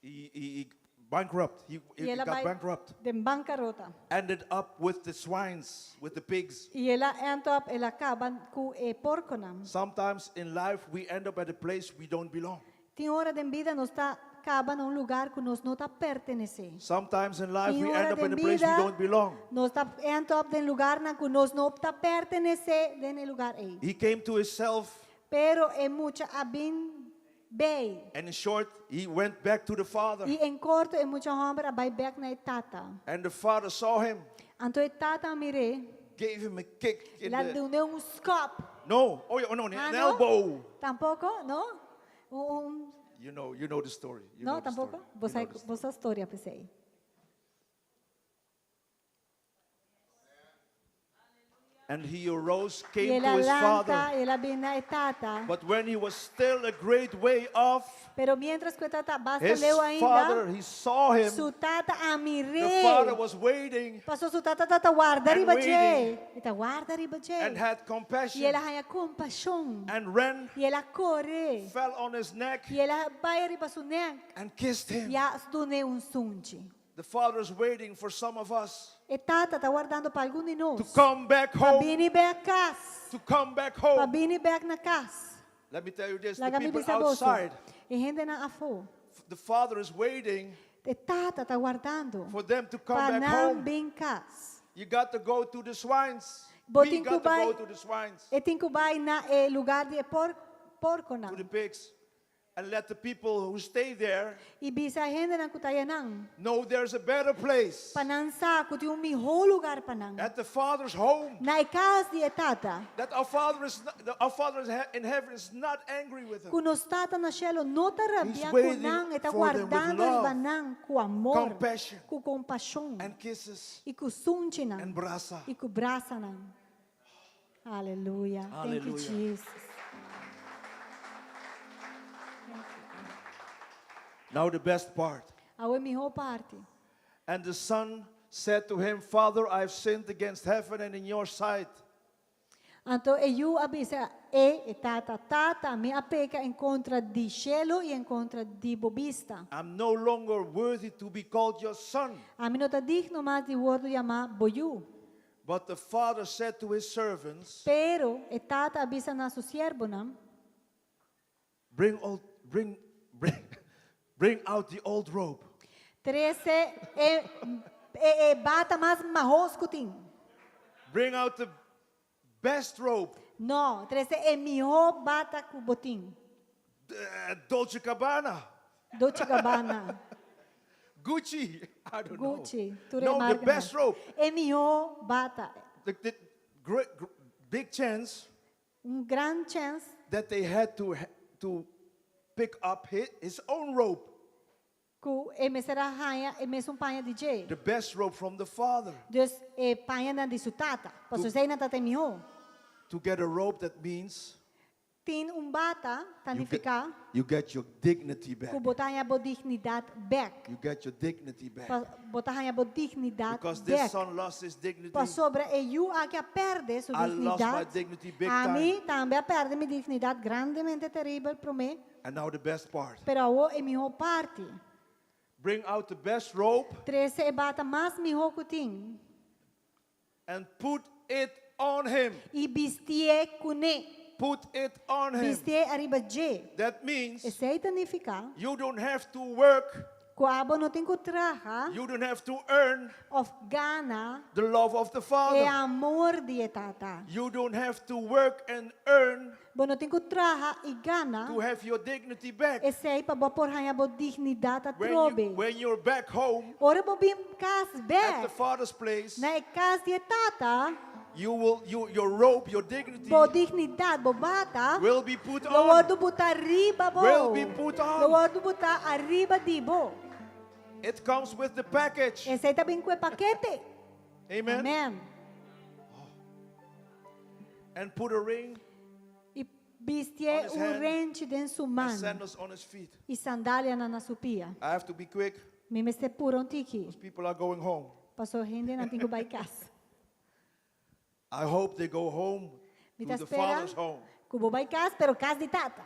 He bankrupt. He I el a got bai bankrupt. den bankarota. Ended up with the swines, with the pigs. I el a end up, el a kaba ku e porkonan. Sometimes in life we end up at a place we don't belong. Tin ora den bida nos ta kaba na un lugá ku nos no ta pertenesé. Sometimes in life Tin we ora end up in den a place we bida, don't belong. Nos ta end up den lugánan ku nos no ta pertenesé den e lugá ei. He came to himself, Pero e mucha a bin bei. and in short, he went back to the father. I en korto e mucha hòmber a bai bèk na e tata. And the father saw him, Anto e tata a mir'é, gave him a kick in el a the dun'é un skòp. No, oh, yeah, oh no, an Ah, no? elbow. Tampoko, no? Un, un, You know the story. You no, know the tampoko? story. Bo You sa know the bo sa storia p'esei. And he arose, I came el a to his lanta, father. el a bin na e tata. But when he was still a great way off, Pero mientras ku e tata basta his leu ainda, father, he saw him. su tata a The mir'é. father was waiting Pasó su tata ta warda And riba dje. waiting. E ta warda riba dje. and had I compassion el a haña kompashon. and ran, I el a kore. fell on his neck, I el a bai riba su nèk. and kissed him. I a dun'é un sunchi. The father is waiting for some of us E tata ta wardando pa algun di nos. to come back Pa home. bini bèk kas. To come back Pa home. bini bèk na kas. Let me tell you this the Laga mi people bisa boso. outside, E hendenan afó. the father is waiting E tata ta wardando. for them to come Pa back nan home. bin kas. You got to go to the swines. Bo We tin got to ku bai- go to the swines, E tin ku bai na e lugá di e por, porkonan. to the pigs, and let the people who stay there I bisa hendenan ku ta einan. know there's a better place Pa nan sa ku tin un mihó lugá pa nan. at the Father's home. Na e kas di e tata. That our Father is not, that our Father is he- in heaven is not angry with them. Ku nos tata na shelu no ta rabia ku waiting nan, e ta for them with wardando love, riba nan ku amor, compassion, ku kompashon, and kisses i ku sunchinan, and brasa. i ku brasanan. Aleluya. Thank you, Hallelujah. Jesus. Now the best part. Awor e mihó parti. And the son said to him, Father, I've sinned against heaven and in your sight. Anto e yu a bisa e tata, tata, mi a peka en kontra di shelu i en kontra di bo bista. I'm no longer worthy to be called your son. Ami no ta digno mas di wòrdu yamá bo yu. But the father said to his servants, Pero e tata a bisa na su siervonan, Bring old, bring, bring, bring out the old robe. Trese e, e, e bata mas mahos ku tin. Bring out the best robe. No, trese e mihó bata ku bo tin. Dolce Gabbana. Dolce Gabbana. Gucci. I don't know. Gucci. Tur e No, the markanan. best robe. E mihó bata. The great, big chance Un gran chèns that they had to pick up his own robe, ku e mester a haña e mesun paña di dje. the best robe from the father. Dus e pañanan di su tata. Paso esei tabata e mihó. To get a robe that means Tin un bata, you get, ta nifiká you get your dignity back. ku bo ta haña bo dignidat bèk. You get your dignity back. Pa, bo ta haña bo dignidat Because this bèk. son lost his dignity. Pasobra e yu aki a pèrdè su I lost my dignidat. dignity big Ami time. tambe a pèrdè mi dignidat grandemente teribel promé. And now the best part. Pero awor e mihó parti. Bring out the best robe Trese e bata mas mihó ku tin. and put it on him. I bistié kuné. Put it on him. Bistié ariba dje. That means Esei ta nifiká. you don't have to work. Ku abo no tin ku traha. You don't have to earn Òf gana the love of the e Father. amor di e tata. You don't have to work and earn Bo no tin ku traha i gana. to have your dignity back. Esei pa bo por haña bo dignidat When, you, atrobe. when you're back home Ora bo bin kas at bèk. the Father's place, Na e kas di e tata. you will you, your robe, your dignity Bo dignidat, bo bata. will be put Lo on. wòrdu butá riba bo. Will be put on. Lo wòrdu butá ariba di bo. It comes with the package. Esei ta bin ku e pakete. Amen. Amen. And put a ring I bistié On his un hand renchi den su and man. sandals on his feet. I sandalianan na su pia. I have to be quick. Mi mester pura un tiki. People are going home. Paso hendenan tin ku bai kas. I hope they go home Mi to ta the spera Father's home. ku bo bai kas, pero kas di tata.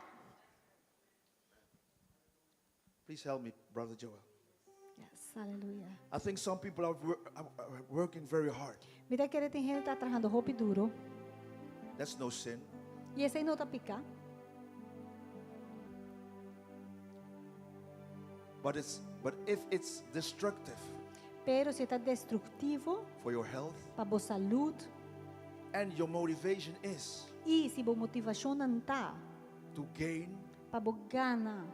Please help me, Brother Joel. Yes, aleluya. I think some people are, are working very hard. Mi ta kere tin hende ta trahando hopi duru. That's no sin. I esei no ta piká. But it's but if it's destructive Pero si e ta destruktivo for your health pa bo salú and your motivation is i si bo motivashonnan ta to gain pa bo gana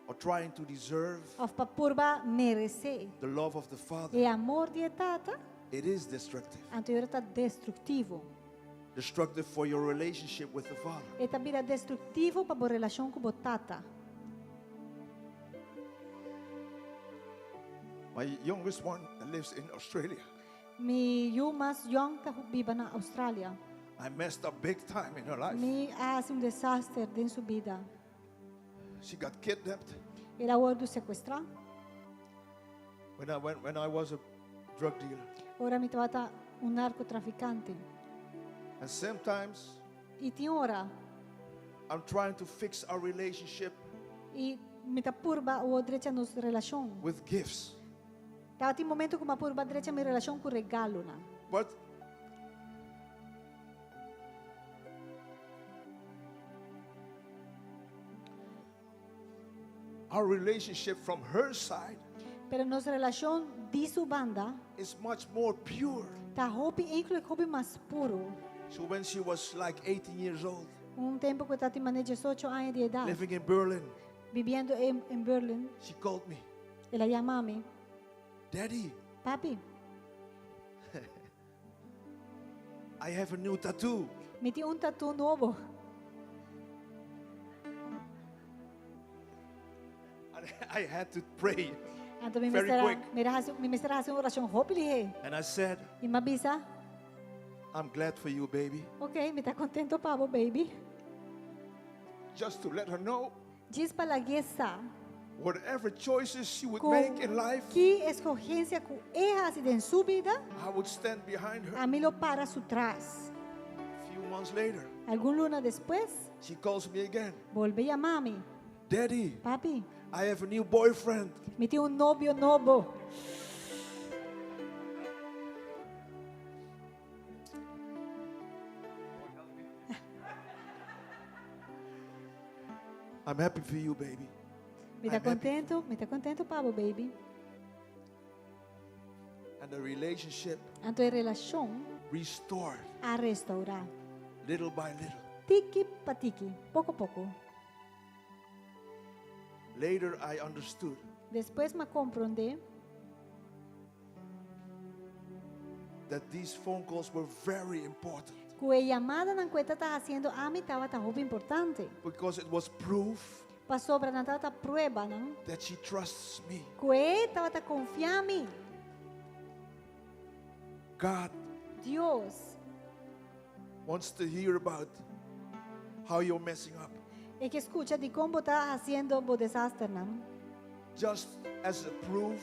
or trying to deserve òf pa purba meresé the love of the Father, e amor di e Tata, it is destructive. anto e ta destruktivo. Destructive for your relationship with the Father. E ta bira destruktivo pa bo relashon ku bo Tata. My youngest one lives in Australia. Mi yu mas yòn ta biba na Australia. I messed up big time in her life. Mi a hasi un desaster den su bida. She got kidnapped El a wòrdu sekuestrá when I went when I was a drug dealer. ora mi tabata un narkotrafikante. And sometimes I tin ora I'm trying to fix our relationship i mi ta purba awor drecha nos relashon. with gifts. Tabatin momento ku mi a purba drecha mi relashon ku regalonan. But our relationship from her side Pero nos relashon di su banda is much more pure. ta hopi eigenlijk hopi mas puru. So when she was like 18 years old, Un tempu ku e tabatin manera diesocho aña di edat, living in Berlin, bibiendo en en Berlin, she called me, el a yama mi, Daddy, Papi, I have a new tattoo. mi tin un tattoo nobo. And I had to pray Anto mi very mester a quick. mira hasi mi mester a hasi un orashon hopi lihé. And I said, I mi a bisa, I'm glad for you, baby. Ok, mi ta contento pa bo, baby. Just to let her know Djis pa lag'é sa whatever choices she would ku make in life, ki escogencia ku e hasi den su bida, I would stand behind her. ami lo para su tras. A few months later, Algun luna despues, she calls me again. bolbe yama mi. Daddy, Papi, I have a new boyfriend. mi tin un novio nobo. I'm happy for you, baby. Mi ta I'm happy. contento, mi ta contento pa bo, baby. And the relationship Anto e relashon restored a restaurá. little by little. Tiki pa tiki, poko poko. Later, I understood Despues m'a komprondé that these phone calls were very important ku e yamadanan ku e tabata hasiendo ami tabata hopi importante. because it was proof Pasobra nan tabata pruebanan that she trusts me. ku e tabata konfia mi. God Dios wants to hear about how you're messing up. E ke skucha di kon bo ta hasiendo bo desasternan. Just as a proof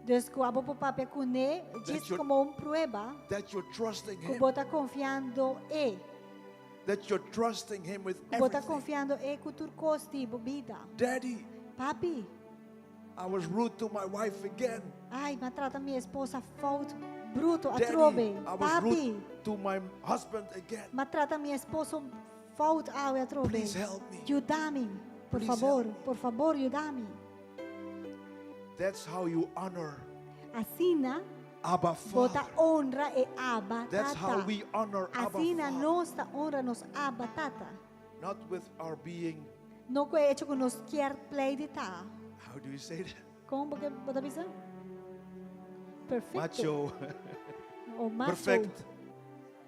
Dus ku abo por papia kuné, that djis you're, komo un prueba that you're trusting ku Him, bo ta konfiando E. that you're trusting Him with Ku bo ta everything. konfiando E ku tur kos di bo bida. Daddy, Papi, I was rude to my wife again. ai, m'a trata mi esposa fout bruto, Daddy, atrobe. I was Papi, rude to my husband again. m'a trata mi esposo fout awe atrobe. Please help me. Yuda mi, por Please fabor, por fabor, yuda mi. That's how you honor Asina, Abba bo ta Father. honra e Abba That's how Tata. we honor Abba Asina Father. nos ta honra nos Abba Tata. Not with our being, No ku e echo ku nos kier play di ta. how do you say that? Kon bo bo ta bisa? Perfecto. Macho. O macho. Perfect.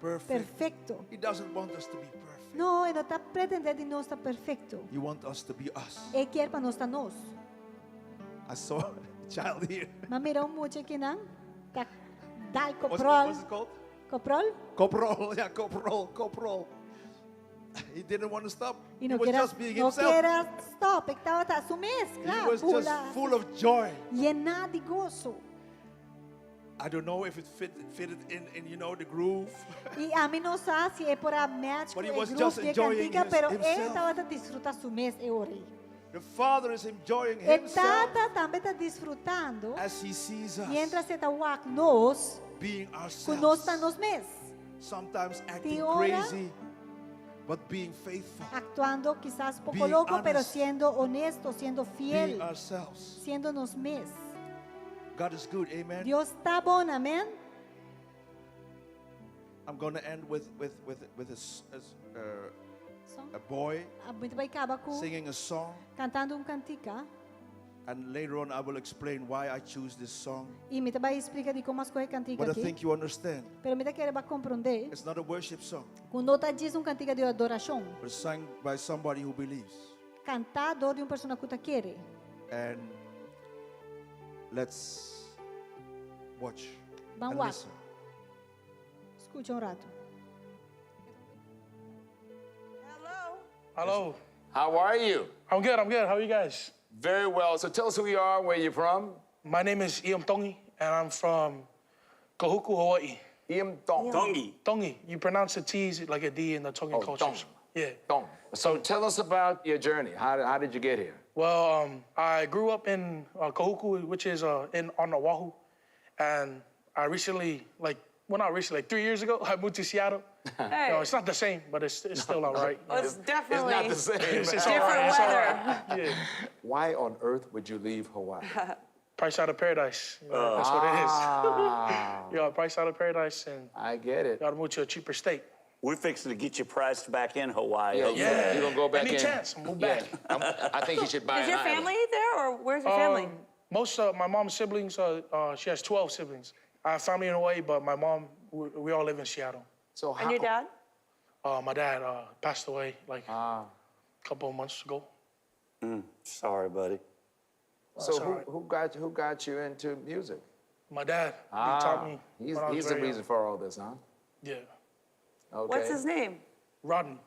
Perfect. Perfecto. He doesn't want us to be perfect. No, e no ta pretendé di nos ta perfekto. He wants us to be us. E kier pa nos ta nos. I saw a child here. M'a mira un mucha akinan, ta dal What's, koprol. what's it called? Koprol? Koprol. Yeah, koprol, koprol. He didn't want to stop. I He no was ker a, just being no himself. ker a stop, e tabata su mes, He kla, was just bula. full of joy. Yená di goso. I don't know if it fit, fitted in, in, you know, the groove. I ami no sa si e por a match But ku he e was groove just di e enjoying kantika, his, pero e himself. tabata disfrutá su mes e ora ei. The Father is enjoying E himself Tata tambe ta disfrutando as he sees us mientras e ta wak nos, being ku nos ourselves. ta nos mes. Sometimes acting Tin ora crazy. but being faithful, Actuando quizás poco Being loco, pero honest. siendo honesto, siendo being fiel, ourselves. siendo nos mes. God is good, amen. Dios ta bon, amèn. I'm going to end with with with with a, s- a s- a boy Mi ta bai kaba ku singing a song, kantando un kantika. and later on I will explain why I choose this song. I mi ta bai splika dikon m'a skohe e kantika But I aki. think you understand. Pero mi ta kere bo a komprondé. It's not a worship song, Ku no ta djis un kantika di adorashon. but it's sung by somebody who believes. Kantá dor di un persona ku ta kere. And let's watch Ban and wak. listen. Skucha un ratu. Hello. How are you? I'm good. I'm good. How are you guys? Very well. So tell us who you are, where you're from. My name is Iam Tongi, and I'm from Kahuku, Hawaii. Iam Tong. Tongi. Tongi. You pronounce the T's like a D in the Tongan Oh, culture. Tong. Yeah. Tong. So tell us about your journey. How, how did you get here? Well, I grew up in Kahuku, which is in on Oahu, and I recently, like, well, not recently, like 3 years ago, I moved to Seattle. Hey. No, it's not the same, but it's, it's still all right. No, it's definitely It's not the same. It's, it's all right. It's all right. Yeah. Why on earth would you leave Hawaii? Price out of paradise. You know, that's what it is. Ah. yeah, price out of paradise, and I get it. Gotta move to a cheaper state. We're fixing to get you priced back in Hawaii. Yeah, Yeah. You're gonna go back Any in. chance, move back. Yeah. I think he should buy Is an your island. family there, or where's your family? Most of my mom's siblings, she has 12 siblings. I have family in Hawaii, but my mom, we all live in Seattle. So And your dad? My dad passed away like Ah. a couple of months ago. Sorry, buddy. So It's who, all right. who got you into music? My dad, Ah, he taught me. He's, when I was he's the very young. reason for all this, huh? Yeah. Okay. What's his name? Rodney.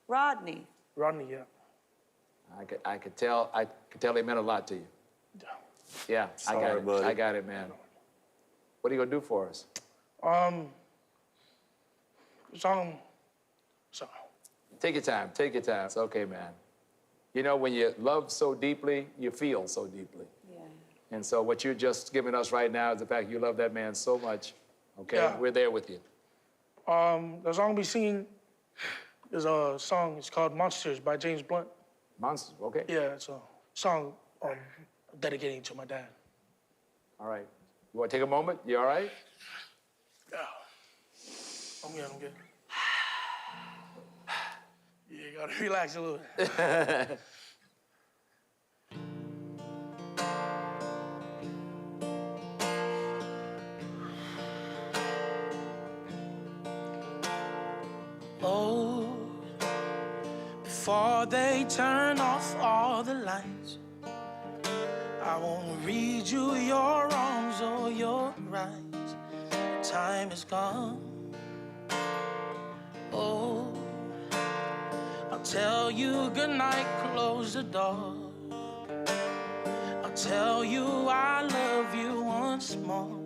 Rodney. Rodney, yeah. I could tell he meant a lot to you. Yeah, I got Sorry, it. buddy. I got it, man. What are you gonna do for us? Song, so Take your time. Take your time. It's okay, man. You know, when you love so deeply, you feel so deeply. Yeah. And so what you're just giving us right now is the fact you love that man so much. Okay, Yeah. we're there with you. The song we singing is a song. It's called Monsters by James Blunt. Monsters, okay. Yeah, it's a song dedicating to my dad. All right. You want to take a moment? You all right? Yeah. I'm good, I'm good. Yeah, you gotta relax a little bit. Oh, before they turn off all the lights, I won't read you your wrongs or your rights. The time is gone. Oh, I'll tell you goodnight, close the door. I'll tell you I love you once more.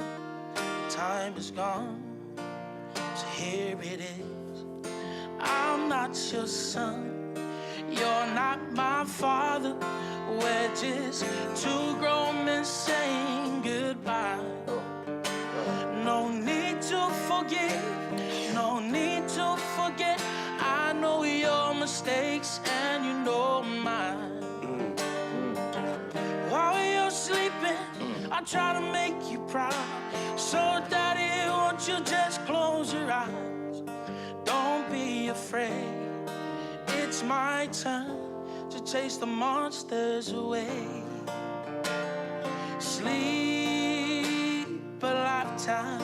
The time is gone, so here it is. I'm not your son, you're not my father. We're just two grown men saying goodbye. No need to forgive, no need to forget. I know your mistakes and you know mine. While you're sleeping, I try to make you proud. So, Daddy, won't you just close your eyes? Don't be afraid. It's my turn to chase the monsters away. Sleep a lifetime,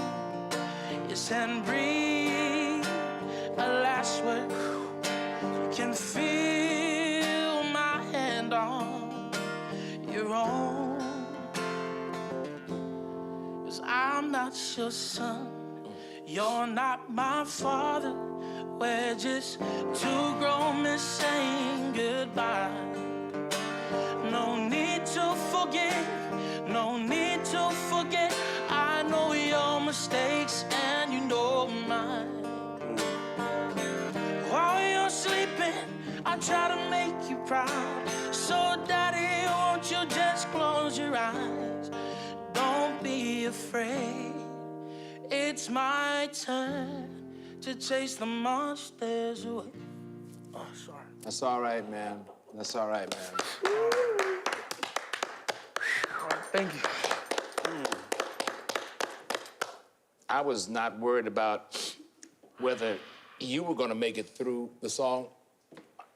yes, and breathe a last word. You can feel my hand on your own. Cause I'm not your son, you're not my father. We're just two grown men saying goodbye. No need to forgive, no need to forget. I know your mistakes and you know mine. While you're sleeping, I try to make you proud. So, Daddy, won't you just close your eyes? Don't be afraid. It's my turn to chase the monsters away. Sorry. That's all right, man. That's all right, man. Thank you. I was not worried about whether you were going to make it through the song.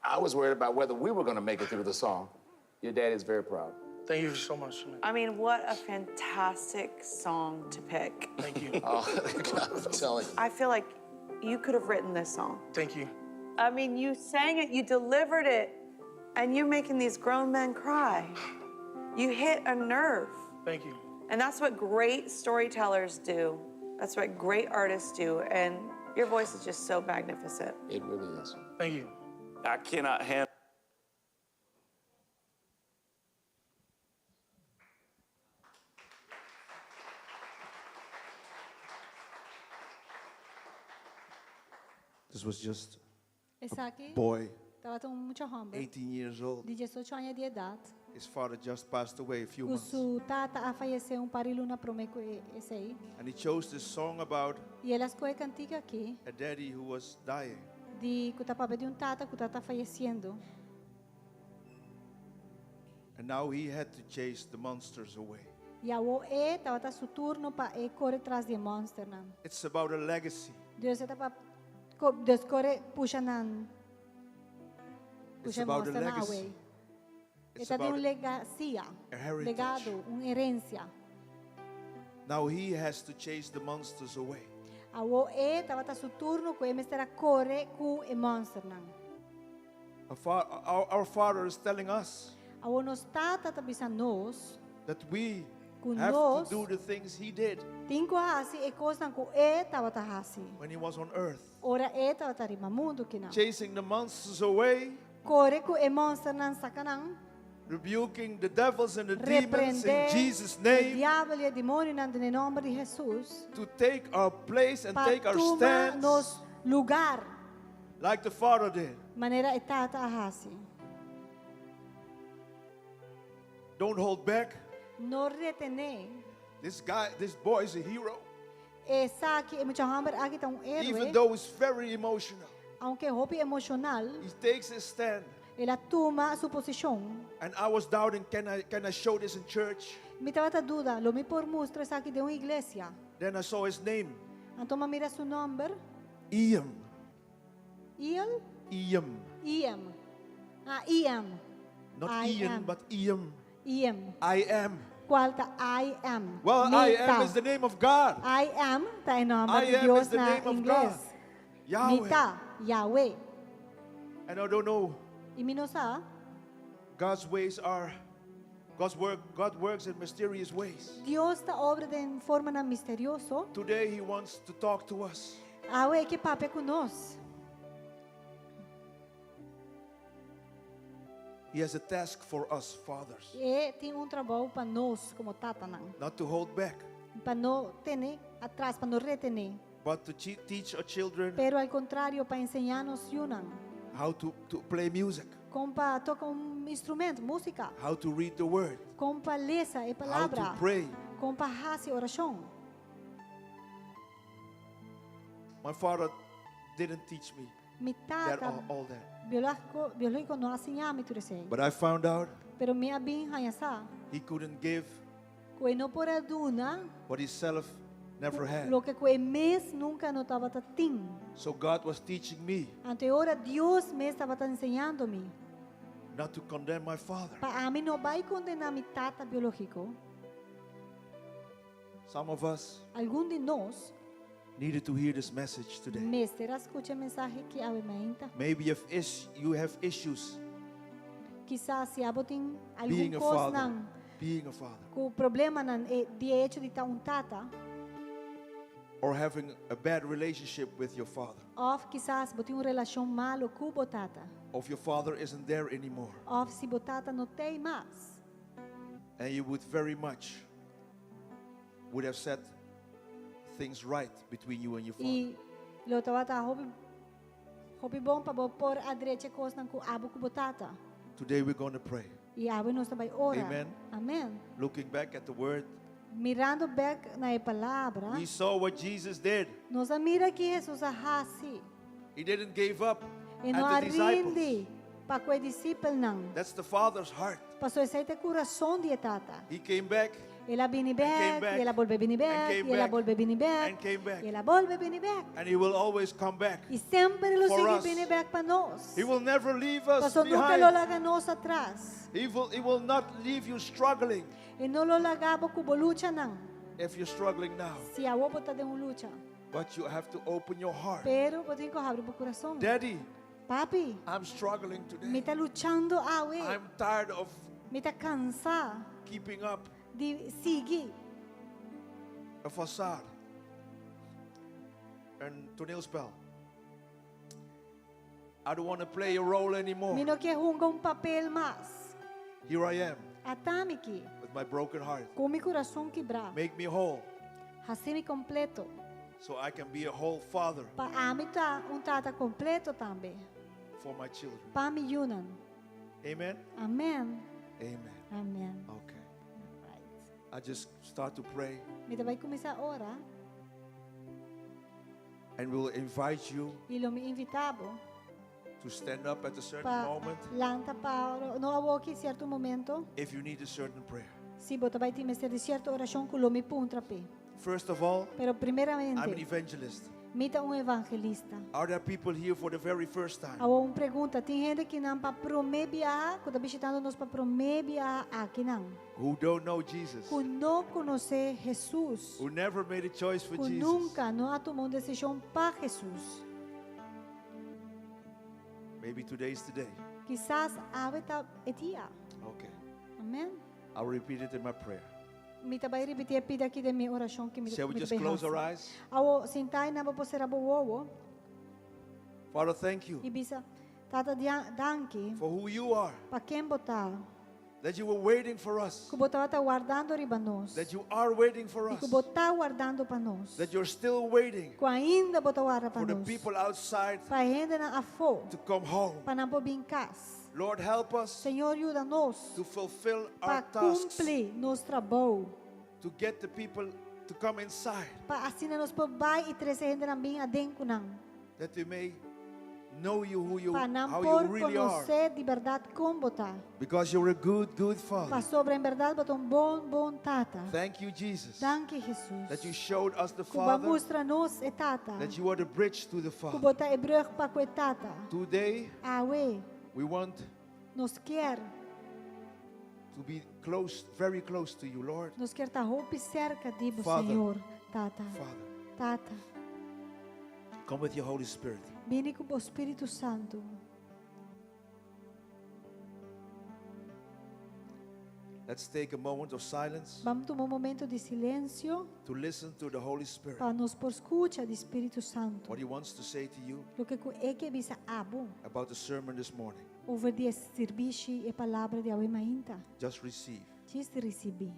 I was worried about whether we were going to make it through the song. Your daddy is very proud. Thank you so much, man. I mean, what a fantastic song to pick. Thank you. Oh, I'm telling you. I feel like you could have written this song. Thank you. I mean, you sang it, you delivered it, and you're making these grown men cry. You hit a nerve. Thank you. And that's what great storytellers do. That's what great artists do. And your voice is just so magnificent. It really is. Thank you. I cannot handle. This was just a Esaki boy, tabata un mucha hòmber 18 years old. di 18 aña di edat. His father just passed away a few Ku months. su tata a fayesé un par di luna promé ku esei. And he chose this song about I el a skohe e kantika aki a daddy who was dying. di ku ta papia di un tata ku tata fayesiendo. And now he had to chase the monsters away. I awor e tabata su turno pa e kore tras di e monsternan. It's about a legacy. Dus e ta pa ko dus kore pusha nan It's pusha e about a monsternan legacy. away. It's E ta di about un legasia, a heritage. legado, un herensia. Now he has to chase the monsters away. Awor e tabata su turno ku e mester a kore ku e monsternan. Our, fa- our, our father is telling us Awor nos tata ta bisa nos that we ku have to nos do the things he did tin ku hasi e kosnan ku e tabata hasi. when he was on earth. Ora e tabata riba mundu akinan. Chasing the monsters away, Kore ku e monsternan saka nan. rebuking the devils and the demons in Reprendé Jesus' e name diabel i e demonionan den nòmber di Hesus. to take our place and Pa take our tuma stands nos lugá like the father did. manera e tata a hasi. Don't hold back. No retené. This guy, this boy is a hero. Esaki, e mucha hòmber aki ta un Even héroe, though he's very emotional, aunke hopi emoshonal, he takes his stand. el a tuma su posishon. And I was doubting, can I, can I show this in church? Mi tabata duda, lo mi por mustra esaki den un iglesia. Then I saw his name, Anto m'a mira su nòmber, Ian. Il, Ian. Iam. Ah, Iam. Not I Ian, am. but Ian. Iam. I am. Kual ta I am. Well, I Mi am ta. is the name of God. I am ta e nòmber I di am Dios is the na name of God. ingles. Mi Yahweh. ta, Yahweh. And I don't know, I mi no sa, God's ways are, God's work, God works in mysterious ways. Dios ta obra den formanan misterioso. Today He wants to talk to us. Awe e ke papia ku nos. He has a task for us, fathers, E tin un trabou pa nos komo tatanan. not to hold back, Pa no tene atras, pa no retené. but to teach our children Pero al kontrario, pa siña nos yunan. how to, to play music, Kon pa toka un instrumento, músika. how to read the word, Kon pa lesa e how to palabra. pray. Kon pa hasi orashon. My father didn't teach me Mi that tata all, all that. biológiko, biológiko no a siña mi tur esei. But I found out Pero mi a bin haña sa. he couldn't give Ku e no por a duna what himself never had. loke ku e mes nunka no tabata tin. So God was teaching me Anto ora Dios mes tabata siñando mi. not to condemn my father. Pa ami no bai kondená mi tata biológiko. Some of us Algun di nos needed to hear this message today. mester a skucha e mensahe aki awe mainta. Maybe if is, you have issues Kisas si abo tin being algun a kos father, nan being a father, ku problemanan e di hecho di ta un tata or having a bad relationship with your father, òf kisas bo tin un relashon malu ku bo tata or if your father isn't there anymore, òf si bo tata no t'ei mas and you would very much would have set things right between you and your father. i lo tabata hopi hopi bon pa bo por a drecha kosnan ku abo ku bo tata Today we're going to pray. i awe nos ta bai ora Amen. Amen. Looking back at the word, Mirando bèk na e palabra we saw what Jesus did. nos a mira kiko Hesus a hasi He didn't give up. E no at a the disciples. rindi pa ku e disipelnan. That's the Father's heart. Paso esei ta e kurason di e Tata. He came back El a bini came bèk, back, i el a bolbe bini and bèk, came i el a back, bolbe bini bèk, and came back. i el a bolbe bini bèk. And he will always come back. I semper lo For sigui us. bini bèk pa nos. He will never leave us Paso nunka lo behind. laga nos atras. He will not leave you struggling E no lo laga bo ku bo luchanan. if you're struggling now. Si awor bo ta den un lucha. But you have to open your heart. Pero bo tin ku habri bo kurason. Daddy, Papi, I'm struggling today. mi ta luchando awe. I'm tired of Mi ta kansá keeping up di sigui a facade. Een toneelspel. I don't want to play a role anymore. Mi no ke hunga un papel mas. Here I am Ata mi aki, with my broken heart. ku mi kurason kibrá. Make me whole Hasi mi kompleto. so I can be a whole father Pa ami ta un tata kompleto tambe. for my children. Pa mi yunan. Amen. Amèn. Amen. Amèn. Okay. I just start to pray Mi ta bai kuminsá ora and we'll invite you i lo mi invitá bo to stand up at a certain pa moment lanta pa no awor aki sierto momento. if you need a certain prayer. Si bo ta bai tin mester di sierto orashon ku lo mi puntra p'e. First of all, Pero I'm an primeramente, evangelist. mi ta un evangelista. Are there people here for the very first time? Awor un pregunta, tin hende akinan pa promé biaha, ku ta bishitando nos pa promé biaha akinan. Who don't know Jesus? Ku no konosé Jesus. Who never made a choice for Ku Jesus? nunka no a tuma un desishon pa Jesus. Maybe today's the day. Kisas awe ta e dia. Okay. Amèn. I'll repeat it in my prayer. Mi ta bai ripití e pida aki den mi orashon ku mi Shall we mi just bai close hasi. our eyes? Awor, sinta einan bo por sera bo wowo. Father, thank you I bisa, Tata danki for who you are, pa ken bo ta. that you were waiting for us, Ku bo tabata wardando riba nos. that you are waiting for I us, ku bo ta wardando pa nos. that you're still waiting Ku ainda bo ta warda pa for the nos. people outside Pa hendenan afó. to come home. Pa nan por bin kas. Lord, help us Señor, yuda nos. to fulfill Pa our tasks, kumpli nos trabou. to get the people to come inside, Pa asina nos por bai i trese hendenan bin aden ku nan. that they may know you who you Pa nan how por you really are. konosé di bèrdat kon bo ta. Because you're a good, good father. Pasobra en bèrdat bo ta un bon, bon tata. Thank you, Jesus, Danki, Jesus. that you showed us the Ku bo a Father, mustra nos e tata. that you are the bridge to the Ku Father. bo ta e brùg pa ku e tata. Today, Awe, we want nos ke. to be close, very close to you, Lord. Nos ke ta hopi serka di bo, Father. Señor, Tata. Father. Tata. Come with your Holy Spirit. Bini ku bo Spiritu Santu. Let's take a moment of silence Ban tuma un momento di silensio to listen to the Holy Spirit. pa nos por skucha di Spiritu Santu. What He wants to say to you Loke ku e ke bisa abo about the sermon this morning. over di e sirbishi e palabra di awe mainta. Just receive. Djis risibí.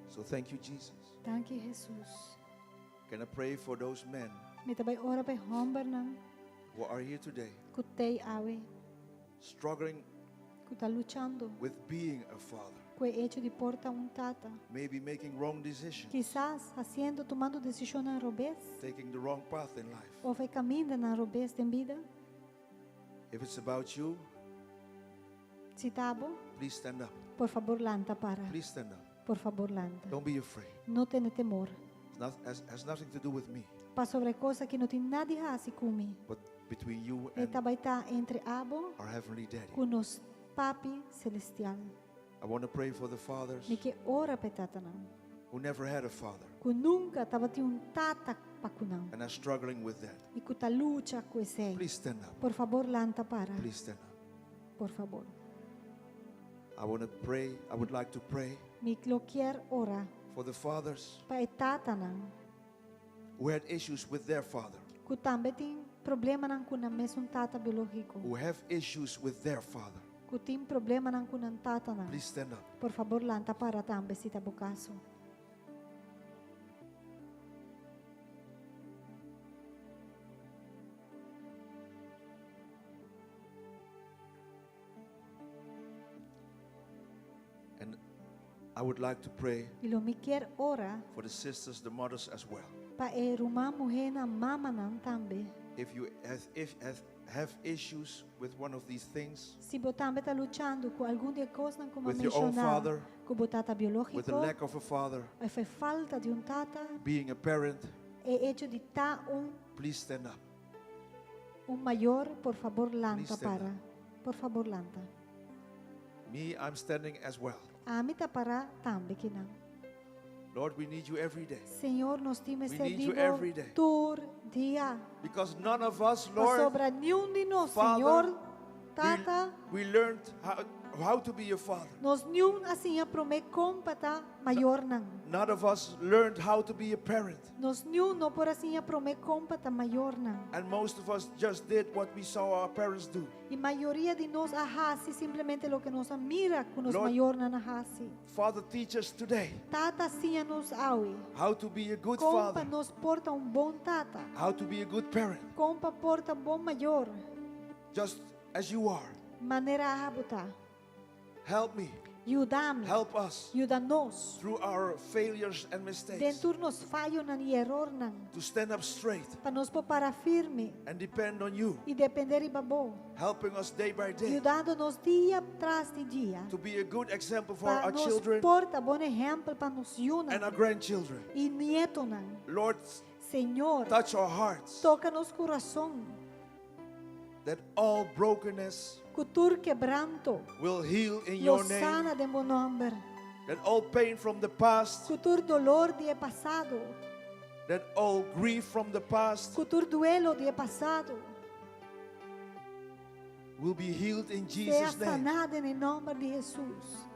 So thank you, Jesus. Danki, Jesus. Can I pray for those men Mi ta bai ora pa e hòmbernan who are here today ku t'ei awe, struggling ku ta luchando with being a father, ku e echo di por ta un tata. maybe making wrong decisions, Kisas hasiendo, tumando desishonnan robes, taking the wrong path in life? òf e kamindanan robes den bida. If it's about you, Si ta bo, please stand up. por fabor lanta para. Please stand up. Por fabor lanta. Don't be afraid. No tene temor. It's not, has, has nothing to do with me, Pasobra e kos aki no tin nada di hasi ku mi. but between you and E ta bai ta entre abo our Heavenly Daddy. ku nos Papi Selestial. I want to pray for the fathers Mi ke ora pa e tatanan. who never had a father Ku nunka tabatin un tata pa ku nan. and are struggling with that. I ku ta lucha ku esei. Please stand up. Por fabor lanta para. Please stand up. Por fabor. I want to pray. I would like to pray Mi lo ke ora for the fathers pa e tatanan. Who had issues with their father. Ku tambe tin problemanan ku nan mesun tata biológiko. Who have issues with their father. Ku tin problemanan ku nan tatanan. Please stand up. Por fabor lanta para tambe si ta bo kaso. And I would like to pray I lo mi kier ora for the sisters, the mothers as well. pa e ruman muhénan, mamanan tambe. If you have, if have, have issues with one of these things, Si bo tambe ta luchando ku algun di e kosnan ku mi a With your own menshoná, father, ku bo tata with the biológiko, lack of a father, òf e falta di un tata, being a parent, e echo di ta un please stand up. un mayor, por fabor lanta Please stand para. Por fabor lanta. Me, I'm standing as well. Ami ta pará tambe akinan. Lord, we need you every day. Señor, nos tin We mester need you di bo every day. tur dia. Because none of us, Lord, Pasobra niun di nos, Father, Señor, Tata, we learned how, how to be a father. nos niun a siña promé kon pa ta mayornan. None of us learned how to be a parent. Nos niun no por a siña promé kon pa ta mayornan. And most of us just did what we saw our parents do. I mayoria di nos a hasi simplemente loke nos a mira ku nos Lord, mayornan a hasi. Father, teach us today Tata siña nos awe. how to be a good Kon pa father, nos por ta un bon tata. how to be a good parent, Kon pa por ta bon mayor. just as you are. Manera abo ta. Help me, Yuda mi. help us Yuda nos. through our failures and Den mistakes tur nos fayonan i erornan. to stand up straight Pa nos por para firme and depend on you, i dependé riba bo. helping us day by day Yudando nos dia tras di dia. to be a good example for Pa our nos children por ta bon ehèmpel pa nos and our yunan grandchildren. i nietonan. Lord, Señor, touch our hearts toka nos kurason. that all brokenness Ku tur kebranto will heal in lo your name, sana den bo nòmber. that all pain from the past, Ku tur doló di pasado. that all grief from the past Ku tur duelo di pasado. will be healed in Sea Jesus' name saná den nòmber di Hesus.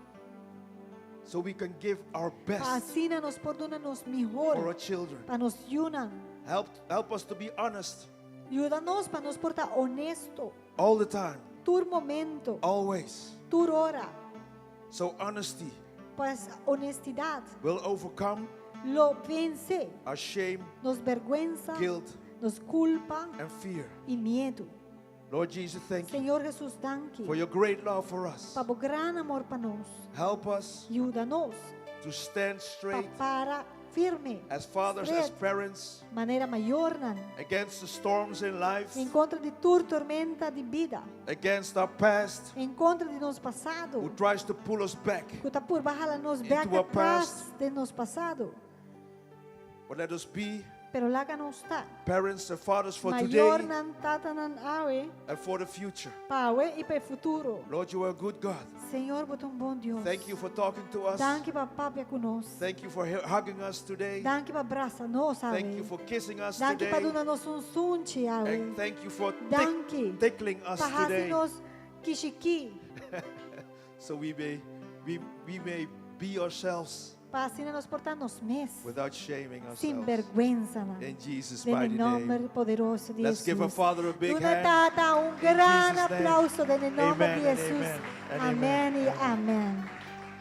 so we can give our best Asina nos por duna nos for mihó. our children. Pa nos yunan. Help, help us to be honest Yuda nos pa nos por ta honesto. all the time, Tur momento. always. Tur ora. So honesty Pues honestidat will overcome lo vense our shame, nos bèrgwensa, guilt, nos kulpa and fear. i miedu. Lord Jesus, thank you Señor Hesus, danki for your great love for us. pa bo gran amor pa nos. Help us Yuda nos to stand pa straight para firme, as fathers, as straight, parents, manera mayornan, against the storms in life, en kontra di tur tormenta di bida, against our past en kontra di nos pasado, who tries to pull us back. ku ta purba hala nos Into bèk our atras di nos pasado. But let us be Pero laga nos ta. parents and fathers for today Mayornan, tatanan awe, and for the future. pa awe i pa futuro. Lord, you are a good God. Señor, bo ta un bon Dios. Thank you for talking to us. Danki pa papia ku nos. Thank you for hu- hugging us today. Danki pa brasa nos, Thank you awe. for kissing us Danki pa today. duna nos un sunchi, awe. And thank you for tick- Danki. tickling us Pa hasi today nos kishiki. so we may, we, we may be ourselves Pa asina nos por ta nos mes. without shaming Sin ourselves. bèrgwensa. nan. In Jesus' Den mighty nòmber name. poderoso di Let's give our Hesus. Father a big Duna hand. tata un In gran Jesus' name. aplouso den nòmber Amen di and Hesus. amen and Amèn i amèn.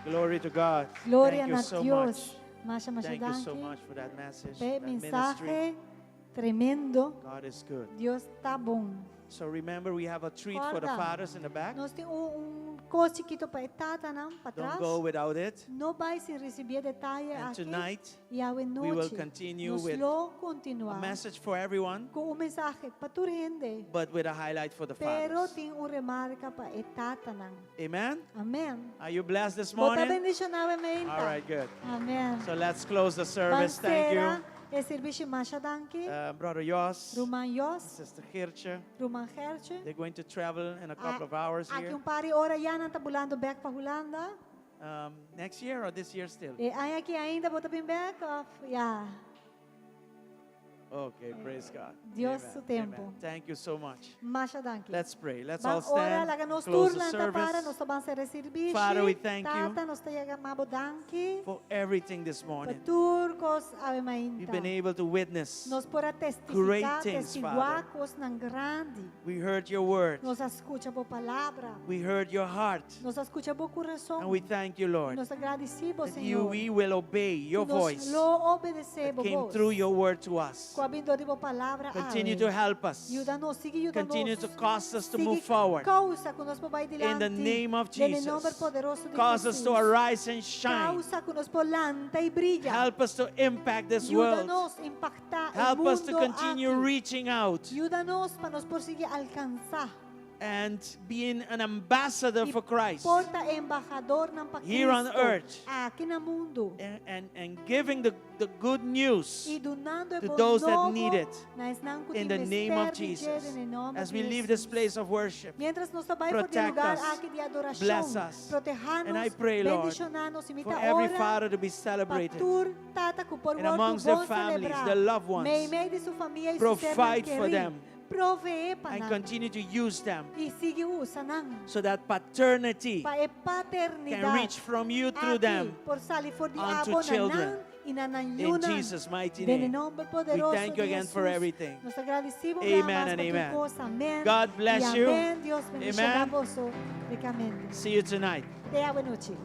Glory to God. Gloria Thank you na so Dios. much. Masha masha Thank you so danki. much for that message. Pe that ministry. mensahe tremendo. God is good. Dios ta bon. So remember, we have a treat for the Kòrda, fathers in the back. Nos tin un, un kos chikitu pa e tatanan, pa Don't atras. go without it. No bai sin risibí e detaye And aki. tonight, I awe we will nochi, continue nos with lo a kontinuá message for everyone, ku un mensahe pa tur hende, but with a highlight for the pero fathers. tin un remarke pa e tatanan. Amen. Amèn. Are you blessed this Bo ta morning? bendishoná mainta. All right, good. Amèn. So let's close the Ban service. Thank you. sera e servisio masha danki. Brother Jos, Ruman Jos, Sister Geertje, Ruman Geertje. they're going to travel in a couple of hours Aki here. un par di ora ya nan ta bulando bèk pa Hulanda. Next year or this year still? E aña aki ainda bo ta bin bèk òf ya. Okay, praise God. Dios Amen. su tempu. Amen. Thank you so much. Masha danki. Let's pray. Let's Ban all stand. ora, laga nos Close the tur lanta para, service nos ta ban sera e servisio. Father, we thank you Tata, nos ta yama bo danki. for everything this Pa morning. tur kos awe We've mainta. been able to witness. Nos por a Great testifiká, things, testiguá Father. kosnan grandi. We heard your word. Nos a skucha bo palabra. We heard your heart. Nos a skucha bo kurason. And we thank you, Lord. Nos ta gradisí bo, That you, Señor. we will obey your Nos voice lo obedesé bo came bos. through your word to us. Ku a bin dor di bo palabra Continue awe. to help us. Yuda nos, sigui yuda Continue nos. to cause us to Sigui move forward. Kousa ku nos por bai In the dilanti. name of Den e nòmber Jesus. poderoso di Cause us to Jesus. arise and shine. Kousa ku nos por lanta i briya. Help us to impact this Yuda world. nos impaktá e Help us to mundu continue aki. reaching out Yuda nos pa nos por sigui alkansá. and being an ambassador for Christ Por ta embahadornan pa Here on Kristu. earth. Aki na mundu. and, and, and giving the, the good news I dunando e to bon those that nobo need it na esnan ku in tin the name of mester di dje Jesus. den e nòmber As di we leave this Jesus. place of worship, Mientras nos ta bai for di protect lugar us, aki di adorashon, bless us. protehá And I nos, pray, Lord, bendishoná nos, i mi for ta every ora father to be pa celebrated tur tata ku por and wòrdu amongst their bon families, selebrá. their loved ones. Meimei di su famia i su sernan Provide for kerí. them Proveé pa and nan. continue to use them I sigui usa nan. so that paternity Pa e paternidat can reach from you through aki them por sali for di unto abo na children. nan i na nan In yunan. Jesus' mighty Den e name. nòmber We poderoso thank you di again for Jesus. everything. Nos ta gradisí bo Amen and amen. Amèn. God bless I you. Amèn. Dios bendishoná Amen. boso rikamente. See you tonight. Te awe nochi.